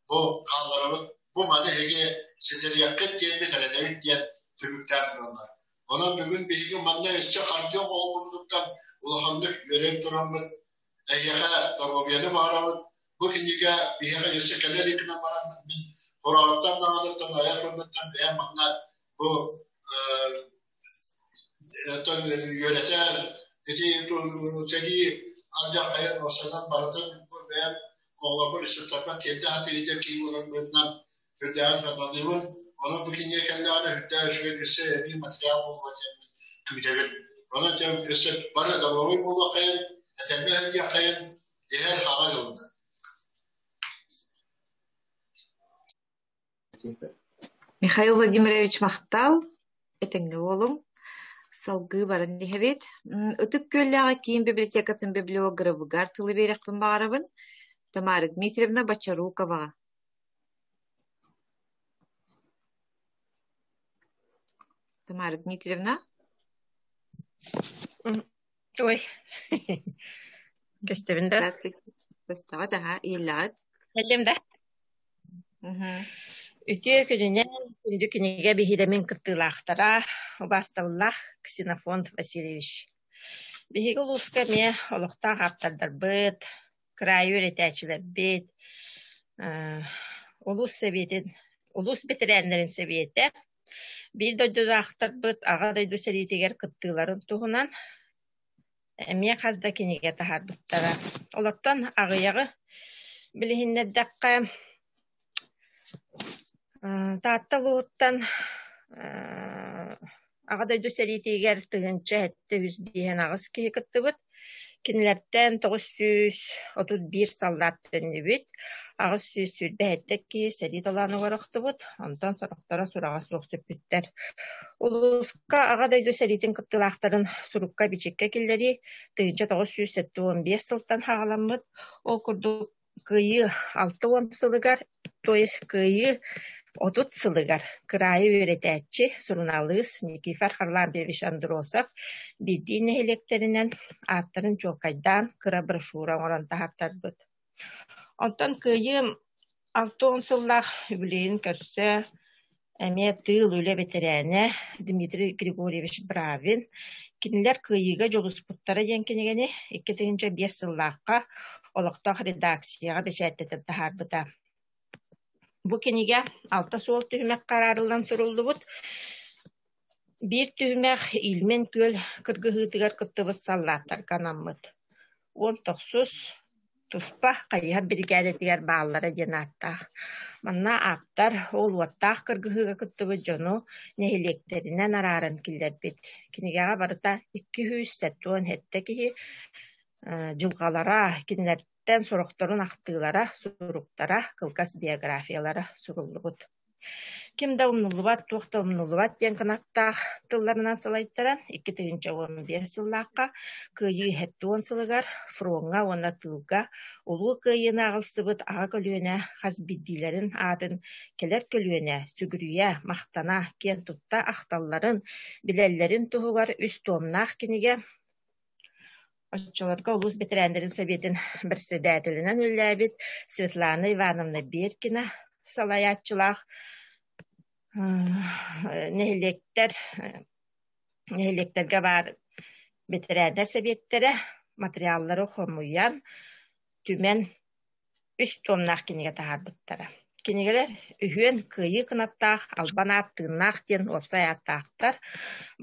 бу хаалларабыт, бу маны эһиги ситэриэххит диэммит эрэнэбит диэн түмүктээн тураллар. Онон бүгүн биһиги манна өссө хардыы оҕолорбутуттан улаханнык үөрэн тураммыт эһиэхэ доруобуйаны баҕарабыт. Бу кинигэ биһиэхэ өссө кэлэ илигинэ баран мин Хороҕоттон даҕаныттан айар фондуттан бэйэм манна бу оттон үөрэтэр ити сэрии алдьархайын уопсайынан барытын бу бэйэм оҕолорбор ыччаттарбар тиэрдэ сатыыр киһи буоларым быһыытынан үрдээҕин сананыыбын. Онон бу кинигэ кэллэҕинэ үрдээх үчүгэй өссө эбии материал буолуо диэммин күүтэбин. Онон дьэ өссө бары доруобай буолуоххайын, этэҥҥэ сылдьыаххайын, иһэр хаҥа дьолунан. Михаил Владимирович махтал, этэҥҥэ буолуҥ. Салгыы баран иһэбит. Ытык Күөллээҕи киин библиотекатын библиографыгар тылы биэриэхпин баҕарабын. Тамара Дмитриевна Бочаруковаҕа. Тамара Дмитриевна? Ой, көстөбүн да? Көстөҕүт аһа, иһиллэҕит? Кэллим да? Үтүө күнүнэн күндү кинигэ биһирэмин кыттыылаахтара, убаастабыллаах Ксенофонт Васильевич. Биһиги улууска эмиэ олохтоох ааптардарбыт, кыраайы үөрэтээччилэрбит, улуус сэбиэтин, улуус бэтэрээннэрин сэбиэтэ, биир дойдулаахтарбыт Аҕа дойду сэриитигэр кыттыыларын туһунан эмиэ хас да кинигэ таһаарбыттара. Олортон аҕыйаҕы билиһиннэрдэххэ, Таатта улууһуттан Аҕа дойду сэриитигэр 1758 киһи кыттыбыт. Кинилэртэн 931 саллаат төннүбүт, 827 киһи сэрии талааныгар охтубут, онтон сорохторо сураҕа суох сүппүттэр. Улууска Аҕа дойду сэриитин кыттыылаахтарын сурукка-бичиккэ киллэрии 1975 сылтан саҕаламмыт. Ол курдук Кыайыы 60 сылыгар, то есть Кыайыы 30 сылыгар кыраайы үөрэтээччи, суруналыыс Никифор Харлампьевич Андросов биирдии нэһилиэктэринэн ааттарын чуолкайдаан кыра брошюра оҥорон таһаартарбыт. Онтон Кыайыы 60 сыллаах үбүлүөйүн көрсө Эмиэ тыыл үлэ бэтэрээнэ Дмитрий Григорьевич Бравин кинилэр кыайыыга дьулуспуттара диэн кинигэни 2005 сыллаахха олохтоох редакцияҕа бэчээттэтэн таһаарбыта. Бу кинигэ алта суол түһүмэххэ араарыллан суруллубут. Биир түһүмэх Ильмень күөл кыргыһыытыгар кыттыбыт саллааттарга анаммыт. Уон тохсус туспа хайыһар биригээдэтигэр бааллара диэн ааттаах. Манна ааптар ол уоттаах кыргыһыыга кыттыбыт дьону нэһилиэктэринэн арааран киллэрбит. Кинигэҕэ барыта 277 киһи дьылҕалара, кинилэртэн сорохторун ахтыылара, суруктара, кылгас биографиялара суруллубут. Ким да умнуллубат, туох да умнуллубат диэн кынаттаах тылларынан салайтаран, 2015 сыллаахха Кыайыы 70 сылыгар фроҥҥа уонна тыылга Улуу Кыайыыны аҕалсыбыт аҕа көлүөнэ хас биирдиилэрин аатын кэлэр көлүөнэ сүгүрүйэ, махтана, киэн тутта ахталларын, билэллэрин туһугар үс туомнаах кинигэ Оччолорго улуус бэтэрээннэрин сэбиэтин бэрэссэдээтэлинэн үлэлээбит Светлана Ивановна Беркина салайааччылаах нэһилиэктэр нэһилиэктэргэ баар бэтэрээннэр сэбиэттэрэ материаллары хомуйан, түмэн үс туомнаах кинигэ таһаарбыттара. Кинигэлэр үһүөн «Кыайыы кынаттаах, албан аат тыыннаах» диэн уопсай ааттаахтар.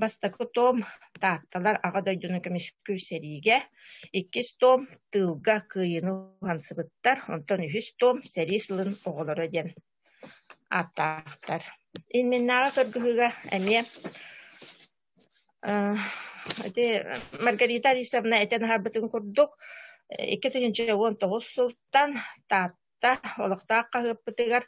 Бастакы том «Таатталар Аҕа дойдуну көмүскүүр сэриигэ», иккис том «Тыылга кыайыыны уһансыбыттар», онтон үһүс том «Сэрии сылын оҕолоро» диэн ааттаахтар. Иннинээҕи кыргыһыыга эмиэ ити Маргарита Алисовна этэн аһарбытын курдук, 2019 сылтан Таатта олохтоох хаһыаппытыгар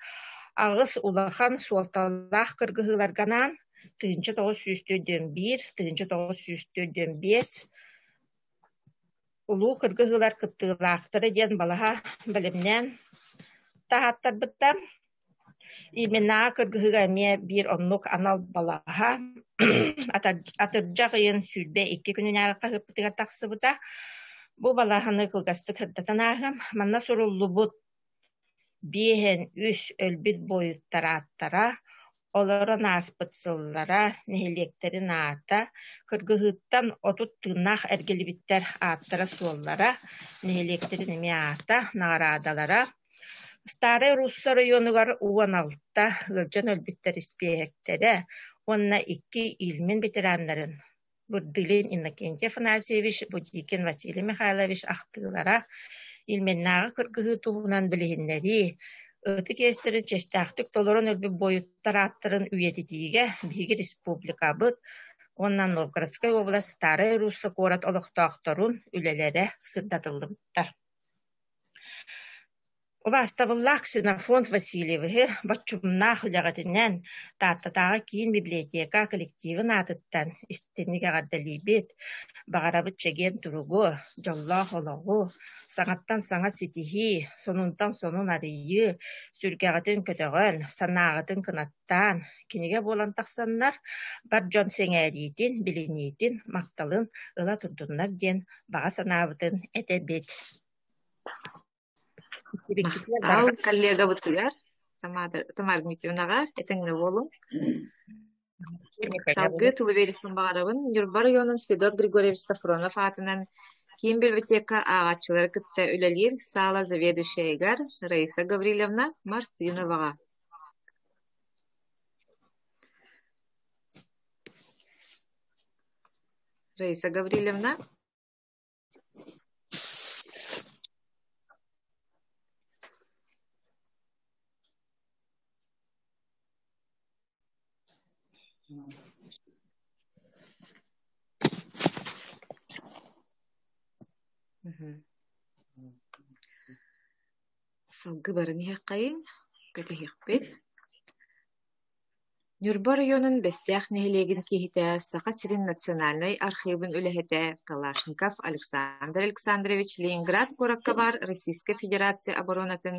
аҕыс улахан суолталаах кыргыһыыларга анаан 1941, 1945 Улуу кыргыһыылар кыттыылаахтара диэн балаһа бэлэмнээн таһааттарбыта. Именнааҕы кыргыһыыга эмиэ биир оннук анал балаһа атырдьах ыйын 22 күнүнээҕи хаһыаппытыгар тахсыбыта. Бу балаһаны кылгастык сырдатан ааһыам. Манна суруллубут Биэһэн үс өлбүт буойуттар ааттара, олорон ааспыт сыллара, нэһилиэктэрин аата, кыргыһыыттан 30 тыыннаах эргиллибиттэр ааттара-суоллара, нэһилиэктэрин эмиэ аата, наҕараадалара, Старай Русса оройуонугар 16 ыалдьан өлбүттэр испииһэктэрэ уонна икки Ильмень ветераннарын Бурдылин Иннокентий Афанасьевич, Будикин Василий Михайлович ахтыылара, Ильменнээҕи кыргыһыы туһунан билиһиннэрии, ытык иэстэрин чиэстээхтик толорон өлбүт буойуттар ааттарын үйэтитиигэ биһиги республикабыт уонна Новгородскай уобалас Старай Русса куорат олохтоохторун үлэлэрэ сырдатыллыбыттар. Убаастабыллаах Ксенофонт Васильевиһы боччумнаах үлэҕитинэн Тааттатааҕы киин библиотека коллективын аатыттан истиҥник эҕэрдэлиибит, баҕарабыт чэгиэн туругу, дьоллоох олоҕу, саҥаттан саҥа ситиһии, сонунтан сонун арыйыы, сүргэҕитин көтөҕөн, санааҕытын кынаттаан, кинигэ буолан тахсаннар, бар дьон сэҥээриитин, билиниитин, махталын ыла турдуннар диэн баҕа санаабытын этэбит. Махтал коллегабытыгар Тамара Дмитриевнаҕа этэҥҥэ буолуҥ. Салгыы тылы биэриэхпин баҕарабын. Ньурба районун Федот Григорьевич Софронов аатынан киин библиотека ааҕааччылары кытта үлэлиир саала заведующайыгар Раиса Гаврильевна Мартыноваҕа. Раиса Гаврильевна. Салгыы баран иһиэххэйиҥ, кэтэһиэхпит. Ньурба оройуонун Бэстээх нэһилиэгин киһитэ, Саха сирин национальнай архыыбын үлэһитэ Калашников Александр Александрович Ленинград куоракка баар Российскай Федерация оборонатын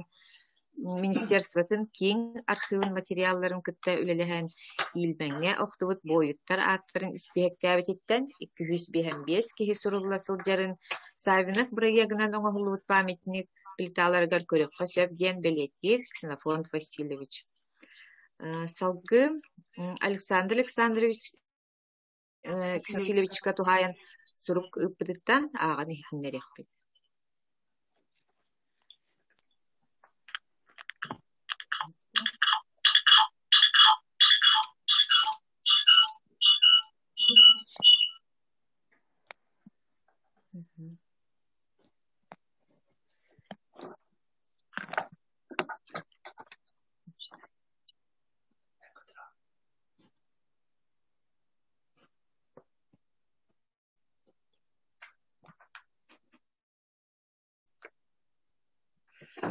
министерствотын киин архыыбын материалларын кытта үлэлэһэн Иилмэҥҥэ охтубут буойуттар ааттарын испииһэктээбититтэн 255 киһи сурулла сылдьарын Саввинов бырайыагынан оҥоһуллубут памятник плиталарыгар көрүөххэ сөп диэн бэлиэтиир Ксенофонт Васильевич. Салгыы Александр Александрович Васильевичка туһаайан сурук ыыппытыттан ааҕан иһитиннэриэхпит.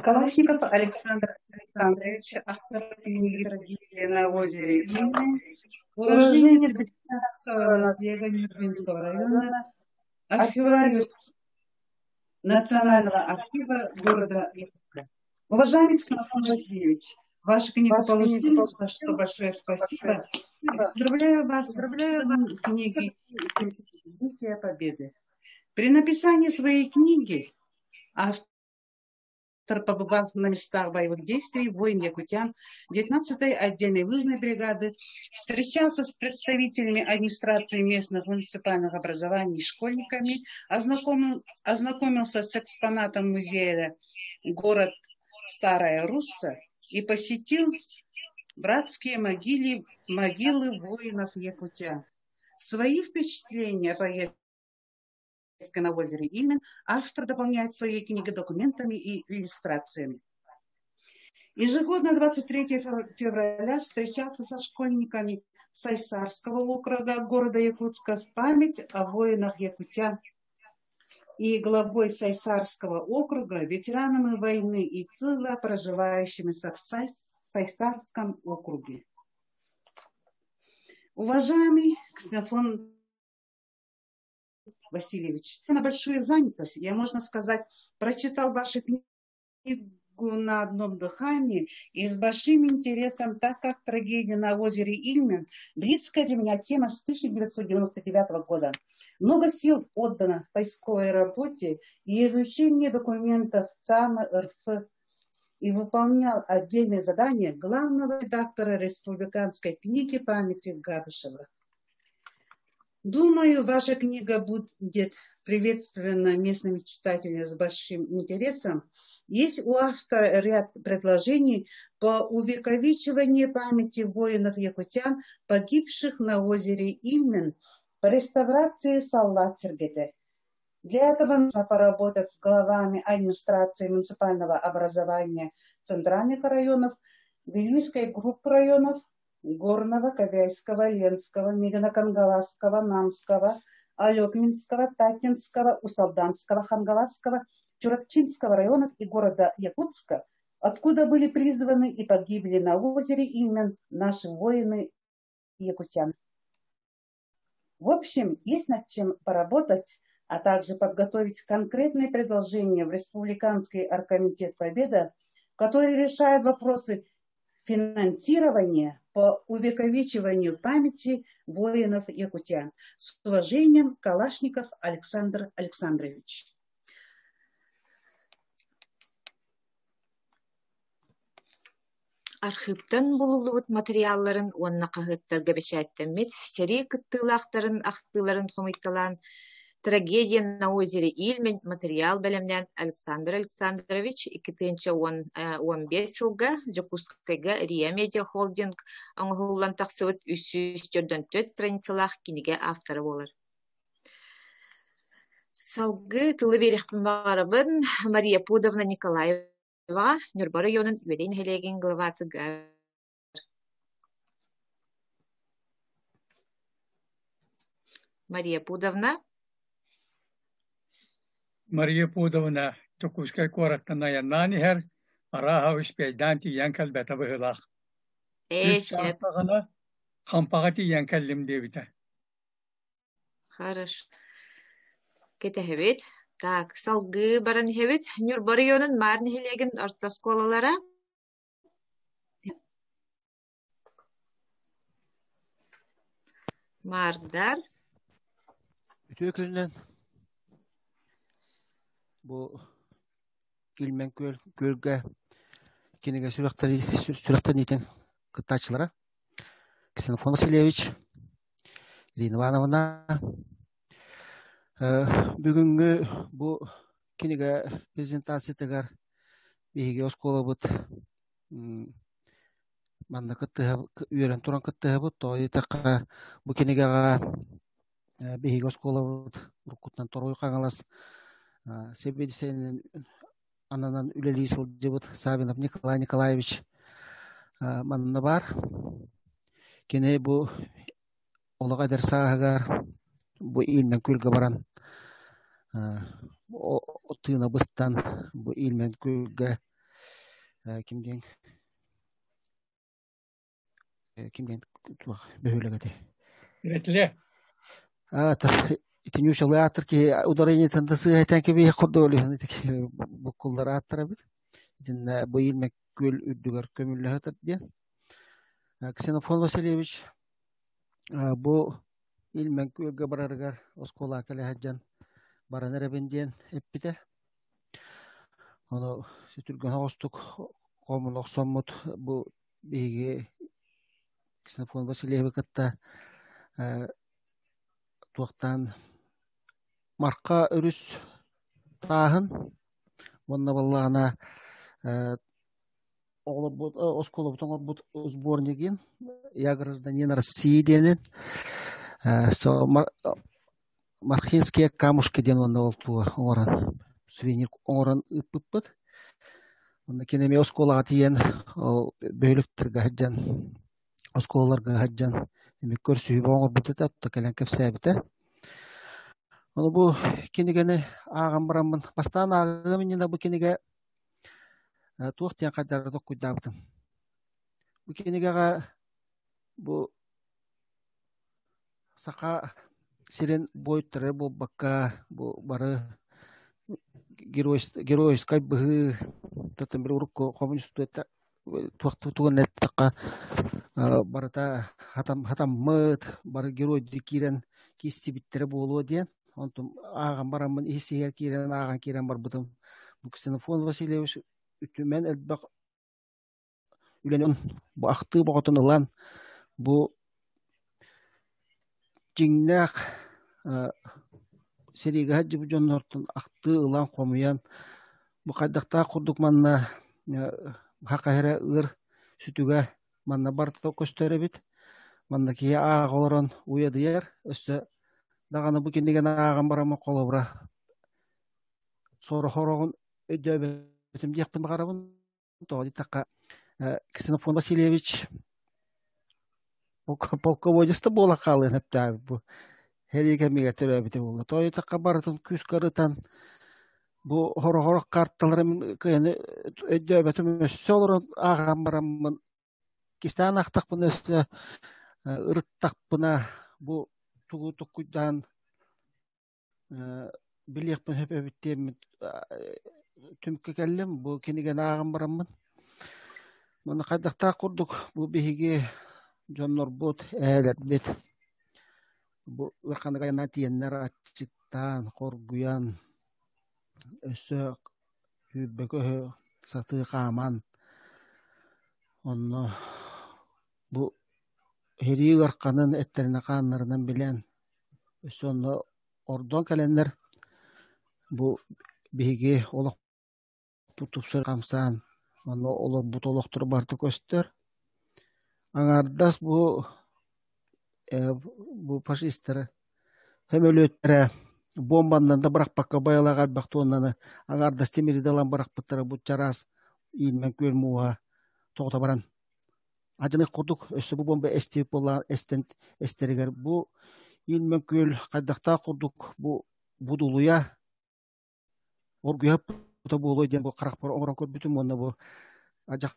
Калашников Александр Александрович, автор книги «Трагедия на озере Ильмень», уроженец Наслега Нюрбинского района, архивариус Национального архива города Якутска. Уважаемый Ксенофонт Васильевич, вашу книгу получили, за что большое спасибо. Поздравляю вас с книгой «70-летие Победы». При написании своей книги автор, побывав на местах боевых действий, воин якутян 19-й отдельной лыжной бригады, встречался с представителями администрации местных муниципальных образований и школьниками, ознакомился с экспонатом музея город Старая Русса и посетил братские могилы воинов якутян. Свои впечатления о поездке на озере Ильмень автор дополняет своей книги документами и иллюстрациями. Ежегодно 23 февраля встречался со школьниками Сайсарского округа города Якутска в память о воинах якутян и главой Сайсарского округа, ветеранами войны и тыла, проживающими в Сайсарском округе. Уважаемый Ксенофонт Васильевич, на большую занятость, я, можно сказать, прочитал вашу книгу на одном дыхании и с большим интересом, так как трагедия на озере Ильмень близкая для меня тема с 1999 года. Много сил отдано поисковой работе и изучению документов ЦАМ РФ и выполнял отдельные задания главного редактора республиканской книги памяти Габышева. Думаю, ваша книга будет приветствована местными читателями с большим интересом. Есть у автора ряд предложений по увековечиванию памяти воинов-якутян, погибших на озере Ильмень, по реставрации Саллат-Сергете. Для этого нужно поработать с главами администрации муниципального образования центральных районов, Вилюйской группы районов, Горного, Ковяйского, Ленского, Мегино-Кангаласского, Намского, Алекминского, Татинского, Усалданского, Хангаласского, Чурапчинского районов и города Якутска, откуда были призваны и погибли на озере Ильмень наши воины якутян. В общем, есть над чем поработать, а также подготовить конкретные предложения в Республиканский оргкомитет «Победа», который решает вопросы финансирования по увековечиванию памяти воинов якутян. С уважением, Калашников Александр Александрович. Архыыптан булуллубут материалларын уонна хаһыаттарга бэчээттэммит сэрии кыттыылаахтарын ахтыыларын хомуйталаан «Трагедия на озере Ильмень» материал бэлэмнээн Александр Александрович 2015 сылга Дьокуускайга РИА Медиа Холдинг оҥоһуллан тахсыбыт 344 страницалаах кинигэ автора буолар. Салгыы тылы биэриэхпин баҕарабын Мария Пудовна Николаева Ньурба оройуонун Үөдэй нэһилиэгин главатыгар. Мария Пудовна. Мария Пудовна Дьокуускай куораттан айаннаан иһэр, арааһа үспэйдээн тиийэн кэлбэтэ быһыылаах. Үс чаастаҕына Хампаҕа тиийэн кэллим диэбитэ. Хорошо. Кэтэһэбит. Так, салгыы баран иһэбит. Ньурба оройуонун Маар нэһилиэгин орто оскуолалара Маардар. Үтүө күнүнэн бу Ильмень күөл күөлгэ кинигэ сүрэхтэниитин кыттааччылара Ксенофон Васильевич, Ирина Ивановна. Бүгүҥҥү бу кинигэ презентациятыгар биһиги оскуолабыт манна кыттыһа үөрэн туран кыттыһабыт. Тоҕо диэтэххэ, бу кинигэҕэ биһиги оскуолабыт уруккуттан Торуй Хаҥалас сэбиэдиссэйинэн ананан үлэлии сылдьыбыт Саввинов Николай Николаевич манна баар. Кини бу олох эдэр сааһыгар бу Ильмен күөлгэ баран тыына быстан бу Ильмен күөлгэ ким диэн ким диэн туох бөһүөлэк этэй? Үрэтле. Ити ньуучалыы ааттар киһи ударениетын да сыыһа этэн кэбиһиэх курдук олүһүн ити буккуллар ааттара эбит. Итиннэ бу Ильмен күөл үрдүгэр көмүллэ сытар диэн. Ксенофон Васильевич бу Ильмен күөлгэ барарыгар оскуолаҕа кэлэ сылдьан баран эрэбин диэн эппитэ. Ону сүтүргэн соҕустук хомуна охсоммут бу биһиги Ксенофон Васильевы кытта туохтаан Марха өрүс тааһын уонна буоллаҕына оҕолорбут оскуолабыт оҥорбут сборнигын «Я гражданин России» диэнин со Мархинские камушки диэн уонна ол туга оҥорон сувенир оҥорон ыыппыппыт. Онно кини эмиэ оскуолаҕа тиийэн ол бөһүөлэктэргэ сылдьан оскуолаларга сылдьан эмиэ көрсүһүү оҥорбут этэ, оттон кэлэн кэпсээбитэ. Ону бу кинигэни ааҕан бараммын, бастаан ааҕыам иннинэ бу кинигэ туох диэн хайдары толкуйдаабытым. Бу кинигэҕэ бу саха сирин буойуттара буолбакка, бу бары геройскай быһыы, татын урукку коммунистута туох тугун эттэххэ барыта хатаммыт, бары геройдуу киирэн киирсибиттэрэ буолуо диэн. Онтум ааҕан бараммын ис-иһигэр киирэн ааҕан киирэн барбытым. Бу Ксенофон Васильевич үтүмэн элбэх үлэни бу ахтыы боҕотун ылан бу дьиҥнээх сэриигэ сылдьыбыт дьоннортон ахтыы ылан хомуйан бу хайдахтаах курдук манна хаха эрэ ыар сүтүгэ манна барыта көстөр эбит. Манна киһи ааҕа олорон уйадыйар. Өссө даҕаны бу кинигэни ааҕан бараммын холобура сорох-сороҕун өйдөөбөтүм диэхпин баҕарабын. Тоҕо диэтэххэ, Ксенофон Васильевич полководец да буола хаалыан сөптөөбүт бу сэрии кэмигэр төрөөбүтэ буолла. Тоҕо диэтэххэ барытын күүскэ ырытан бу сорох-сорох карталары мин кыайан өйдөөбөтүм өссө олорон ааҕан бараммын кистээн аахтахпына өссө ырыттахпына бу тугу токкуйдаан билиэхпин сөп эбит диэммин түмүккэ кэллим. Бу кинигэни ааҕан бараммын. Манна хайдахтаах курдук бу биһиги дьоннорбут, эһээлэрбит бу ыараханнык айаннаан тиийэннэр аччыктаан, хоргуйан, өссө сүүрбэкэ өһө сатыы хааман онно бу сэрии ыараханын эттэринэн-хааннарынан билэн өссө онно ордон кэлэннэр бу биһиги олохпут тупсар хамсаан онно олорбут олохторо барыта көстөр. Аҥаардас бу бу фашистары сөмөлүөттэрэ буомбаннан да бырахпакка байалаах элбэх туоннаны аҥаардас тимири да ылан бырахпыттара бу чараас иилмэн күөл мууһа тоҕута баран Адьаных курдук өссө бу буомба эстибит буоллаҕына эстэн эстэригэр бу Ильмен күөл хайдахтаах курдук бу будулуйа оргуйа буолуой диэн бу харахпар оҥорон көрбүтүм уонна бу адьах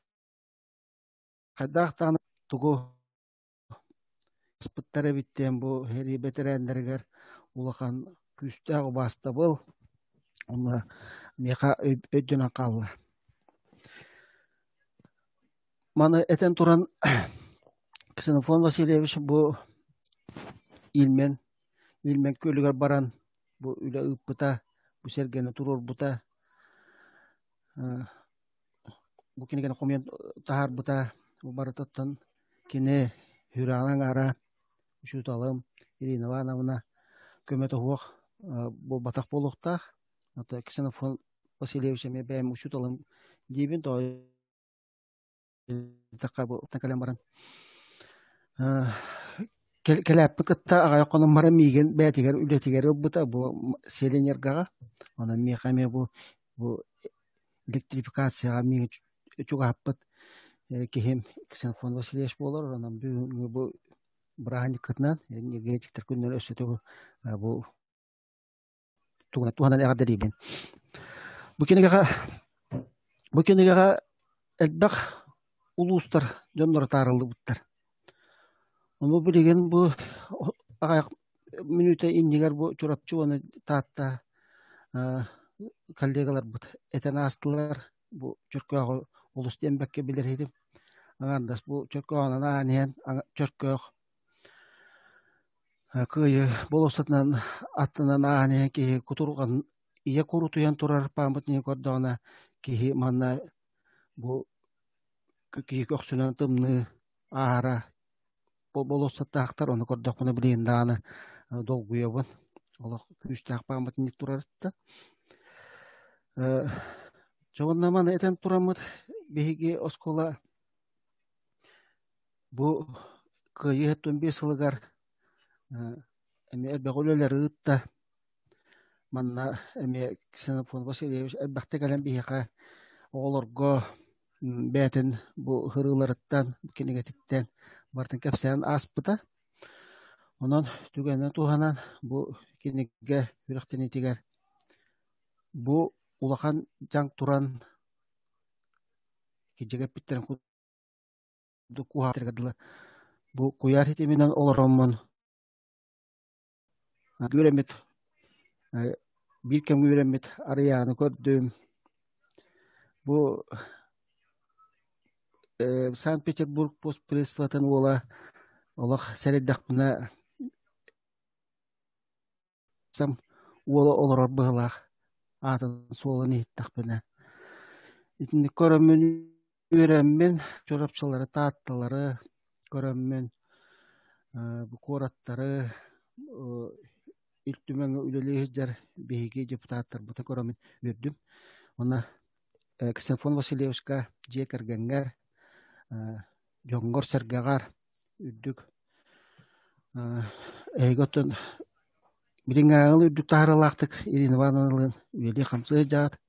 хайдах даҕаны тугу аспыттар эбит диэн бу сэрии бэтэрээннэригэр улахан күүстээх убаастабыл уонна миэхэ өйдөнөн хаалла. Маны этэн туран Ксенофон Васильевич бу Ильмен Ильмен күөлүгэр баран бу үлэ ыыппыта, бу сэргэни туруорбута, бу кинигэни хомуйан таһаарбыта. Бу барытыттан кини сүрэҕин аҥаара учууталым Ирина Ивановна көмөтө суох буолбатах буолуохтаах. Ото Ксенофонт Васильевич эмиэ бэйэм учууталым диибин, тоҕо кэлэн баран кэлээппин кытта аҕыйах хонон баран миигин бэйэтигэр үлэтигэр ылбыта бу селенергаҕа. Онон миэхэ эмиэ бу электрификацияҕа миигин чугаһаппыт киһим Ксенофонт Васильевич буолар. Онон бүгүҥҥү бу бырааһынньыккытынан энергетиктэр күннэрэ өссө төгүл бу туһанан эҕэрдэлиибин. Бу кинигэҕэ бу кинигэҕэ элбэх улуустар дьонноро таарыллыбыттар. Ону билигин бу аҕыйах мүнүүтэ иннигэр бу Чурапчы уонна Таатта коллегаларбыт этэн аастылар. Бу Чөркөөҕү олус диэн бэккэ билэр иһитим. Аҥаардас бу Чөркөөҕүнэн ааһан иһэн Чөркөөх Кыайыы болуоссатынан аттынан ааһан иһэн киһи кутурҕан ийэ курутуйан турар пааматынньыгы көрдөҕүнэ киһи манна бу киһи көхсүнэн тымныы ааһара болуоссаттаахтар ону көрдөхпүнэ билигин даҕаны долгуйабын олох күүстээх пааматынньык турарыттан Дьэ уонна маны этэн тураммыт биһиги оскуола Бу Кыайыы 75 сылыгар эмиэ элбэх үлэлэри ыытта. Манна эмиэ Ксенофонт Васильевич элбэхтик кэлэн биһиэхэ оҕолорго бэйэтин бу ырыаларыттан, кинигэтиттэн барытын кэпсээн ааспыта. Онон түгэнинэн туһанан бу кинигэ үрэхтэниитигэр бу улахан дьаҥ туран кирдьик эппиттэрин куһаҕан дылы бу куйаар ситиминэн олороммун үөрэммит биир кэмҥэ үөрэммит Арыйааны көрдүм. Бу Санкт-Петербург постпредствотын уола олох сэрэйдэхпинэ уола олорор быһыылаах аатын суолун иһиттэхпинэ. Итинник көрөммүн үөрэммин Чурапчылары, Таатталары көрөммүн бу куораттары Ил Түмэҥҥэ үлэлии сылдьар биһиги депутаттарбытын көрөммүн үөрдүм. Уонна Ксенофонт Васильевичка дьиэ кэргэҥҥэр, дьоҥҥор-сэргэҕэр үрдүк эһиги оттон билиҥҥээҕи үрдүк таһаарыылаахтык Ирина Ивановналыын үлэлии-хамсыы сылдьаҕыт.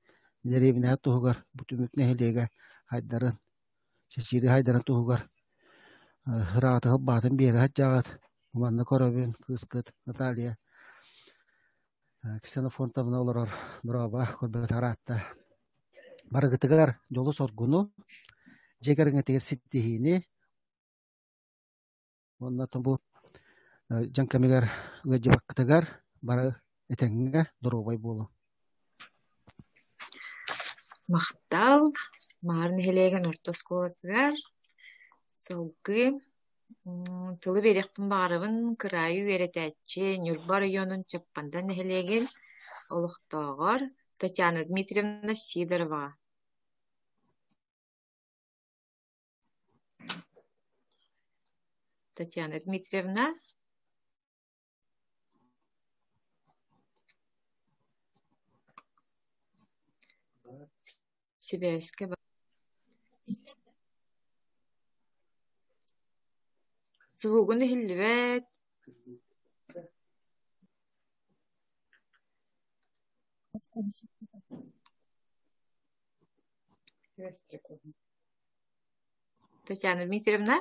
Дэриэбинэһэ туһугар бу түмүк нэһилиэгэ хайдарын, чэчири хайдарын туһугар ыраатыһыл баатын биэрэ сылдьаҕыт. Манна көрөбүн кыыскыт Наталья Ксенофонтовна олорор бороба көрбөт араатта. Барыгытыгар дьолу-соргуну, дьиэ кэргэҥҥитигэр ситиһиини уонна бу дьаҥ кэмигэр ыалдьыбаккытыгар бары этэҥҥэ доруобай буолуҥ. Махтал Маар нэһилиэгин орто оскуолатыгар салгыы тылы биэриэхпин баҕарабын кыраайы үөрэтээччи Ньурба оройуонун Чаппанда нэһилиэгин олохтооҕор Татьяна Дмитриевна Сидороваҕа. Татьяна Дмитриевна Сибээскэ Звугун иһиллибэт. Татьяна Дмитриевна?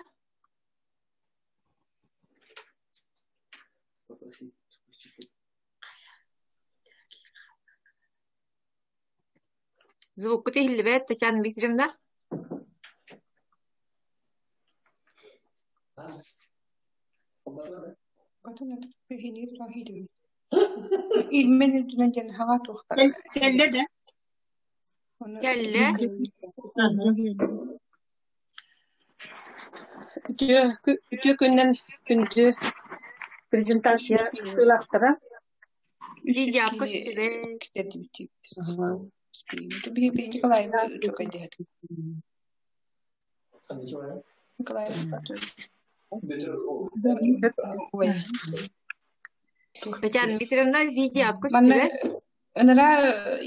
Звуккут иһиллибэт, Татьяна Дмитриевна? Илмен үрдүнэн диэн хаҥа туохтар. Кэллэ да? Кэллэ. Үтүө, үтүө күннэн күндү презентация кыттыылаахтара. Видеоапка сүтүбэт. Николаевич. Татьяна Дмитриевна, видео Манна көстүбэт. ынара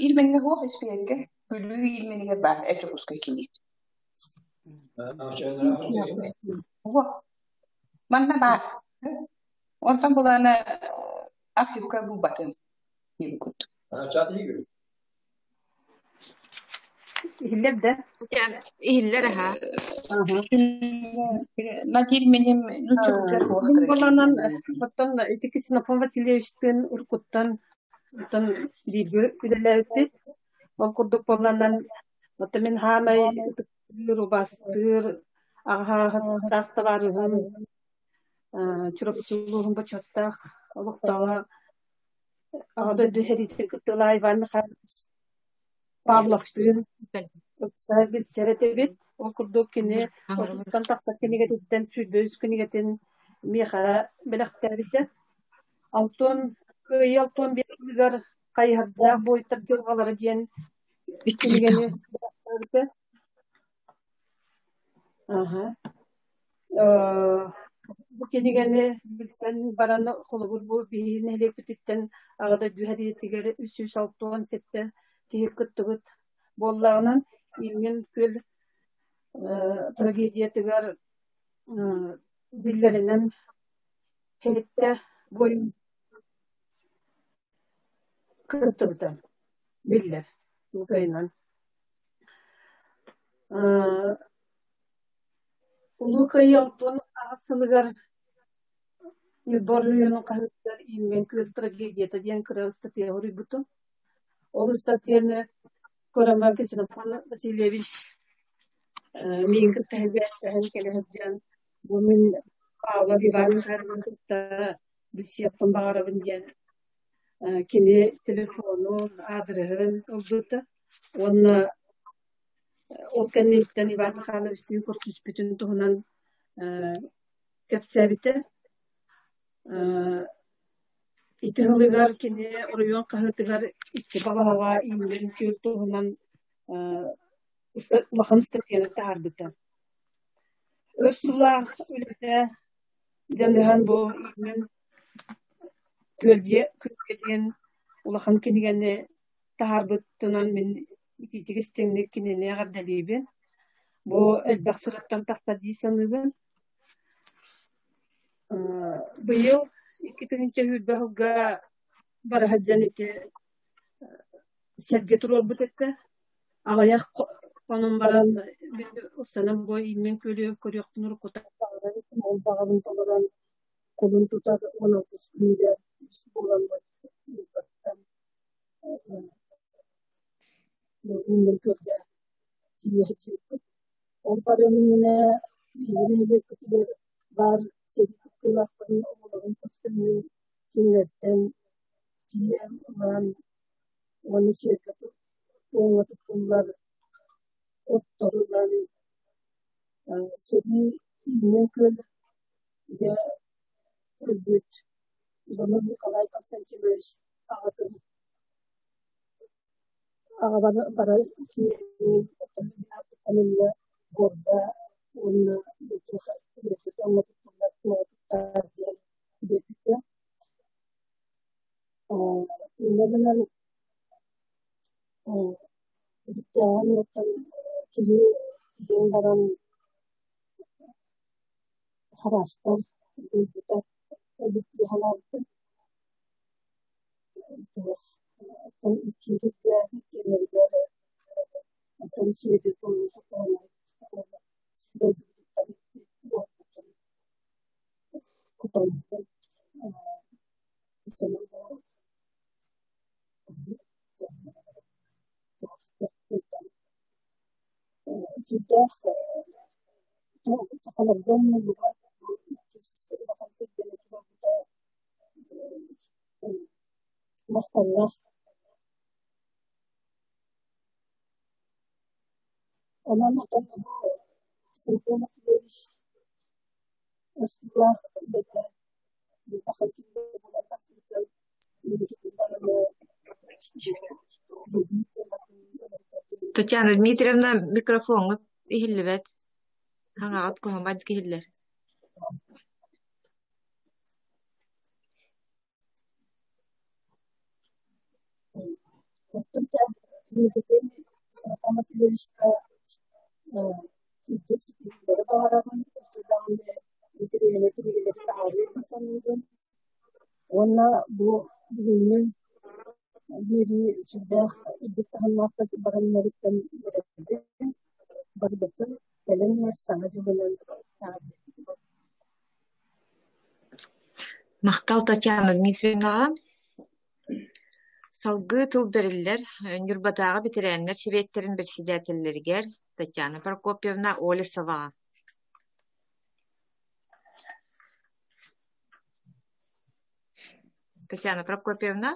илмеңге хуох испиэрге Бүлүү илменигер баар эчокуска кини. Хуох. Манна баар. Онтон булаана архивка булбатын диэбикут. Иһиллэр да? Татьяна, иһиллэр аха. Надир миним нучча хуох Мин боланан оттон ити Ксенофонт Васильевичтыын уруккуттан оттон бииргэ үлэлээбиппит. Ол курдук буолланан оттон мин хаамай ытыктыыр, убаастыыр, аҕаһа саас табаарыһым Чурапчылууһун бочуоттаах олохтооҕо Аҕа дойду сэриитин кыттыылаах Иван Михайлович Павловтыын ыкса билсэр этибит. Ол курдук кини отуттан тахса кинигэтиттэн 23 кинигэтин миэхэ бэлэхтээбитэ. Алтон Кыайыы 65 сылыгар «Хайыһардаах буойуттар дьылҕалара» диэн кинигэни бэлэхтээбитэ. Аха. Бу кинигэни билсэн баран, холобур, бу биһиги нэһилиэкпититтэн Аҕа дойду сэриитигэр 367 киһи кыттыбыт буоллаҕынан, Иҥин күөл трагедиятыгар биллэринэн сэттэ буойун кыттыбыта биллэр. Кыайынан. Улуу Кыайыы 68 сылыгар Ньурба оройуонун хаһыатыгар Иҥэн күөл трагедията диэн кыра ыстатыйа суруйбутум. Ол ыстатыйаны көрөн Ксенофонт Васильевич миигин кытта сибээстэһэн кэлэ сылдьан, бу мин Павлов Иван Михайловны кытта билсиэхпин баҕарабын диэн кини телефонун, аадырыһын ылбыта уонна ол кэнниттэн Иван Михайловичтыын көрсүспүтүн туһунан кэпсээбитэ. Ити сылыгар кини оройуон хаһыатыгар икки балаһаҕа иҥнэн күөл туһунан улахан ыстатыйаны таһаарбыта. Өр сыллаах үлэтэ дьаныһан бу иҥнэн күөлдьэ диэн улахан кинигэни таһаарбытынан мин итиитик истиҥник кинини эҕэрдэлиибин. Бу элбэх сырыттан тахсар дии саныыбын. Быйыл 2020 сылга бара сылдьан ити сэргэ туруорбут этэ. Аҕыйах хонон баран мин санам бу ииммин күөлү көрүөхпүн уруккута ол баҕабын толорон кулун тутар 16 күнүгэр үс буоламмыт Ньурбаттан ииммин күөлгэ тиийэ сылдьыбыппыт. Ол барыам иннинэ биһиги нэһилиэкпитигэр баар сэрии кыттыылаахтарын оҕолорун көрсөммүн кинилэртэн сиэн ылан уонна сиэргэ туомҥа туттуллар оттору ылан сэрии ииннэн күөлгэ өлбүт Иванов Николай Константинович аҕатын аҕабар бара тиийэн горда уонна туттар диэн биэрбитэ. Инньэ гынан бүттээҕин оттон киһи тиийэн баран хараастар буолбута эбит дии санаабытым. Оттон иккиһигэр иккиэннэригэр оттон сиэри Сүрдээх сахаларга умнуллубат иккис улахан сирдэни туруорбута махталлаах. Онон оттон бу Ксенофонт Васильевич ыстыылаах үлэтэ улахан кинигэ буолан тахсыбытын инникитин даҕаны Татьяна Дмитриевна, микрофоҥҥут иһиллибэт. Хаҥаҕыт куһаҕан киһилэр. Оттон кинигэтин Ксенофонт Васильевичка үрдүк ситиһиилэри баҕарабын, өссө даҕаны интэриэһинэй кинигэлэри таһаарыа дии саныыбын. Уонна бу бүгүҥҥү биэрии сүрдээх үрдүк таһымнаахтык бараннарыттан үөрэбин. Барыгытын кэлэн иһэр Саҥа дьылынан эҕэрдэлиибин. Махтал Татьяна Дмитриевнаҕа. Салгыы тыл бэриллэр Ньурбатааҕы бэтэрээннэр сэбиэттэрин председателлэригэр Татьяна Прокопьевна Олесоваҕа. Татьяна Прокопьевна.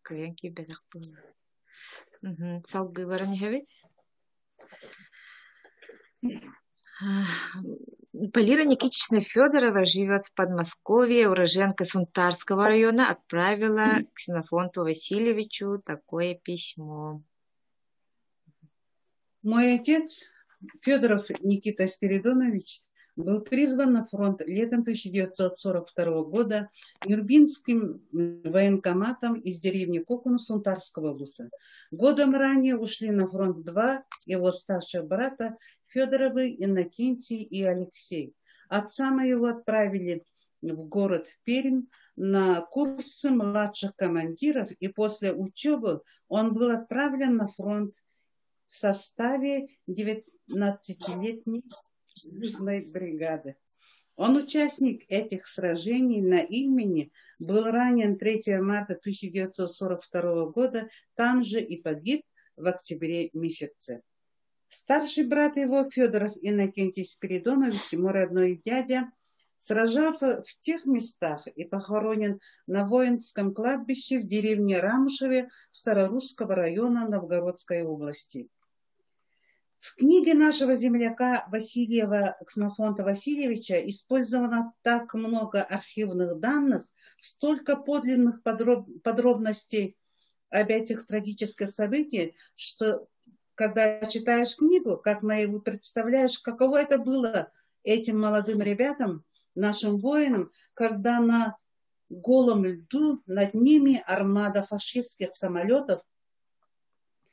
Кыайан киирбэтэх буолла. Салгыы баран иһэбит. Полина Никитична Федорова живет в Подмосковье, уроженка Сунтарского района, отправила Ксенофонту Васильевичу такое письмо. Мой отец, Федоров Никита Спиридонович, был призван на фронт летом 1942 года Нюрбинским военкоматом из деревни Кокуну Сунтарского вуза. Годом ранее ушли на фронт два его старших брата Федоровы, Иннокентий и Алексей. Отца моего отправили в город Пермь на курсы младших командиров, и после учебы он был отправлен на фронт в составе 19-летней южной бригады. Он участник этих сражений на Ильмене, был ранен 3 марта 1942 года, там же и погиб в октябре месяце. Старший брат его, Федоров Иннокентий Спиридонович, мой родной дядя, сражался в тех местах и похоронен на воинском кладбище в деревне Рамушеве Старорусского района Новгородской области. В книге нашего земляка Васильева Ксенофонта Васильевича использовано так много архивных данных, столько подлинных подробностей об этих трагических событиях, что когда читаешь книгу, как наяву представляешь, каково это было этим молодым ребятам, нашим воинам, когда на голом льду над ними армада фашистских самолетов,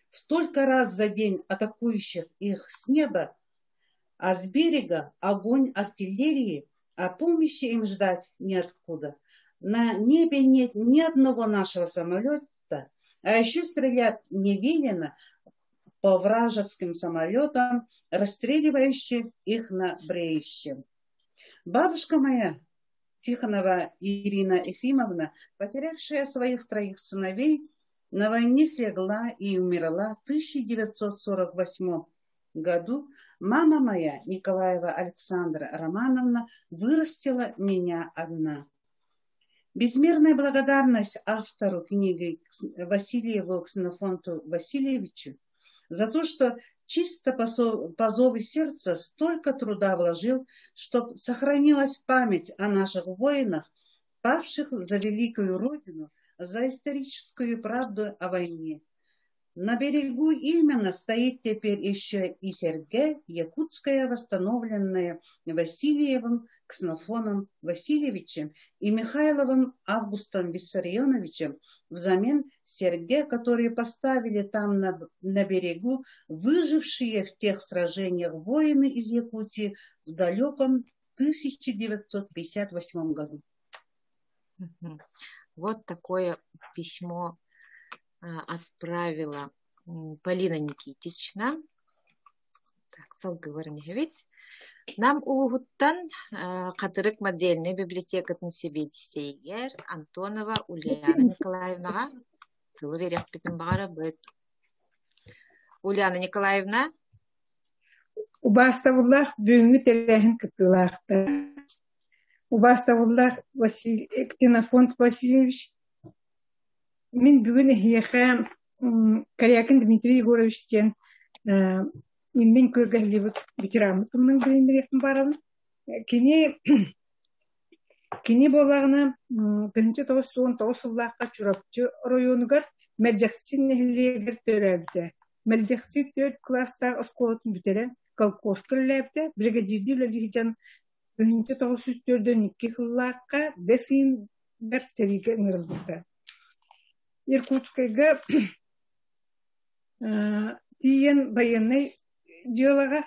столько раз за день атакующих их с неба, а с берега огонь артиллерии, а помощи им ждать неоткуда. На небе нет ни одного нашего самолета, а еще стрелять не велено по вражеским самолетам, расстреливающим их на бреющем. Бабушка моя, Тихонова Ирина Ефимовна, потерявшая своих троих сыновей, на войне слегла и умерла в 1948 году. Мама моя, Николаева Александра Романовна, вырастила меня одна. Безмерная благодарность автору книги Васильеву Ксенофонту Васильевичу за то, что чисто по зову сердца столько труда вложил, чтоб сохранилась память о наших воинах, павших за великую Родину, за историческую правду о войне. На берегу именно стоит теперь еще и Сергей, якутская, восстановленная Васильевым Ксенофоном Васильевичем и Михайловым Августом Виссарионовичем взамен Сергея, которые поставили там на, на берегу выжившие в тех сражениях воины из Якутии в далеком 1958 году. Вот такое письмо отправила Полина Никитична. Так, салгыы ведь. Нам улууһуттан Хатырык модельнай библиотекатын сэбиэдиссэйигэр Антонова Ульяна Николаевнаҕа тылы биэриэхпитин баҕарабыт. Ульяна Николаевна. Убаастабыллаах бүгүҥҥү тэрээһин кыттыылаахтара. Убаастабыллаах Василий Ксенофонт Васильевич, мин бүгүн эһиэхэ Корякин Дмитрий Егорович диэн иннин көргөһүллүбүт ветераммыт туһунан билиһиннэриэхпин баарабын. Кини Кини буоллаҕына 1919 сыллаахха Чурапчы оройуонугар Мэлдьэхси нэһилиэгэр төрөөбүтэ. Мэлдьэхси түөрт кылаастаах оскуолатын бүтэрэн, колхозка үлэлээбитэ, биригэдьиирдии үлэлии сылдьан 1942 сыллаахха бэс ыйыгар сэриигэ ыҥырыллыбыта. Иркутскайга тиийэн байыаннай дьыалаҕа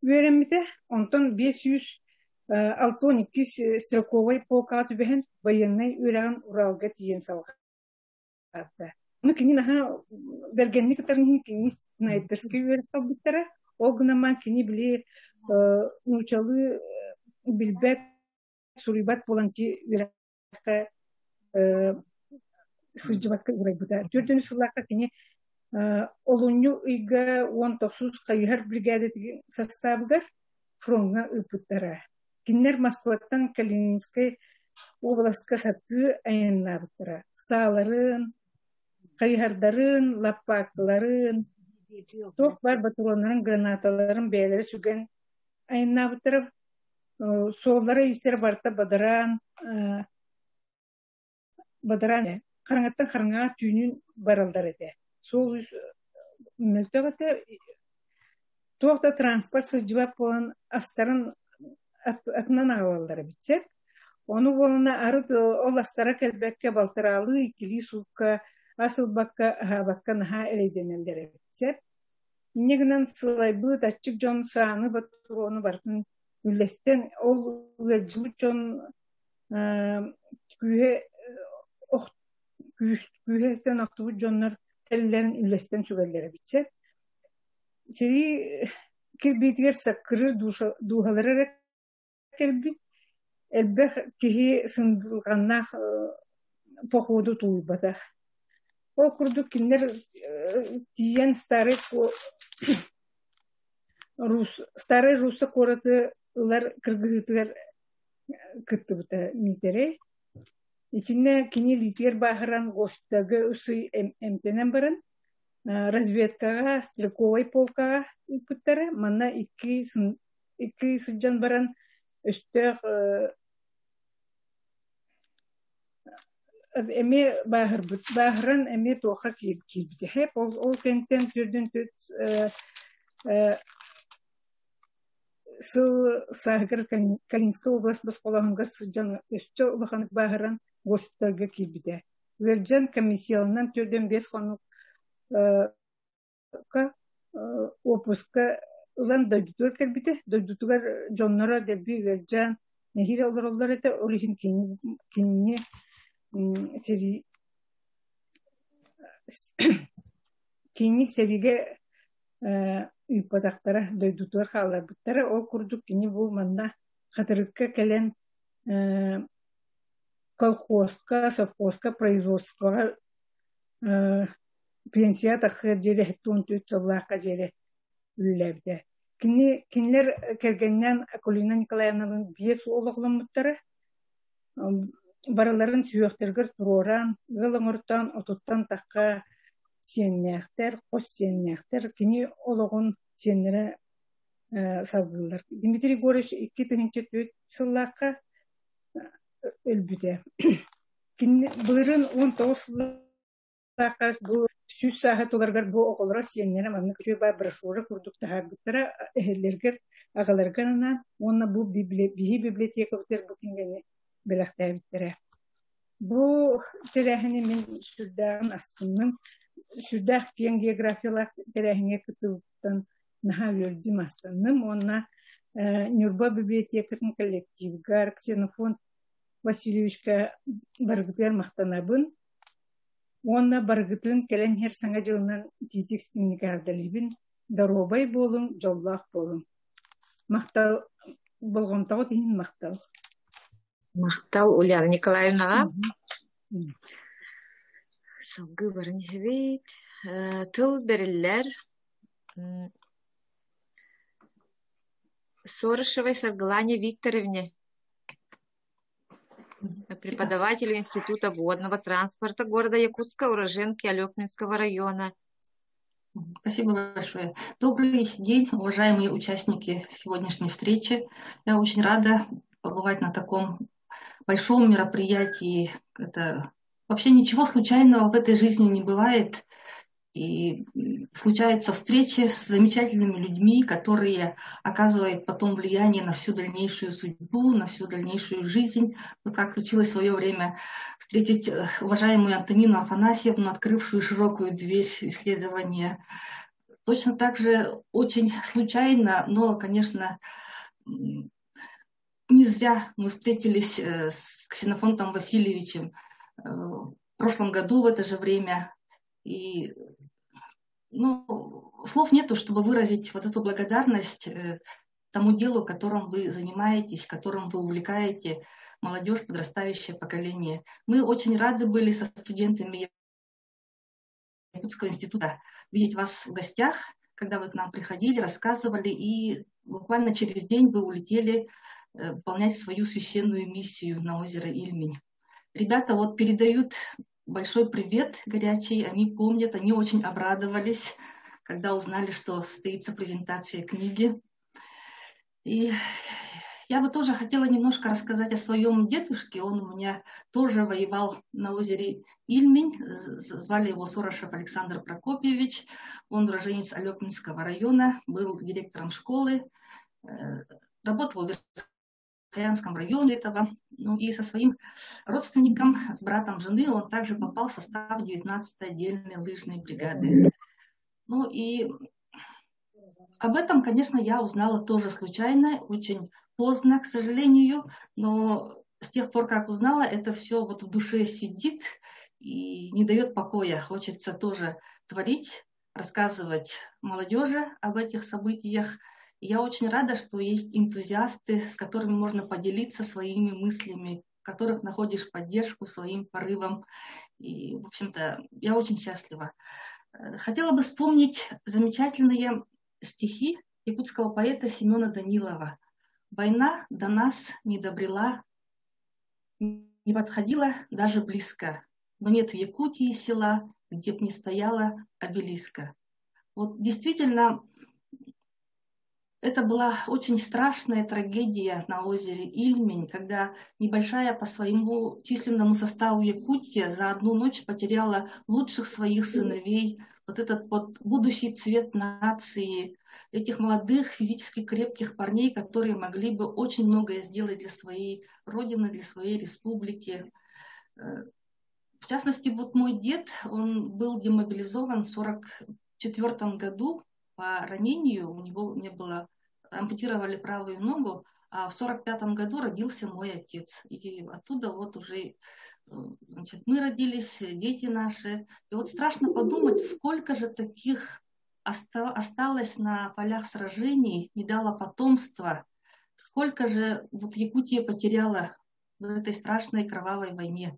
үөрэммитэ, онтон 562 стрелковай полкаҕа түбэһэн байыаннай үөрэҕин Уралга тиийэн салҕаабыта. Ону кини наһаа бэргэнник кытарын иһин кини снайперскай үөрэх ылбыттара. Ол гынан баран кини били нууччалыы билбэт, суруйбат буолан ки үөрэххэ сылдьыбакка уурайбыта. Төрдүнү сыллаахха кини олунньу ыйга уон тохсус хайыһар бригадатын састаабыгар фроҥҥа ыыппыттара. Кинилэр Москваттан Калининскай уобаласка сатыы айаннаабыттара. Сааларын, хайыһардарын, лаппааккаларын, туох баар ботуруоннарын, гранаталарын бэйэлэрэ сүгэн айаннаабыттара. Суоллара-иистэрэ барыта бадараан, бадараан хараҥаттан хараҥаҕа түүнүн бараллар этэ. Суол мөлтөх этэ, туох да транспорт сылдьыбат буолан астарын атынан аҕалаллар эбит сөп. Ону буолана арыт ол астара кэлбэккэ балтараалыы иккилии суукка ас ылбакка аһаабакка наһаа эрэйдэнэллэр эбит сөп. Инньэ гынан сылайбыт аччык дьон сааны ботуруону барытын үллэстэн ол ыалдьыбыт дьон күүһэ күүһэ охтубут дьоннор тэриллэрин үллэстэн сүгэллэр эбит сөп. Сэрии кирбиитигэр саккырыыр дууһалара эрэ кэлбит, элбэх киһи сындылҕаннаах походу тулуйбатах. Ол курдук кинилэр тиийэн старый Старай Русса куораты ылар кыргыһыытыгар кыттыбыта Миитэрэй. Итиннэ кини илиитигэр бааһыран госпитальга үс ый эмтэнэн баран разведкаҕа стрелковай полкаҕа ыыппыттара. Манна икки икки ый сылдьан баран өстөөх эмиэ бааһырбыт бааһыран эмиэ туохха киирбитэ ол ол кэнниттэн төрдүн сыл сааһыгар Калининскай область босхолооһугар сылдьан өссө улаханнык бааһыран госпитальга киирбитэ. Ыалдьан комиссияланан төрдүн биэс хонук уоппуска ылан дойдутугар кэлбитэ. Дойдутугар дьонноро дэлби ыалдьан нэһиилэ олороллор этэ. Ол иһин кинини сэрии кинини сэриигэ ыыппатахтара, дойдутугар хаалларбыттара. Ол курдук кини бу манна Хатырыкка кэлэн колхозка, совхозка производствоҕа пенсия тахсыар диэри сэттэ түөрт сыллаахха диэри үлэлээбитэ. Кини кинилэр кэргэнинэн Акулина Николаевналыын биэс уол оҕоломмуттара. Барыларын сүһүөхтэригэр туруоран, ыал оҥортоон отуттан тахха сиэннээхтэр, хос сиэннээхтэр. Кини олоҕун сиэннэрэ салгыыллар. Дмитрий Егорович 2004 сыллаахха өлбүтэ. Кини былырыын 19 сыллаахха бу сүүс сааһа туоларыгар бу оҕолоро сиэннэрэ маннык үчүгэй баар брошюра курдук таһаарбыттара эһэллэригэр аҕаларыгар анаан уонна бу биһи библиотекабытыгар бу кинигэни бэлэхтээбиттэрэ. Бу тэрээһини мин сүрдээҕин астынным. Сүрдээх киэҥ географиялаах тэрээһиҥҥэ кыттыбыттан наһаа үөрдүм, астынным уонна Ньурба библиотекатын коллективыгар Ксенофонт Васильевичка барыгытыгар махтанабын уонна барыгытын кэлэн иһэр Саҥа дьылынан итиитик истиҥник эҕэрдэлиибин. Доруобай буолуҥ, дьоллоох буолуҥ. Махтал, болҕомтоҕут иһин махтал. Махтал Ульяна Николаевнаҕа. Салгыы баран иһэбит. Тыл бэриллэр. Сорошевой Саргылане Викторовне, преподавателю Института водного транспорта города Якутска, уроженке Алекминского района. Спасибо большое. Добрый день, уважаемые участники сегодняшней встречи. Я очень рада побывать на таком большом мероприятии. Это вообще ничего случайного в этой жизни не бывает. И случаются встречи с замечательными людьми, которые оказывают потом влияние на всю дальнейшую судьбу, на всю дальнейшую жизнь. Вот как случилось в свое время встретить уважаемую Антонину Афанасьевну, открывшую широкую дверь исследования. Точно так же очень случайно, но, конечно, не зря мы встретились с Ксенофонтом Васильевичем в прошлом году в это же время. И ну, слов нету, чтобы выразить вот эту благодарность тому делу, которым вы занимаетесь, которым вы увлекаете молодежь, подрастающее поколение. Мы очень рады были со студентами Якутского института видеть вас в гостях, когда вы к нам приходили, рассказывали, и буквально через день вы улетели выполнять свою священную миссию на озеро Ильмень. Ребята вот передают большой привет горячий, они помнят, они очень обрадовались, когда узнали, что состоится презентация книги. И я бы тоже хотела немножко рассказать о своем дедушке. Он у меня тоже воевал на озере Ильмень. Звали его Сорошев Александр Прокопьевич. Он уроженец Олекминского района, был директором школы, работал в Верхоянском районе этого. Ну и со своим родственником, с братом жены, он также попал в состав 19-й отдельной лыжной бригады. Ну и об этом, конечно, я узнала тоже случайно, очень поздно, к сожалению, но с тех пор, как узнала, это все вот в душе сидит и не дает покоя. Хочется тоже творить, рассказывать молодежи об этих событиях. И я очень рада, что есть энтузиасты, с которыми можно поделиться своими мыслями, в которых находишь поддержку своим порывам. И, в общем-то, я очень счастлива. Хотела бы вспомнить замечательные стихи якутского поэта Семена Данилова. «Война до нас не добрела, не подходила даже близко, но нет в Якутии села, где б не стояла обелиска». Вот действительно, это была очень страшная трагедия на озере Ильмень, когда небольшая по своему численному составу Якутия за одну ночь потеряла лучших своих сыновей, вот этот вот будущий цвет нации, этих молодых, физически крепких парней, которые могли бы очень многое сделать для своей родины, для своей республики. В частности, вот мой дед, он был демобилизован в 1944 году по ранению, у него не было, ампутировали правую ногу, а в 1945 году родился мой отец. И оттуда вот уже, значит, мы родились, дети наши. И вот страшно подумать, сколько же таких осталось на полях сражений, не дало потомства, сколько же вот Якутия потеряла в этой страшной кровавой войне.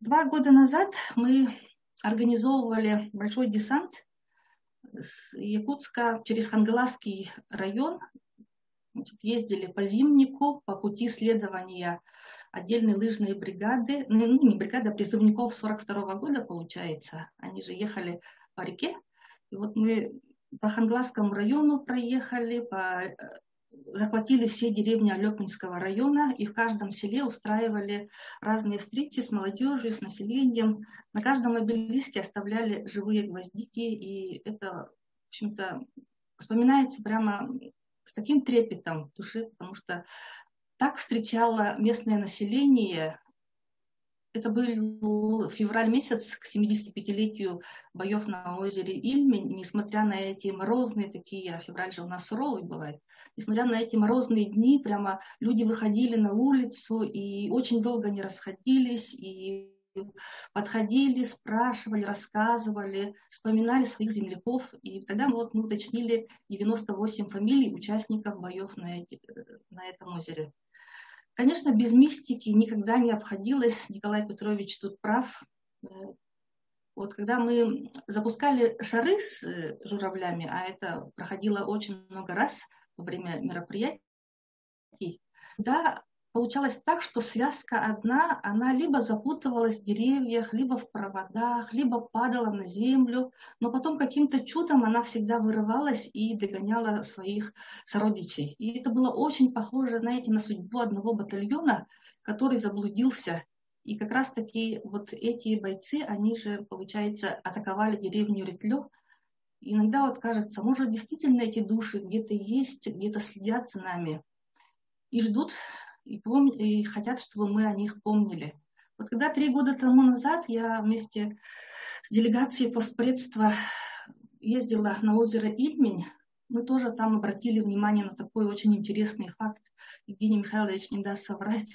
2 года назад мы организовывали большой десант с Якутска через Хангаласский район. Значит, ездили по зимнику, по пути следования отдельной лыжной бригады, ну не бригады, а призывников 42 года, получается. Они же ехали по реке. И вот мы по Хангаласскому району проехали, захватили все деревни Олекминского района и в каждом селе устраивали разные встречи с молодежью, с населением. На каждом обелиске оставляли живые гвоздики, и это, в общем-то, вспоминается прямо с таким трепетом в душе, потому что так встречало местное население. Это был февраль месяц к 75-летию боев на озере Ильмень. И несмотря на эти морозные такие, а февраль же у нас суровый бывает, несмотря на эти морозные дни, прямо люди выходили на улицу и очень долго не расходились, и подходили, спрашивали, рассказывали, вспоминали своих земляков. И тогда мы уточнили 98 фамилий участников боев на этом озере. Конечно, без мистики никогда не обходилось. Николай Петрович тут прав. Вот когда мы запускали шары с журавлями, а это проходило очень много раз во время мероприятий, да, Получалось так, что связка одна, она либо запутывалась в деревьях, либо в проводах, либо падала на землю, но потом каким-то чудом она всегда вырывалась и догоняла своих сородичей. И это было очень похоже, знаете, на судьбу одного батальона, который заблудился. И как раз-таки вот эти бойцы, они же, получается, атаковали деревню Ретлё. Иногда вот кажется, может, действительно эти души где-то есть, где-то следят за нами и ждут, и хотят, чтобы мы о них помнили. Вот когда 3 года тому назад я вместе с делегацией постпредства ездила на озеро Ильмень, мы тоже там обратили внимание на такой очень интересный факт. Евгений Михайлович не даст соврать.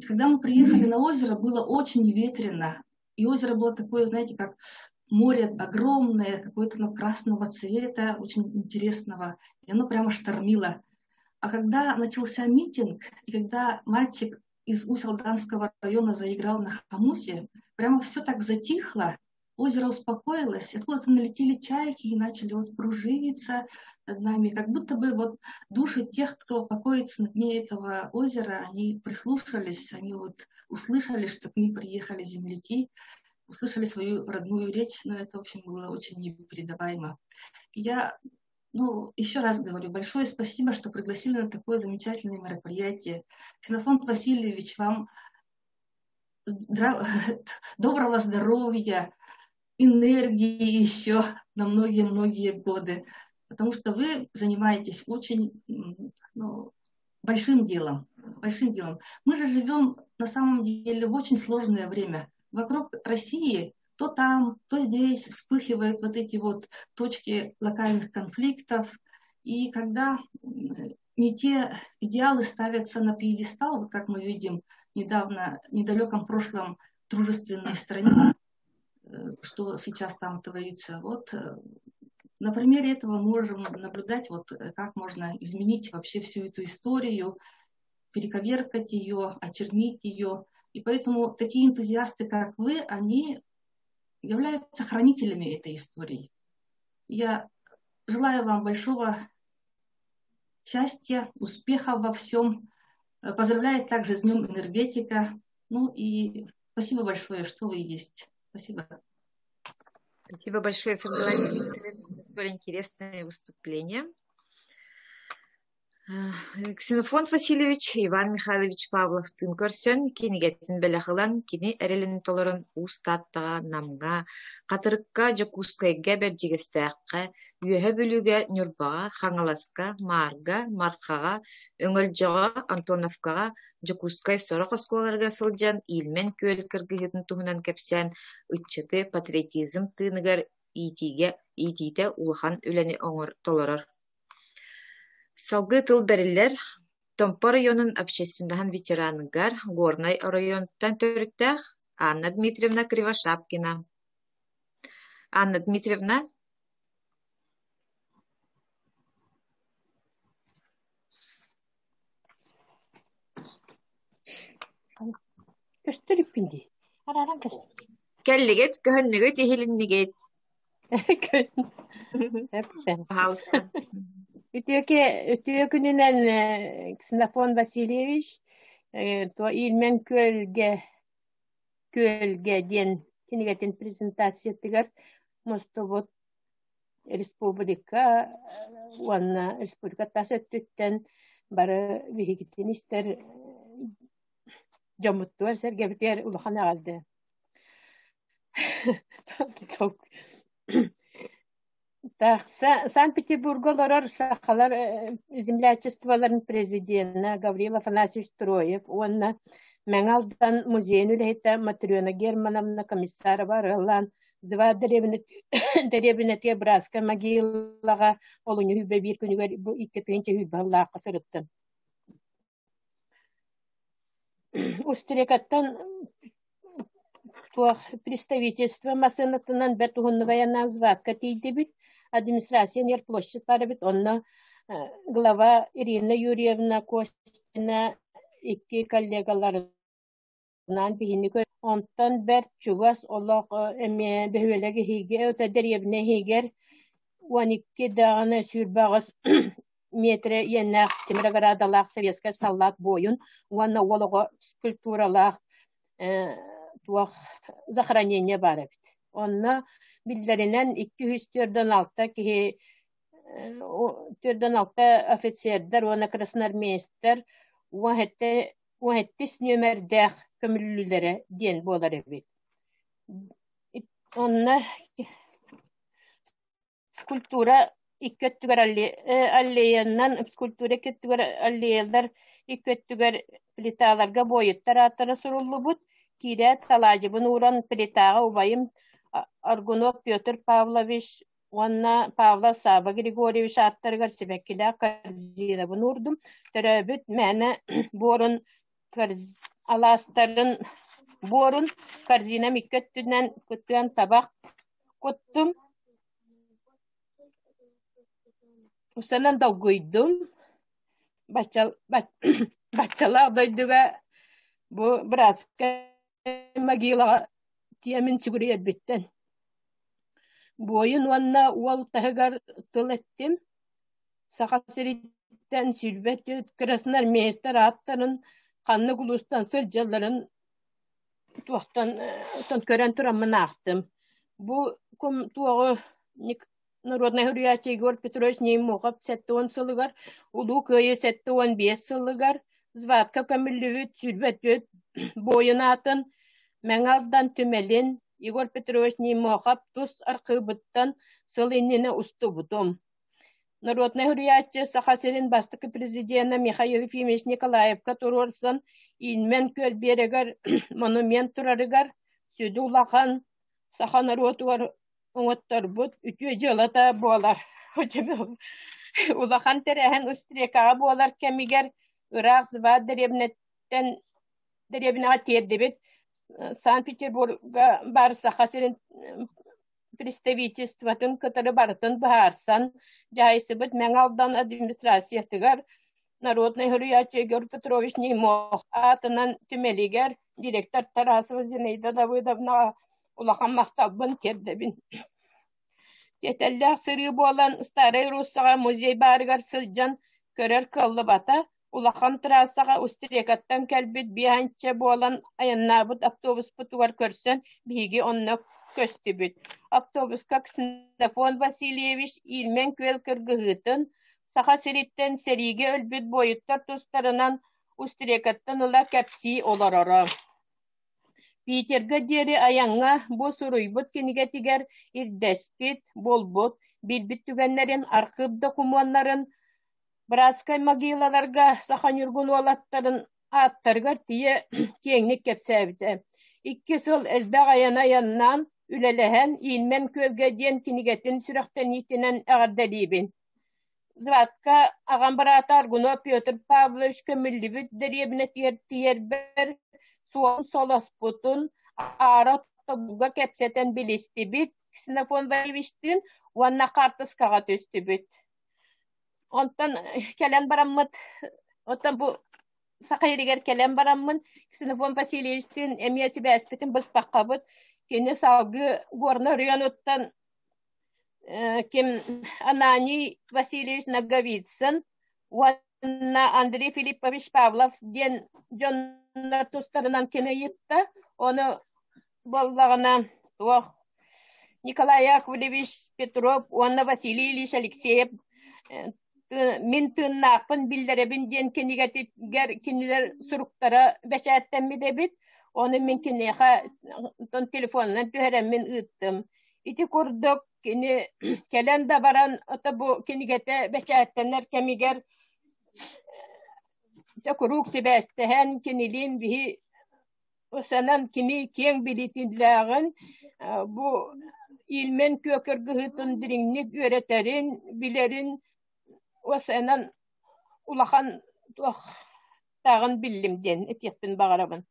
Когда мы приехали на озеро, было очень ветрено. И озеро было такое, знаете, как море огромное, какое-то оно красного цвета, очень интересного. И оно прямо штормило. А когда начался митинг, и когда мальчик из Усть-Алданского района заиграл на хомусе, прямо все так затихло, озеро успокоилось, откуда-то налетели чайки и начали вот кружиться над нами, как будто бы вот души тех, кто покоится на дне этого озера, они прислушались, они вот услышали, что к ним приехали земляки, услышали свою родную речь, но это, в общем, было очень непередаваемо. Я, еще раз говорю, большое спасибо, что пригласили на такое замечательное мероприятие. Ксенофонт Васильевич, вам доброго здоровья, энергии еще на многие-многие годы, потому что вы занимаетесь очень большим делом, большим делом. Мы же живем на самом деле в очень сложное время. Вокруг России то там, то здесь вспыхивают вот эти вот точки локальных конфликтов. И когда не те идеалы ставятся на пьедестал, вот как мы видим недавно, в недалеком прошлом дружественной стране, что сейчас там творится. Вот на примере этого можем наблюдать, вот как можно изменить вообще всю эту историю, перековеркать ее, очернить ее. И поэтому такие энтузиасты, как вы, они являются хранителями этой истории. Я желаю вам большого счастья, успеха во всем. Поздравляю также с Днем энергетика. Ну и спасибо большое, что вы есть. Спасибо. Спасибо большое, Саргалана Викторовна, за интересное выступление. Ксенофонт Васильевич, Иван Михайлович Павлов тын көрсөн, кинигэтин бэлэх ылан, кини эрэлин толорон Уус Тааттаҕа, Намҥа, Хатырыкка, Дьокуускайга, Бэрдьигэстээххэ, Үөһэ Бүлүүгэ, Ньурбаҕа, Хаҥаласка, Маарга, Мархаҕа, Өҥөлдьөҕө, Антоновкаҕа, Дьокуускай сорох оскуолаларыгар сылдьан Ильмень күөл кыргыһыытын туһунан кэпсээн, ыччаты патриотизм тыыныгар иитиигэ иитиитэ улахан үлэни оҥор толорор. Салгыы тыл бэриллэр Томпо оройуонун общественноһын ветераныгар Горнай оройуонуттан төрүттээх Анна Дмитриевна Кривошапкина. Анна Дмитриевна. Көстөр үппүн дии. Арааран көстөр. Кэллигит, көһөннүгүт, иһилиннигит. Пожалуйста. Үтүө күнүнэн Ксенофон Васильевич то Ильмен күөлгэ күөлгэ диэн кинигэтин презентациятыгар мустубут республика уонна республика тас өттүттэн бары биһигитин истэр дьоммуттугар сэргэбитигэр улахан эҕэрдэ. Так, Санкт-Петербурга олорор сахалар землячестволарын президенэ Гаврил Афанасьевич Троев уонна Мэҥэ Алдан музейын үлэһитэ Матрена Германовна Комиссарова арыаллаан Зва дэриэбинэтигэр Братскай могилаҕа олунньу сүүрбэ биир күнүгэр бу 2 020 сыллаахха сырыттым. Устрекаттан туох представительство массыынатынан бэрт уһуннук айаннаан Зватка тиийдибит. Администрация нер площадь баар эбит. Онно глава Ирина Юрьевна Костина икки коллегаларынаан биһини көр. Онтон бэрт чугас олох эмиэ бөһүөлэк иһигэр, дэриэбинэ иһигэр 12 даҕаны 28 метрэ иэннээх тимир оградалаах советскай саллаат буойун уонна уол оҕо скульптуралаах туох захоронение баар эбит. Онно биллэринэн 246 киһи 46 офицердар уонна красноармеецтар 17 нүөмэрдээх көмүллүүлэрэ диэн буолар эбит. Онно Скульптура икки өттүгэр аллеянан скульптура икки өттүгэр аллеялар икки өттүгэр плиталарга буойуттар ааттара суруллубут. Киирээт алаадьыбын ууран плитаҕа убайым Аргунов Петр Павлович уонна Павлов Савва Григорьевич ааттарыгар сибэккилээх корзинабын уурдум. Төрөөбүт мээнэ буорун алаастарын буорун корзинам икки өттүнэн кытыан табах куттум. Устанан долгуйдум. Баччалаах дойдуга бу братскай могилаҕа тиэмин сүгүрүйэрбиттэн. Буойун уонна уол таһыгар тыл эттим. Саха сириттэн 24 красноармеецтар ааттарын ханнык улуустан сылдьалларын туохтан көрөн тураммын аахтым. Бу туоҕу народнай суруйааччы Егор Петрович Неймохов 70 сылыгар, Улуу Кыайыы 75 сылыгар Зватка көмүллүбүт 24 буойун аатын Мэҥэ Алдан түмэлин Егор Петрович Неймохов тус архыыбыттан сыл иннинэ устубутум. Народнай суруйааччы Саха сирин бастакы президенэ Михаил Ефимович Николаевка туруорсан Иинмэн күөл биэрэгэр монумент турарыгар сүдү улахан саха норуотугар оҥотторбут үтүө дьыалата буолар. Улахан тэрээһин Устрекаҕа буолар кэмигэр ыраах Зват дэриэбинэттэн дэриэбинэҕэ тиэрдибит Санкт-Петербурга баар Саха сирин представительствотын кытары барытын быһаарсан, дьаһайсыбыт Мэҥэ Алдан администрациятыгар народнай суруйааччы Егор Петрович Неймох аатынан түмэлигэр директор Тарасова Зинаида Давыдовнаҕа улахан махталбын тиэрдэбин. Тиэтэллээх сырыы буолан Старай Руссаҕа музей баарыгар сылдьан көрөр кыаллыбата, Улахан трассаҕа Устрекаттан кэлбит бианча буолан айаннаабыт автобуспутугар көрсөн биһиги онно көстүбүт. Автобуска Ксенофонт Васильевич Ильмень күөл кыргыһыытын, Саха сириттэн сэриигэ өлбүт буойуттар тустарынан Устрекаттан ыла кэпсии олороро. Питергэ диэри айаҥҥа бу суруйбут кинигэтигэр ирдэспит, булбут, билбит түгэннэрин архыып докумуоннарын Братскай могилаларга саха ньургун уолаттарын ааттарыгар тиийэ киэҥник кэпсээбитэ. Икки сыл элбэх айаны айаннаан, үлэлэһэн Иинмэн күөлгэ диэн кинигэтин сүрэхтэниитинэн эҕэрдэлиибин. Зватка аҕам быраата Аргунов Петр Павлович көмүллүбүт дэриэбинэтигэр тиийэрбэр суолун солоспутун аара тобуга кэпсэтэн билистибит Ксенофонт Валерьевичтыын уонна хаартыскаҕа түстүбүт. Онтон кэлэн бараммыт, оттон бу Саха сиригэр кэлэн бараммын Ксенофонт Васильевичтыын эмиэ сибээспитин быспаккабыт. Кини салгыы Горнай оройуонуттан ким Ананий Васильевич Ноговицын уонна Андрей Филиппович Павлов диэн дьоннор тустарынан кини ыйытта. Ону буоллаҕына туох Николай Яковлевич Петров уонна Василий Ильич Алексеев мин тыыннаахпын биллэрэбин диэн кинигэтигэр кинилэр суруктара бэчээттэммит эбит. Ону мин киниэхэ телефонунан түһэрэммин ыыттым. Ити курдук кини кэлэн да баран ото бу кинигэтэ бэчээттэнэр кэмигэр куруук сибээстэһэн кинилиин биһи Ысанан кини киэҥ билиитинлээҕин, бу Ильмень күө кыргыһыытын дириҥник үөрэтэрин, билэрин ысанан улахан туохтааҕын биллим диэн этиэхпин баҕарабын.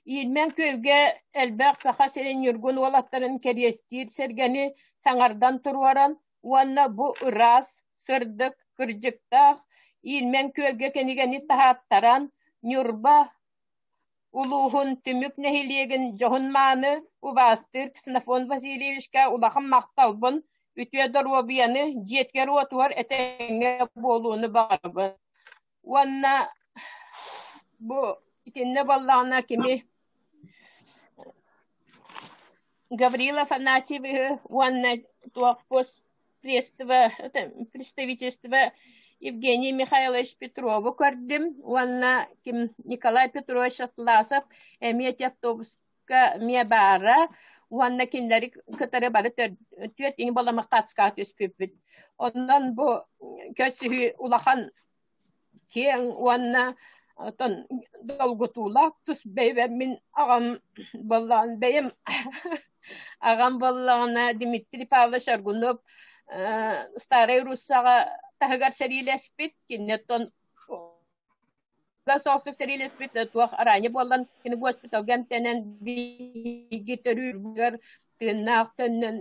Ильмень күөлгэ элбэх Саха сирин ньургун уолаттарын кэриэстиир сэргэни саҥардан туруоран уонна бу ыраас, сырдык, кырдьыктаах Ильмень күөлгэ кинигэни таһааттаран Ньурба улууһун Түмүк нэһилиэгин дьоһун-мааны убаастыыр Ксенофонт Васильевичка улахан махталбын Үтүө доруобуйаны, дьиэтигэр-уотугар этэҥҥэ буолууну баҕарабын. Уонна бу итиннэ буоллаҕына кими Гаврил Афанасьевиһы уонна туох представительство Евгений Михайлович Петрову көрдүм уонна ким Николай Петрович Атласов эмиэ ити автобуска эмиэ баара уонна кинилэри кытары бары түөрт иҥ баламаххаска түспүппүт. Онон бу көрсүһүү улахан киэҥ уонна оттон долгутуулаах тус бэйбэр мин аҕам буоллаҕын бэйэм аҕам буоллаҕына Дмитрий Павлович Аргунов Старай Руссаҕа таһыгар сэриилэспит киниттэн соҕустук сэриилэспит туох араанньа буолан кини госпиталга эмтэнэн биһиги төрүүрбүгэр тыыннаах төннөн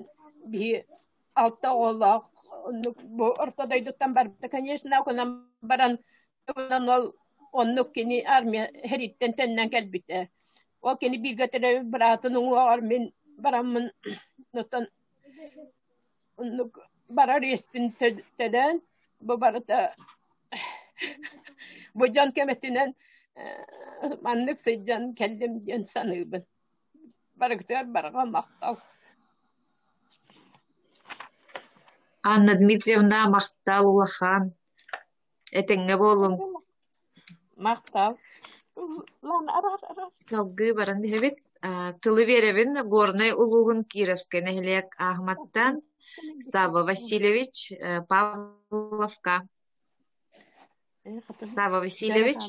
биһи алта оҕолоох оннук бу орто дойдуттан барбыта конечно онон баран ол оннук кини армия сэрииттэн төннөн кэлбитэ ол кини бииргэ төрөөбүт быраатын уҥуоҕар мин бараммын оттон оннук барар иэспин төлөөн бу барыта бу дьон көмөтүнэн маннык сылдьан кэллим диэн саныыбын барыгытыгар барҕа махтал Анна Дмитриевна, махтал улахан. Этэҥҥэ буолуҥ. Махтал. Салгыы баран иһэбит. Тылы биэрэбин Горнай улууһун Кировскай нэһилиэк Аахматтан Савва Васильевич Павловка. Савва Васильевич.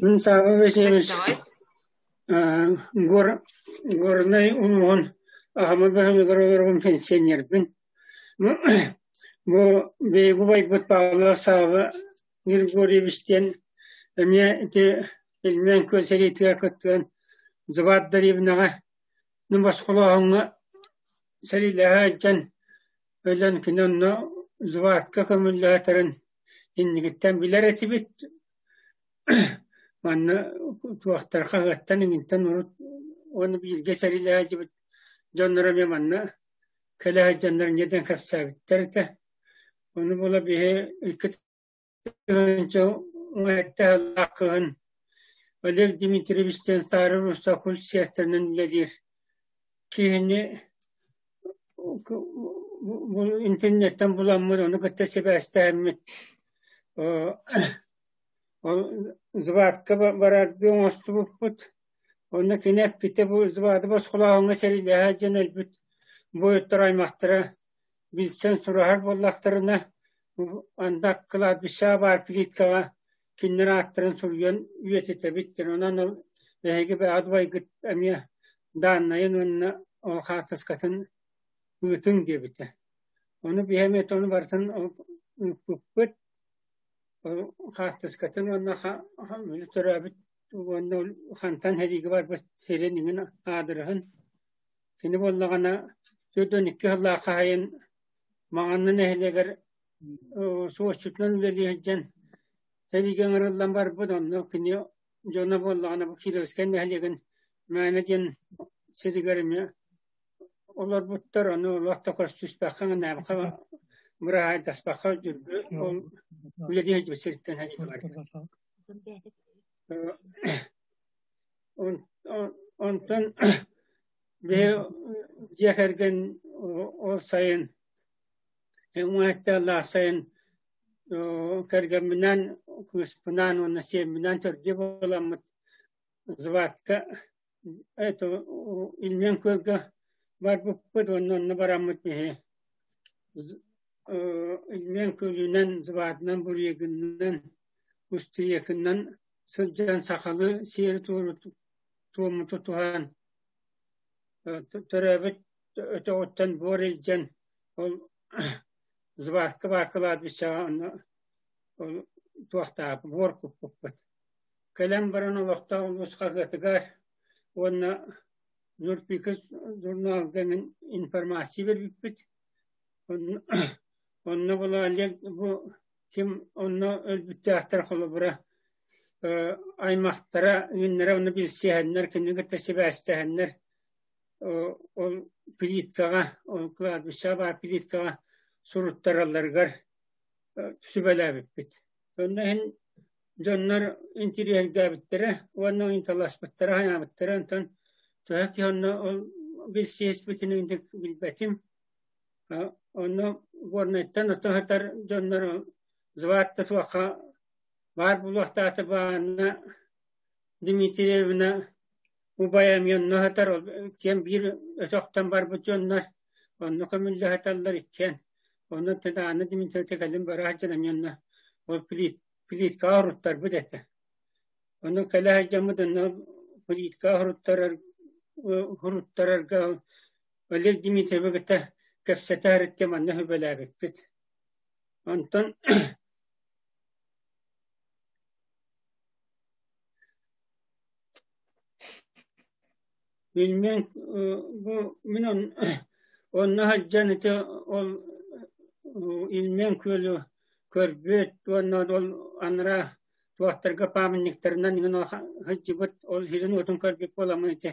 Мин Савва Васильевич Горнай улууһун Аһама бөһүлүгэр олорорун пенсионербин. Бу биһиги убайбыт Павлов Савва Григорьевич диэн эмиэ ити Ильмень күөл сэриитигэр кыттыган Зват Дарьевнаҕа босхолооһуҥҥа сэриилэһэ сылдьан өлөн кини онно взводка көмүллээтэрин иннигиттэн билэр этибит. Манна туохтар хаһыаттан иҥинтэн урут уонна бииргэ сэриилэһэ сылдьыбыт дьонноро эмиэ манна кэлэ сылдьаннар инньэ диэн кэпсээбиттэр этэ. Ону буола биһи икки тыһыынча уҥа сыллаах кыһын Олег Дмитриевич диэн Старый Русакуль сиэттэринэн үлэлиир киһини интернеттэн буламмыт, ону кытта сибээстээммит ол взводка барардыы оҥостубуппут. Онно кини эппитэ бу взводы босхолооһуҥҥа сэриилэһэ дьон өлбүт буойуттар аймахтара билсэн сураһар буоллахтарына, анда кладбищеҕа баар плиткаҕа кинилэр ааттарын суруйан үйэтитэбит диэн. Онон ол эһиги бэйэҕит убайгыт эмиэ дааннайын уонна ол хаартыскатын ыытыҥ диэбитэ. Ону биһи эмиэ ону барытын ыыппыппыт. Ол хаартыскатын уонна төрөөбүт уонна хантан сэриигэ барбыт сирин иҥин аадырыһын Кини буоллаҕына 42 сыллаах хаһайын Маҥанна нэһилиэгэр суосчутунан үлэлии сылдьан сэриигэ ыҥырыллан барбыт. Онно кини дьоно буоллаҕына бу Кировскай нэһилиэгин Мээнэ диэн сиригэр эмиэ олорбуттар. Ону олох да көрсүспэххэ, нээбэххэ, быраһаайдаспакка дьүргү ол үлэлии сылдьыбыт сириттэн сэриигэ барбыт. Онтон биһи дьиэ кэргэн ол сайын уҥуохтаах сайын кэргэмминээн, кыыспынаан уонна сиэмминээн төрдүө буоламмыт взводка это Ильмень күөлгэ барбыппыт уонна онно бараммыт биһи Ильмень күөлүнэн, взводынан, Бурегинынан, Устьекынан сылдьан сахалыы сиэри туому тутуһан төрөөбүт өтөҕүттэн буор илдьэн ол взводка баар кладбищеҕа онно ол туохтаах буор куппуппут. Кэлэн баран олохтоох улуус хаһыатыгар уонна Журпика журналга мин информация биэрбиппит. Онно була Олег бу ким онно өлбүттээхтэр холобура. Аймахтара иҥиннэрэ онно билсиһэннэр, кинини кытта сибээстэһэннэр ол плиткаҕа, ол кладбищеҕа баар плиткаҕа суруттаралларыгар сүбэлээбиппит. Онно иһин дьоннор интириэһиргээбиттэрэ уонна ыйыталаспыттара, хайаабыттара. Онтон төһө киһи онно ол билсиһиспитин билбэтим. Онно Горнайтан ото сытар дьоннор зварта туохха баар буолуохтаата баанна Дмитриевна убайа эмиэ онно сытар, иккиэн биир өтөхтөн барбыт дьоннор онно көмүллэ сыталлар иккиэн. Онно Анна Дмитриевна кэлин бара сылдьан эмиэ онно ол плиткаҕа уруттарбыт этэ. Ону кэлэ сылдьаммыт онно плиткаҕа уруттарарга Олег Дмитриевы кытта кэпсэтэ сырыттым манна сүбэлээбиппит. Онтон Билмин бу мин онно сылдьан ити ол Ильмень күөлү көрбүт уонна ол анараа туохтарга памятниктарынан иҥин сылдьыбыт ол сирин-уотун көрбүт буоламмын ити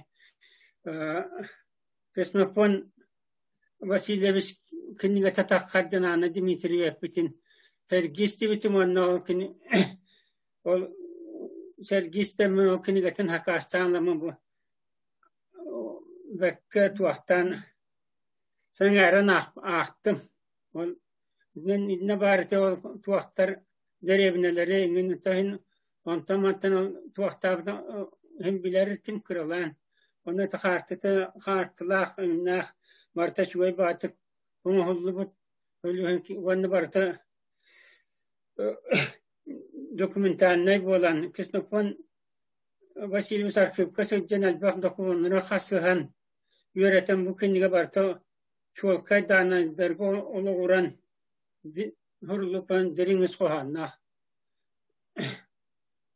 Ксенофонт Васильевич кинигэтэ таххар диэн Анна Дмитриева эппитин сэргии истибитим уонна ол кини ол сэргии истэммин ол кинигэтин хакаастаан ыламмын бу бэккэ туохтаан сэҥээрэн аахтым. Ол иннэ баар ити ол туохтар дэриэбинэлэри иҥин онтон мантан ол туохтаабыта иһин билэр этим кыралаан. Онно ити хаартыта хаартылаах иҥиннээх барыта үчүгэй баҕатык оҥоһуллубут уонна барыта документальнай буолан Ксенофонт Васильевич архивка сылдьан элбэх докумуоннары хасыһан үөрэтэн бу кинигэ барыта чуолкай дааннайдарга олоҕуран суруллупан дириҥ ис хоһоонноох.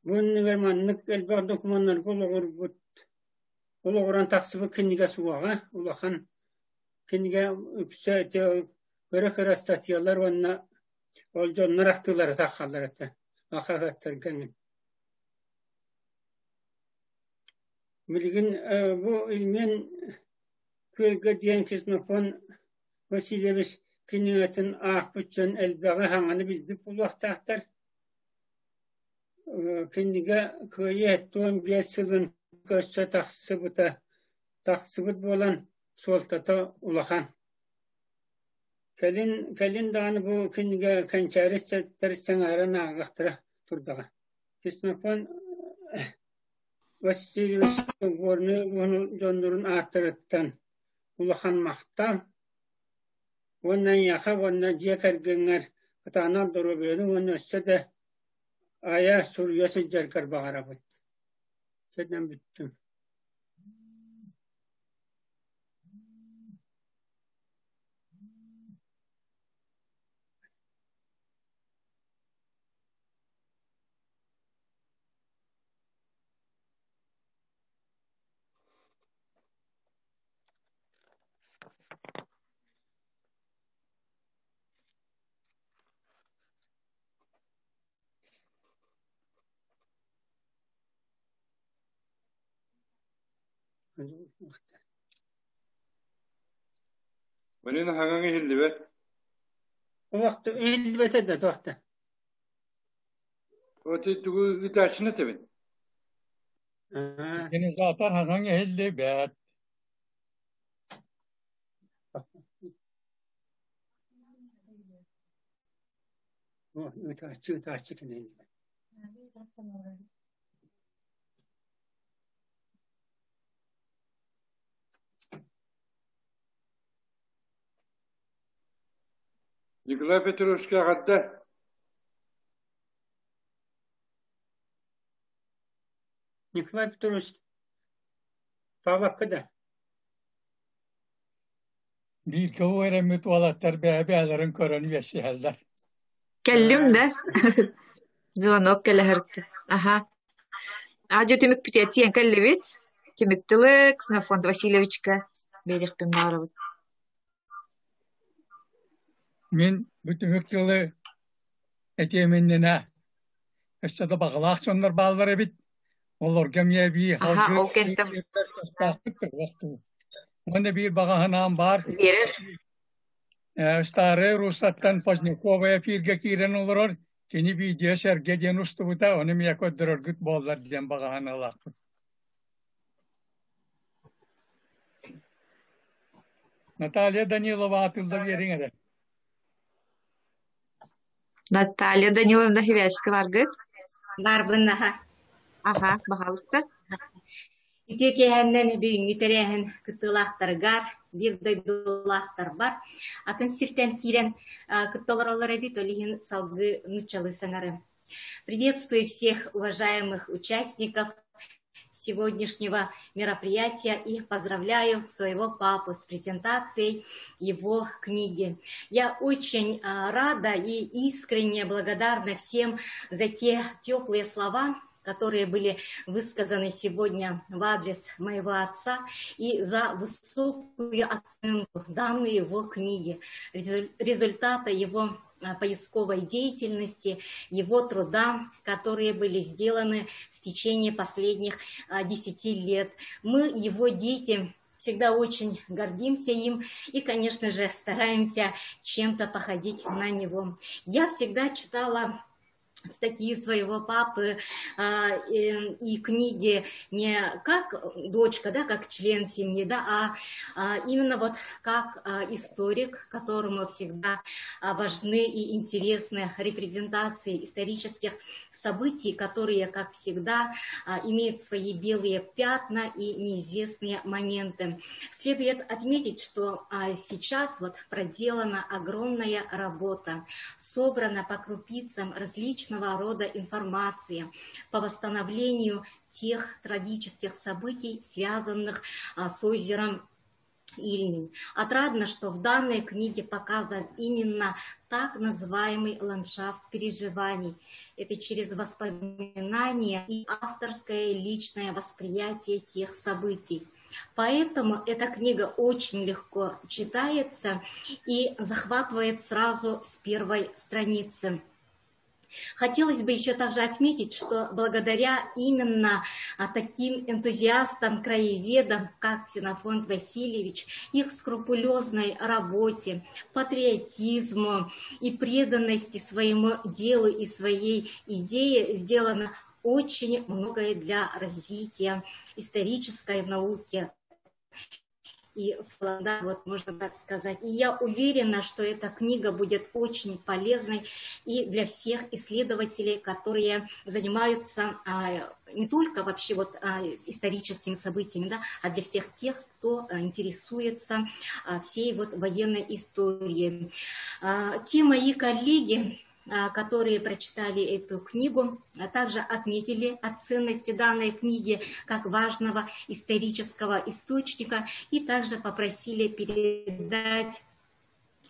Бу иннигэр маннык элбэх докумуоннарга олоҕурбут олоҕуран тахсыбыт кинигэ суоҕа. Улахан кинигэ үксэ ити кыра-кыра статьялар уонна ол дьоннор ахтыылара таххаллар этэ. Хаһыаттарга эҥин. Билигин бу Ильмень күөлгэ диэн Ксенофонт Васильевич кинигэтин аахпыт дьон элбэҕи саҥаны билбит буолуохтаахтар. Кинигэ Кыайыы 75 сылын көрсө тахсыбыта тахсыбыт буолан суолтата улахан. Кэлин, кэлин даҕаны бу кинигэ кэнчээри ыччаттар сэҥээрэн ааҕыахтара турдаҕа. Ксенофонт Васильевич Горнай улууһун дьоннорун ааттарыттан улахан махтал уонна эйиэхэ уонна дьиэ кэргэҥҥэр кытаанах доруобуйаны уонна өссө да айа суруйа сылдьаргар баҕарабыт. Сэтинэн бүттүм. Марина хаҥаҥ иһиллибэт. Туохта иһиллибэтэ да туохта. Оти тугу ыытааччыны этэбин? Организатор хаҥаҥ иһиллибэт. Ыытааччы ыытааччы кини иһиллибэт. Николай Петровичка эҕэрдэ! Николай Петрович Павловка да? Бииргэ үөрэммит уолаттар бэйэ-бэйэлэрин көрөн үөссүһэллэр. Кэллим да? Звонок кэлэһэртэ. Аха. Аадьа түмүк бүтүөттиэн кэллибит. Түмүк тылы Ксенофонт Васильевичка биэриэхпин баҕарабыт. Мин бу түмүк тылы этиэм иннинэ Өссө да баҕалаах дьоннор бааллар эбит. Олорго эмиэ эбии Аха, салгыы ол кэнтэн тустаахпыт да Уонна биир баҕа санаам баар. биэрэр. Старая Руссаттан Позднякова эфиргэ киирэн олорор. Кини видео сэргэ диэн устубута, ону эмиэ көрдөрөргүт буоллар диэн баҕа санаалаахпыт. Наталья Данилова атылла биэриҥ эрэ. Наталья Даниловна Хивяська баргыт? Барбын аха. Аха, баһаалыста. Үтүө киэһэннэн бүгүҥҥү тэрээһин кыттыылаахтарыгар, биир дойдулаахтарбар атын сиртэн киирэн кытта олороллор эбит, ол иһин салгыы нууччалыы саҥарыам. Приветствую всех уважаемых участников сегодняшнего мероприятия и поздравляю своего папу с презентацией его книги. Я очень рада и искренне благодарна всем за те теплые слова, которые были высказаны сегодня в адрес моего отца и за высокую оценку данной его книги, результата его поисковой деятельности, его труда, которые были сделаны в течение последних 10 лет. Мы, его дети, всегда очень гордимся им и, конечно же, стараемся чем-то походить на него. Я всегда читала статьи своего папы и книги не как дочка, да, как член семьи, да, а именно вот как историк, которому всегда важны и интересны репрезентации исторических событий, которые, как всегда, имеют свои белые пятна и неизвестные моменты. Следует отметить, что сейчас вот проделана огромная работа, собрана по крупицам различного рода информация по восстановлению тех трагических событий, связанных с озером Ильмень. Отрадно, что в данной книге показан именно так называемый ландшафт переживаний. Это через воспоминания и авторское личное восприятие тех событий. Поэтому эта книга очень легко читается и захватывает сразу с первой страницы. Хотелось бы еще также отметить, что благодаря именно таким энтузиастам, краеведам, как Ксенофонт Васильевич, их скрупулезной работе, патриотизму и преданности своему делу и своей идее сделано очень многое для развития исторической науки и, да, вот можно так сказать. И я уверена, что эта книга будет очень полезной и для всех исследователей, которые занимаются не только вообще вот историческими событиями, да, а для всех тех, кто интересуется всей вот военной историей. Те мои коллеги, которые прочитали эту книгу, а также отметили о ценности данной книги как важного исторического источника и также попросили передать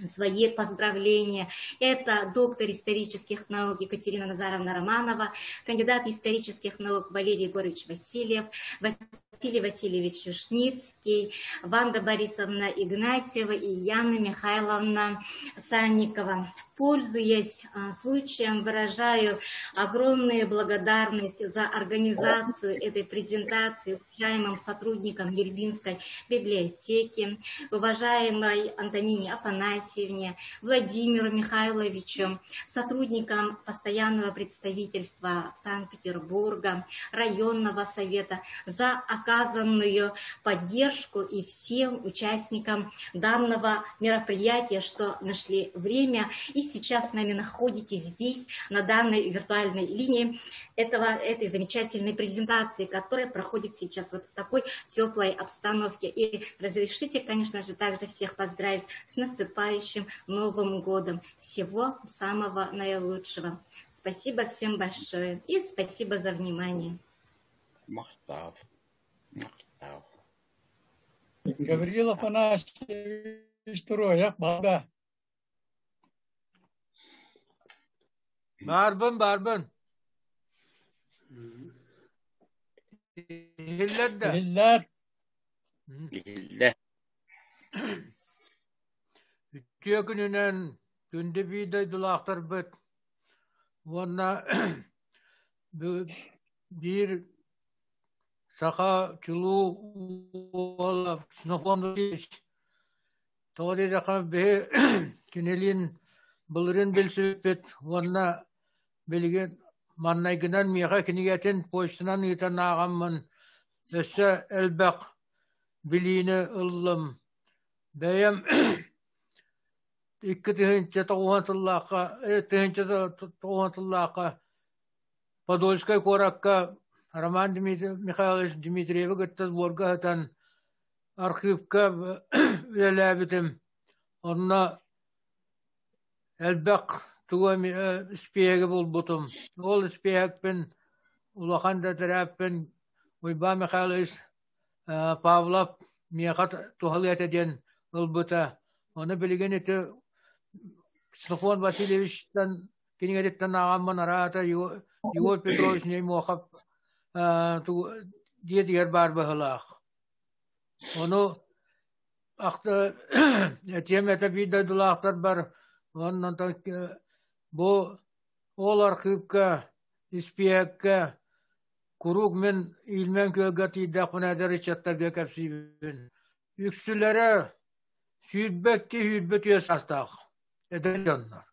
свои поздравления. Это доктор исторических наук Екатерина Назаровна Романова, кандидат исторических наук Валерий Егорович Васильев, Василий Васильевич Юшницкий, Ванда Борисовна Игнатьева и Яна Михайловна Санникова. Пользуясь случаем, выражаю огромную благодарность за организацию этой презентации уважаемым сотрудникам Нюрбинской библиотеки, уважаемой Антонине Афанасьевне, Владимиру Михайловичу, сотрудникам постоянного представительства в Санкт-Петербурга, районного совета за оказанную поддержку и всем участникам данного мероприятия, что нашли время и сейчас с нами находитесь здесь, на данной виртуальной линии этой замечательной презентации, которая проходит сейчас вот в такой теплой обстановке. И разрешите, конечно же, также всех поздравить с наступающим Новым годом. Всего самого наилучшего. Спасибо всем большое и спасибо за внимание. Махтав. Махтав. Гаврил Афанасьевич Троя, бада. Барбын, барбын. Иһиллэр да? Иһиллэр. Иһиллэр. Үтүө күнүнэн күндү биир дойдулаахтарбыт уонна Биир саха чулуу уола Ксенофонт Васильевич тоҕо диэтэххэ биһи кинилиин былырыын билсибиппит уонна билигин маннайгынан миэхэ кинигэтин почтанан ыытан ааҕаммын өссө элбэх билиини ыллым. Бэйэм 2009 сыллаахха 1090 сыллаахха Подольскай куоракка Роман Михайлович Дмитриевы кытта сборга сытан архыыпка үлэлээбитим. Онно элбэх тугу эмэ испииһэги булбутум. Ол испииһэкпин улахан тэтэрээппин Уйбаан Михайлович Павлов миэхэ туһалыа этэ диэн ылбыта. Ону билигин ити Софон Васильевичтан кинигэтиттэн ааҕаммын араата Егор Петрович Неймохов дьиэтигэр баар быһыылаах. Ону ахта этиэм этэ биир дойдулаахтарбар уонна бу ол архыыпка испииһэккэ Куруук мин Ильмень күөлгэ тиийдэхпинэ эдэр ыччаттарга кэпсиибин. Үксүлэрэ 22-24 саастаах эдэр дьоннор.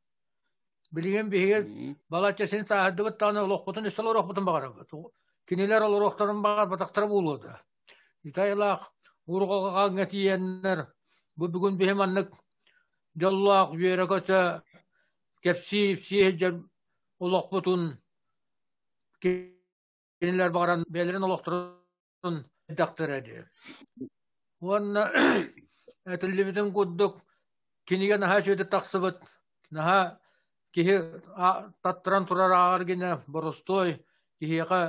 Билигин биһиги балачча син сааһырдыбыт даҕаны олохпутун өссө олоруохпутун баҕарабыт. Кинилэр олоруохтарын баҕарбатахтара буолуо да. Итайлаах урҕаҕаҥҥа тиийэннэр бу бүгүн биһи маннык дьоллоох үөрэ-көтө кэпсии-ипсии сылдьар олохпутун Кинилэр баҕаран бэйэлэрин олохторун элбэхтэрэ дии. Уонна этиллибитин курдук кинигэ наһаа үчүгэйдик тахсыбыт, наһаа киһи таттаран турар ааҕар гинэ боростуой киһиэхэ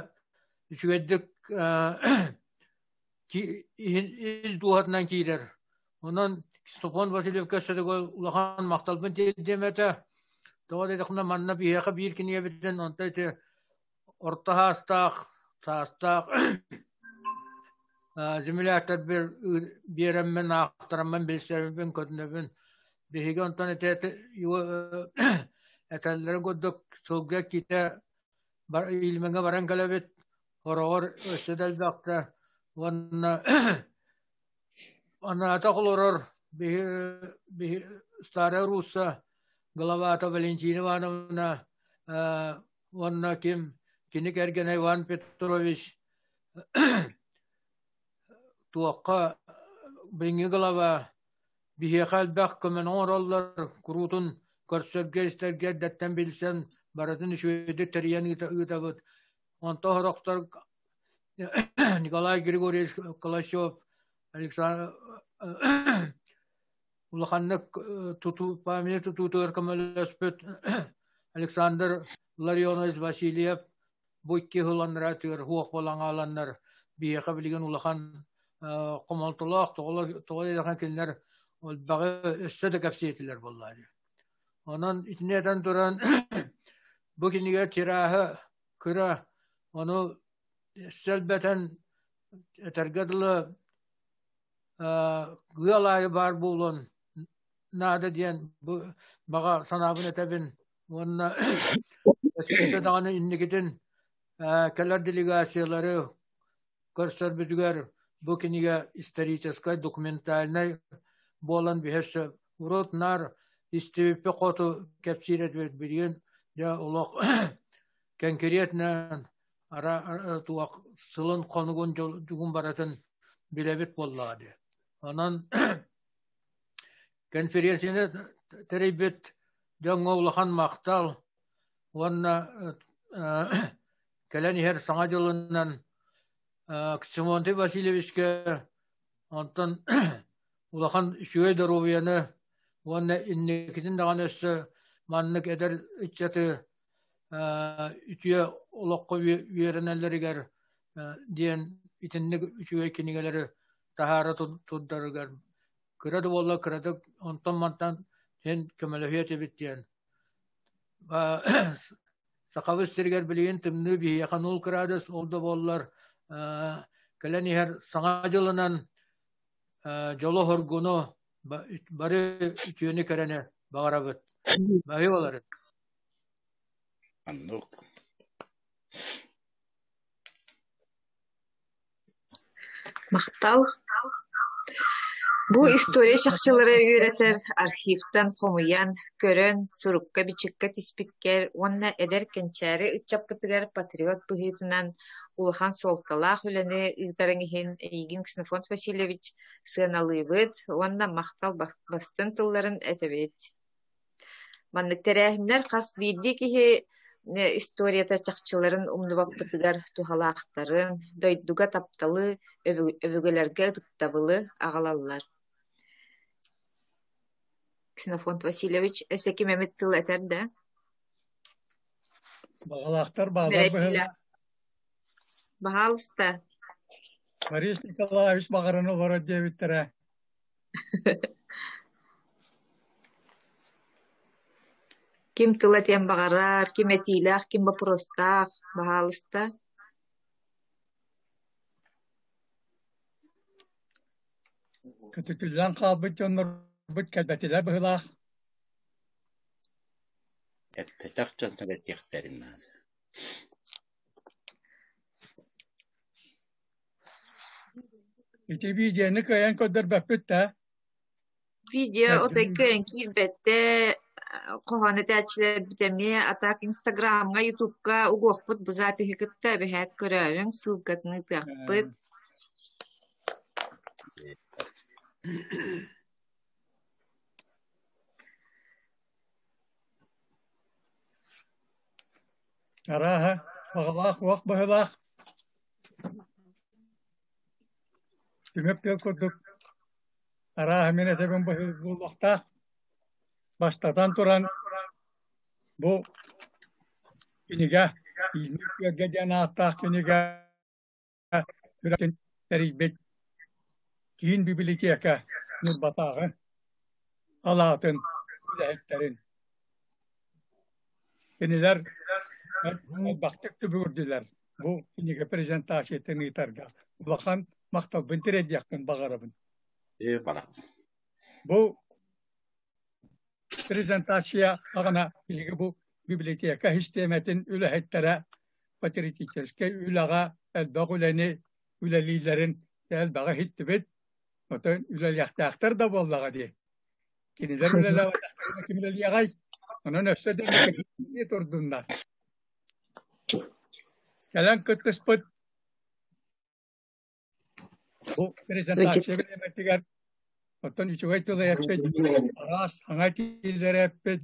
үчүгэйдик ис дууһатынан киирэр. Онон Степан Васильевка өссө улахан махталбын тиэрдиэм этэ. Тоҕо диэтэххинэ манна биһиэхэ биир кинигэбитин онто ити орто саастаах саастаах земляктарбар биэрэммин аахтараммын билсэбин көрүнэбин. Биһиги онтон ити этэллэрин курдук сылга иккитэ Ильмеҥҥэ баран кэлэбит Хороҕор өссө да элбэхтэ уонна анаатах олорор биһи Старая Русса главата Валентина Ивановна уонна ким кини кэргэнэ Иван Петрович туохха билиҥҥи глава биһиэхэ элбэх көмөнү оҥороллор куруутун көрсөргө истэргэ эрдэттэн билсэн барытын үчүгэйдик тэрийэн ыытабыт Онтон сорохтор Николай Григорьевич Калачев, Александр улаханнык тутуу памятник тутуутугар көмөлөспүт Александр Ларионович Васильев бу икки сыл аннараатыгар суох буолан хааланнар биһиэхэ билигин улахан хомолтолоох тоҕо диэтэххэ кинилэр элбэҕи өссө да кэпсиэтилэр буоллаа дии. Онон итини этэн туран бу кинигэ тираһа кыра, ону сэлбэтэн этэргэ дылы ыал аайы баар буолуон наада диэн бу баҕа санаабын этэбин уонна өссө даҕаны инникитин кэлэр делегациялары көрсөрбүтүгэр бу кинигэ историческай документальнай буолан биһэ сөп. Урут наар истибиппит хоту кэпсиир этибит билигин дьэ олох кэнкириэтинэн ара туох сылын хонугун дьугун барытын билэбит буоллаҕа дии. Онон конференцияны тэрийбит дьоҥҥо улахан махтал уонна кэлэн иһэр Саҥа дьылынан Ксенфонтий Васильевичка онтон улахан үчүгэй доруобуйаны уонна инникитин даҕаны өссө маннык эдэр ыччаты үтүө олоххо үөрэнэллэригэр диэн итинник үчүгэй кинигэлэри таһаара турдарыгар кыра да буоллар кыратык онтон-мантан син көмөлөһүө этибит диэн Сахабыт сиригэр билигин тымныы биһиэхэ нуул кыраадыс ол да буоллар кэлэн иһэр Саҥа дьылынан дьолу-соргуну бары үтүөнү-кэрэни баҕарабыт. Баһыы боларын. Оннук. Махтал. Бу история чахчылары үөрэтэр архивтан хомуйан, көрөн, сурукка-бичиккэ тиспиккэр уонна эдэр кэнчээри ыччаппытыгар патриот быһыытынан улахан суолталаах үлэни ыытарыҥ иһин эйигин Ксенофонт Васильевич сыаналыыбыт уонна махтал бастыҥ тылларын этэбит. Маннык тэрээһиннэр хас биирдии киһи историята чахчыларын умнубаппытыгар туһалаахтарын, дойдуга тапталы, өбүгэлэргэ ытыктабылы аҕалаллар. Ксенофонт Васильевич, өссө ким эмит тыл этэр да? Баҕалаахтар баалар быһыылаах. Баһаалыста. Борис Николаевич баҕаран олорор диэбиттэрэ. Ким тыл этиэн баҕарар, ким этиилээх, ким боппуруостаах, баһаалыста. Көтүтүллэн хаалбыт дьоннорбут кэлбэтилэр быһыылаах. Эппэтэх дьоннор этиэхтэрин наада. Ити видеоны кыайан көрдөрбөппүт да. Видео отой кыайан киирбэттэ, хоһоон этээччилэрбит эмиэ, а так Инстаграмҥа, Ютубка угуохпут бу запиһы кытта эбэһээт көрөөрүҥ, ссылкатын ыытыахпыт. Арааһа, баҕалаах уох быһыылаах. Түмүк тыал курдук арааһа мин этэбин буолуохтаах. Бастатан туран бу кинигэ Иинник күөлгэ диэн ааттаах кинигэ үлэтин тэрийбит киин библиотека Ньурбатааҕы алаатын үлэһиттэрин Кинилэр элбэхтик түбүгүрдүлэр бу кинигэ презентациятын ыытарга. Улахан махталбын тириэрдиэхпин баҕарабын. Ээ, бара. Бу презентация аҕана биһиги бу библиотека систиэмэтин үлэһиттэрэ патриотическай үлэҕэ элбэх үлэни үлэлииллэрин элбэҕи иһиттибит. Оттон үлэлиэхтээхтэр да буоллаҕа дии. Кинилэр үлэлээбэтэхтэринэ ким үлэлиэҕэй? Онон өссө да турдуннар. Кэлэн кыттыспыт бу презентация бириэмэтигэр оттон үчүгэй тылы эппит, араас саҥа этиилэри эппит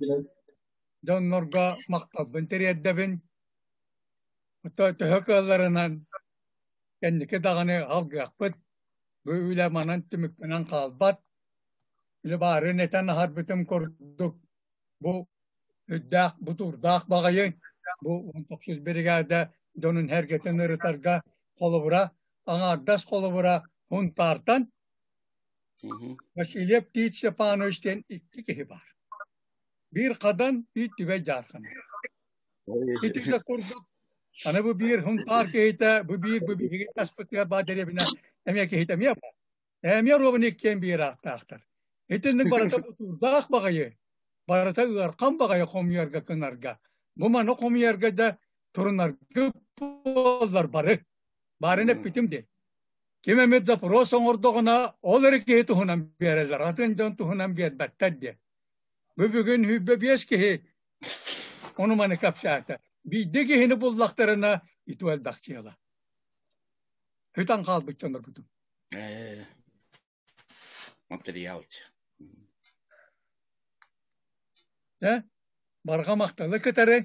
дьоннорго махталбын тириэрдэбин. Оттон төһө кыалларынан кэнники даҕаны алгыахпыт. Бу үлэ манан түмүктэнэн хаалбат. Үлэ баарын этэн аһарбытым курдук бу үрдээх бутуурдаах баҕайы бу 19 биригээдэ дьонун сэргэтин ырытарга холобура аҥаардас холобура Һунтаартан Васильев Тит Степанович диэн икки киһи баар. Биир Хадан, биир Түбэй Дьаархан. Ити да курдук аны бу биир Һунтаар киһитэ, бу биир бу биһиги таспытыгар баар дэриэбинэ эмиэ киһитэ эмиэ баар. Эмиэ ровно иккиэн биир ааттаахтар. Итинник барыта бутуурдаах баҕайы, барыта ыархан баҕайы хомуйарга кынарга. Бу маны хомуйарга да турунарга буоллар бары. Баарын эппитим дии. Ким эмит запрос оҥордоҕуна, ол эрэ киһи туһунан биэрэллэр, атын дьон туһунан биэрбэттэр диэн. Бу бүгүн 25 киһи ону маны кэпсээтэ. Биирдэ киһини буллахтарына иту элбэх дьыала. Ытан хаалбыт дьоннорбутун. Материалчы. Э? Барҕа махталы кытары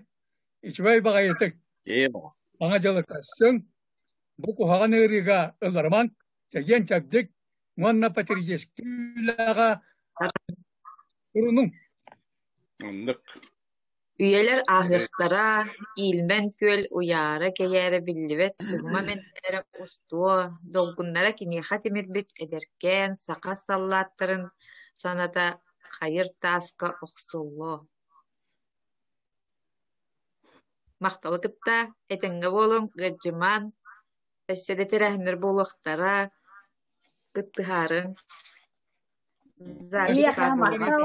үчүгэй баҕайытык саҥа дьылы көрсүҥ, бу куһаҕан ыарыыга ылларымаҥ, чэгиэн чэбдик уонна патриотическай үлэҕэ турунуҥ. Оннук. Үйэлэр ааһыахтара, Иилмэн күөл уйаара-кэйээрэ биллибэт суһума мэннэрэ устуо, долгуннара киниэхэ тимирбит эдэркээн саха саллааттарын саната хайыр тааска охсуллуо Махталы кытта этэҥҥэ буолуҥ, ыалдьымаҥ, өссө да тэрээһиннэр буолуохтара, кыттыһаарыҥ. Эйиэхэ махтал,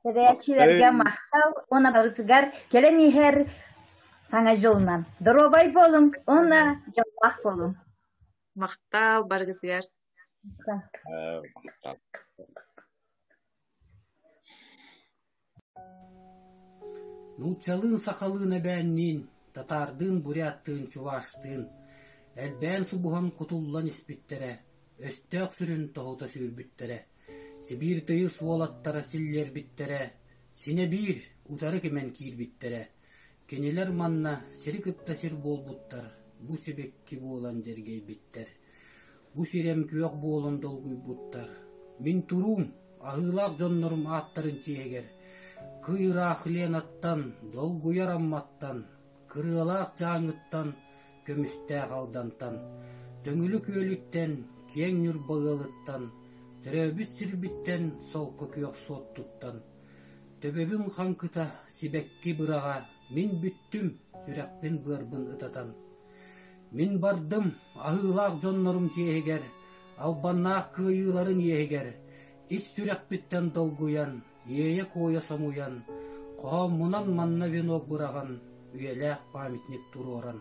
тэрээччилэргэ махтал уонна барытыгар кэлэн иһэр Саҥа дьылынан. Доруобай буолуҥ уонна дьоллоох буолуҥ. Махтал барыгытыгар. Нууччалыын, сахалыын эбээнниин, татаардыын, буряттыын, чуваштыын элбээн субуһан кутуллан испиттэрэ, өстөөх сүрүн тоһута сүүрбүттэрэ, Сибиир тыйыс уолаттара силлиэрбиттэрэ, синэ биир утары кимэн киирбиттэрэ. Кинилэр манна сири кытта сир буолбуттар, бу сибэкки буолан дьэргэйбиттэр. Бу сирэм күөх буолан долгуйбуттар. Мин туруум, аһыылаах дьоннорум ааттарын чиэһигэр, кый ыраах Ленаттан, долгуйар Амматтан, кырыалаах Дьааҥыттан, көмүстээх Алдантан, Төҥүлү күөлүттэн, киэҥ Ньурба ыалыттан, төрөөбүт сирбиттэн солко күөх суоттуттан, төбөбүн хаҥкыта сибэкки быраҕа мин бүттүм, сүрэхпин-быарбын ытатан. Мин бардым аһыылаах дьоннорум чиэһигэр, албаннаах кыайыыларын иэһигэр, ис сүрэхпиттэн долгуйан, иэйэ-куойа соҥуйан, хоһооммунан манна венок быраҕан, үйэлээх памятник туруоран.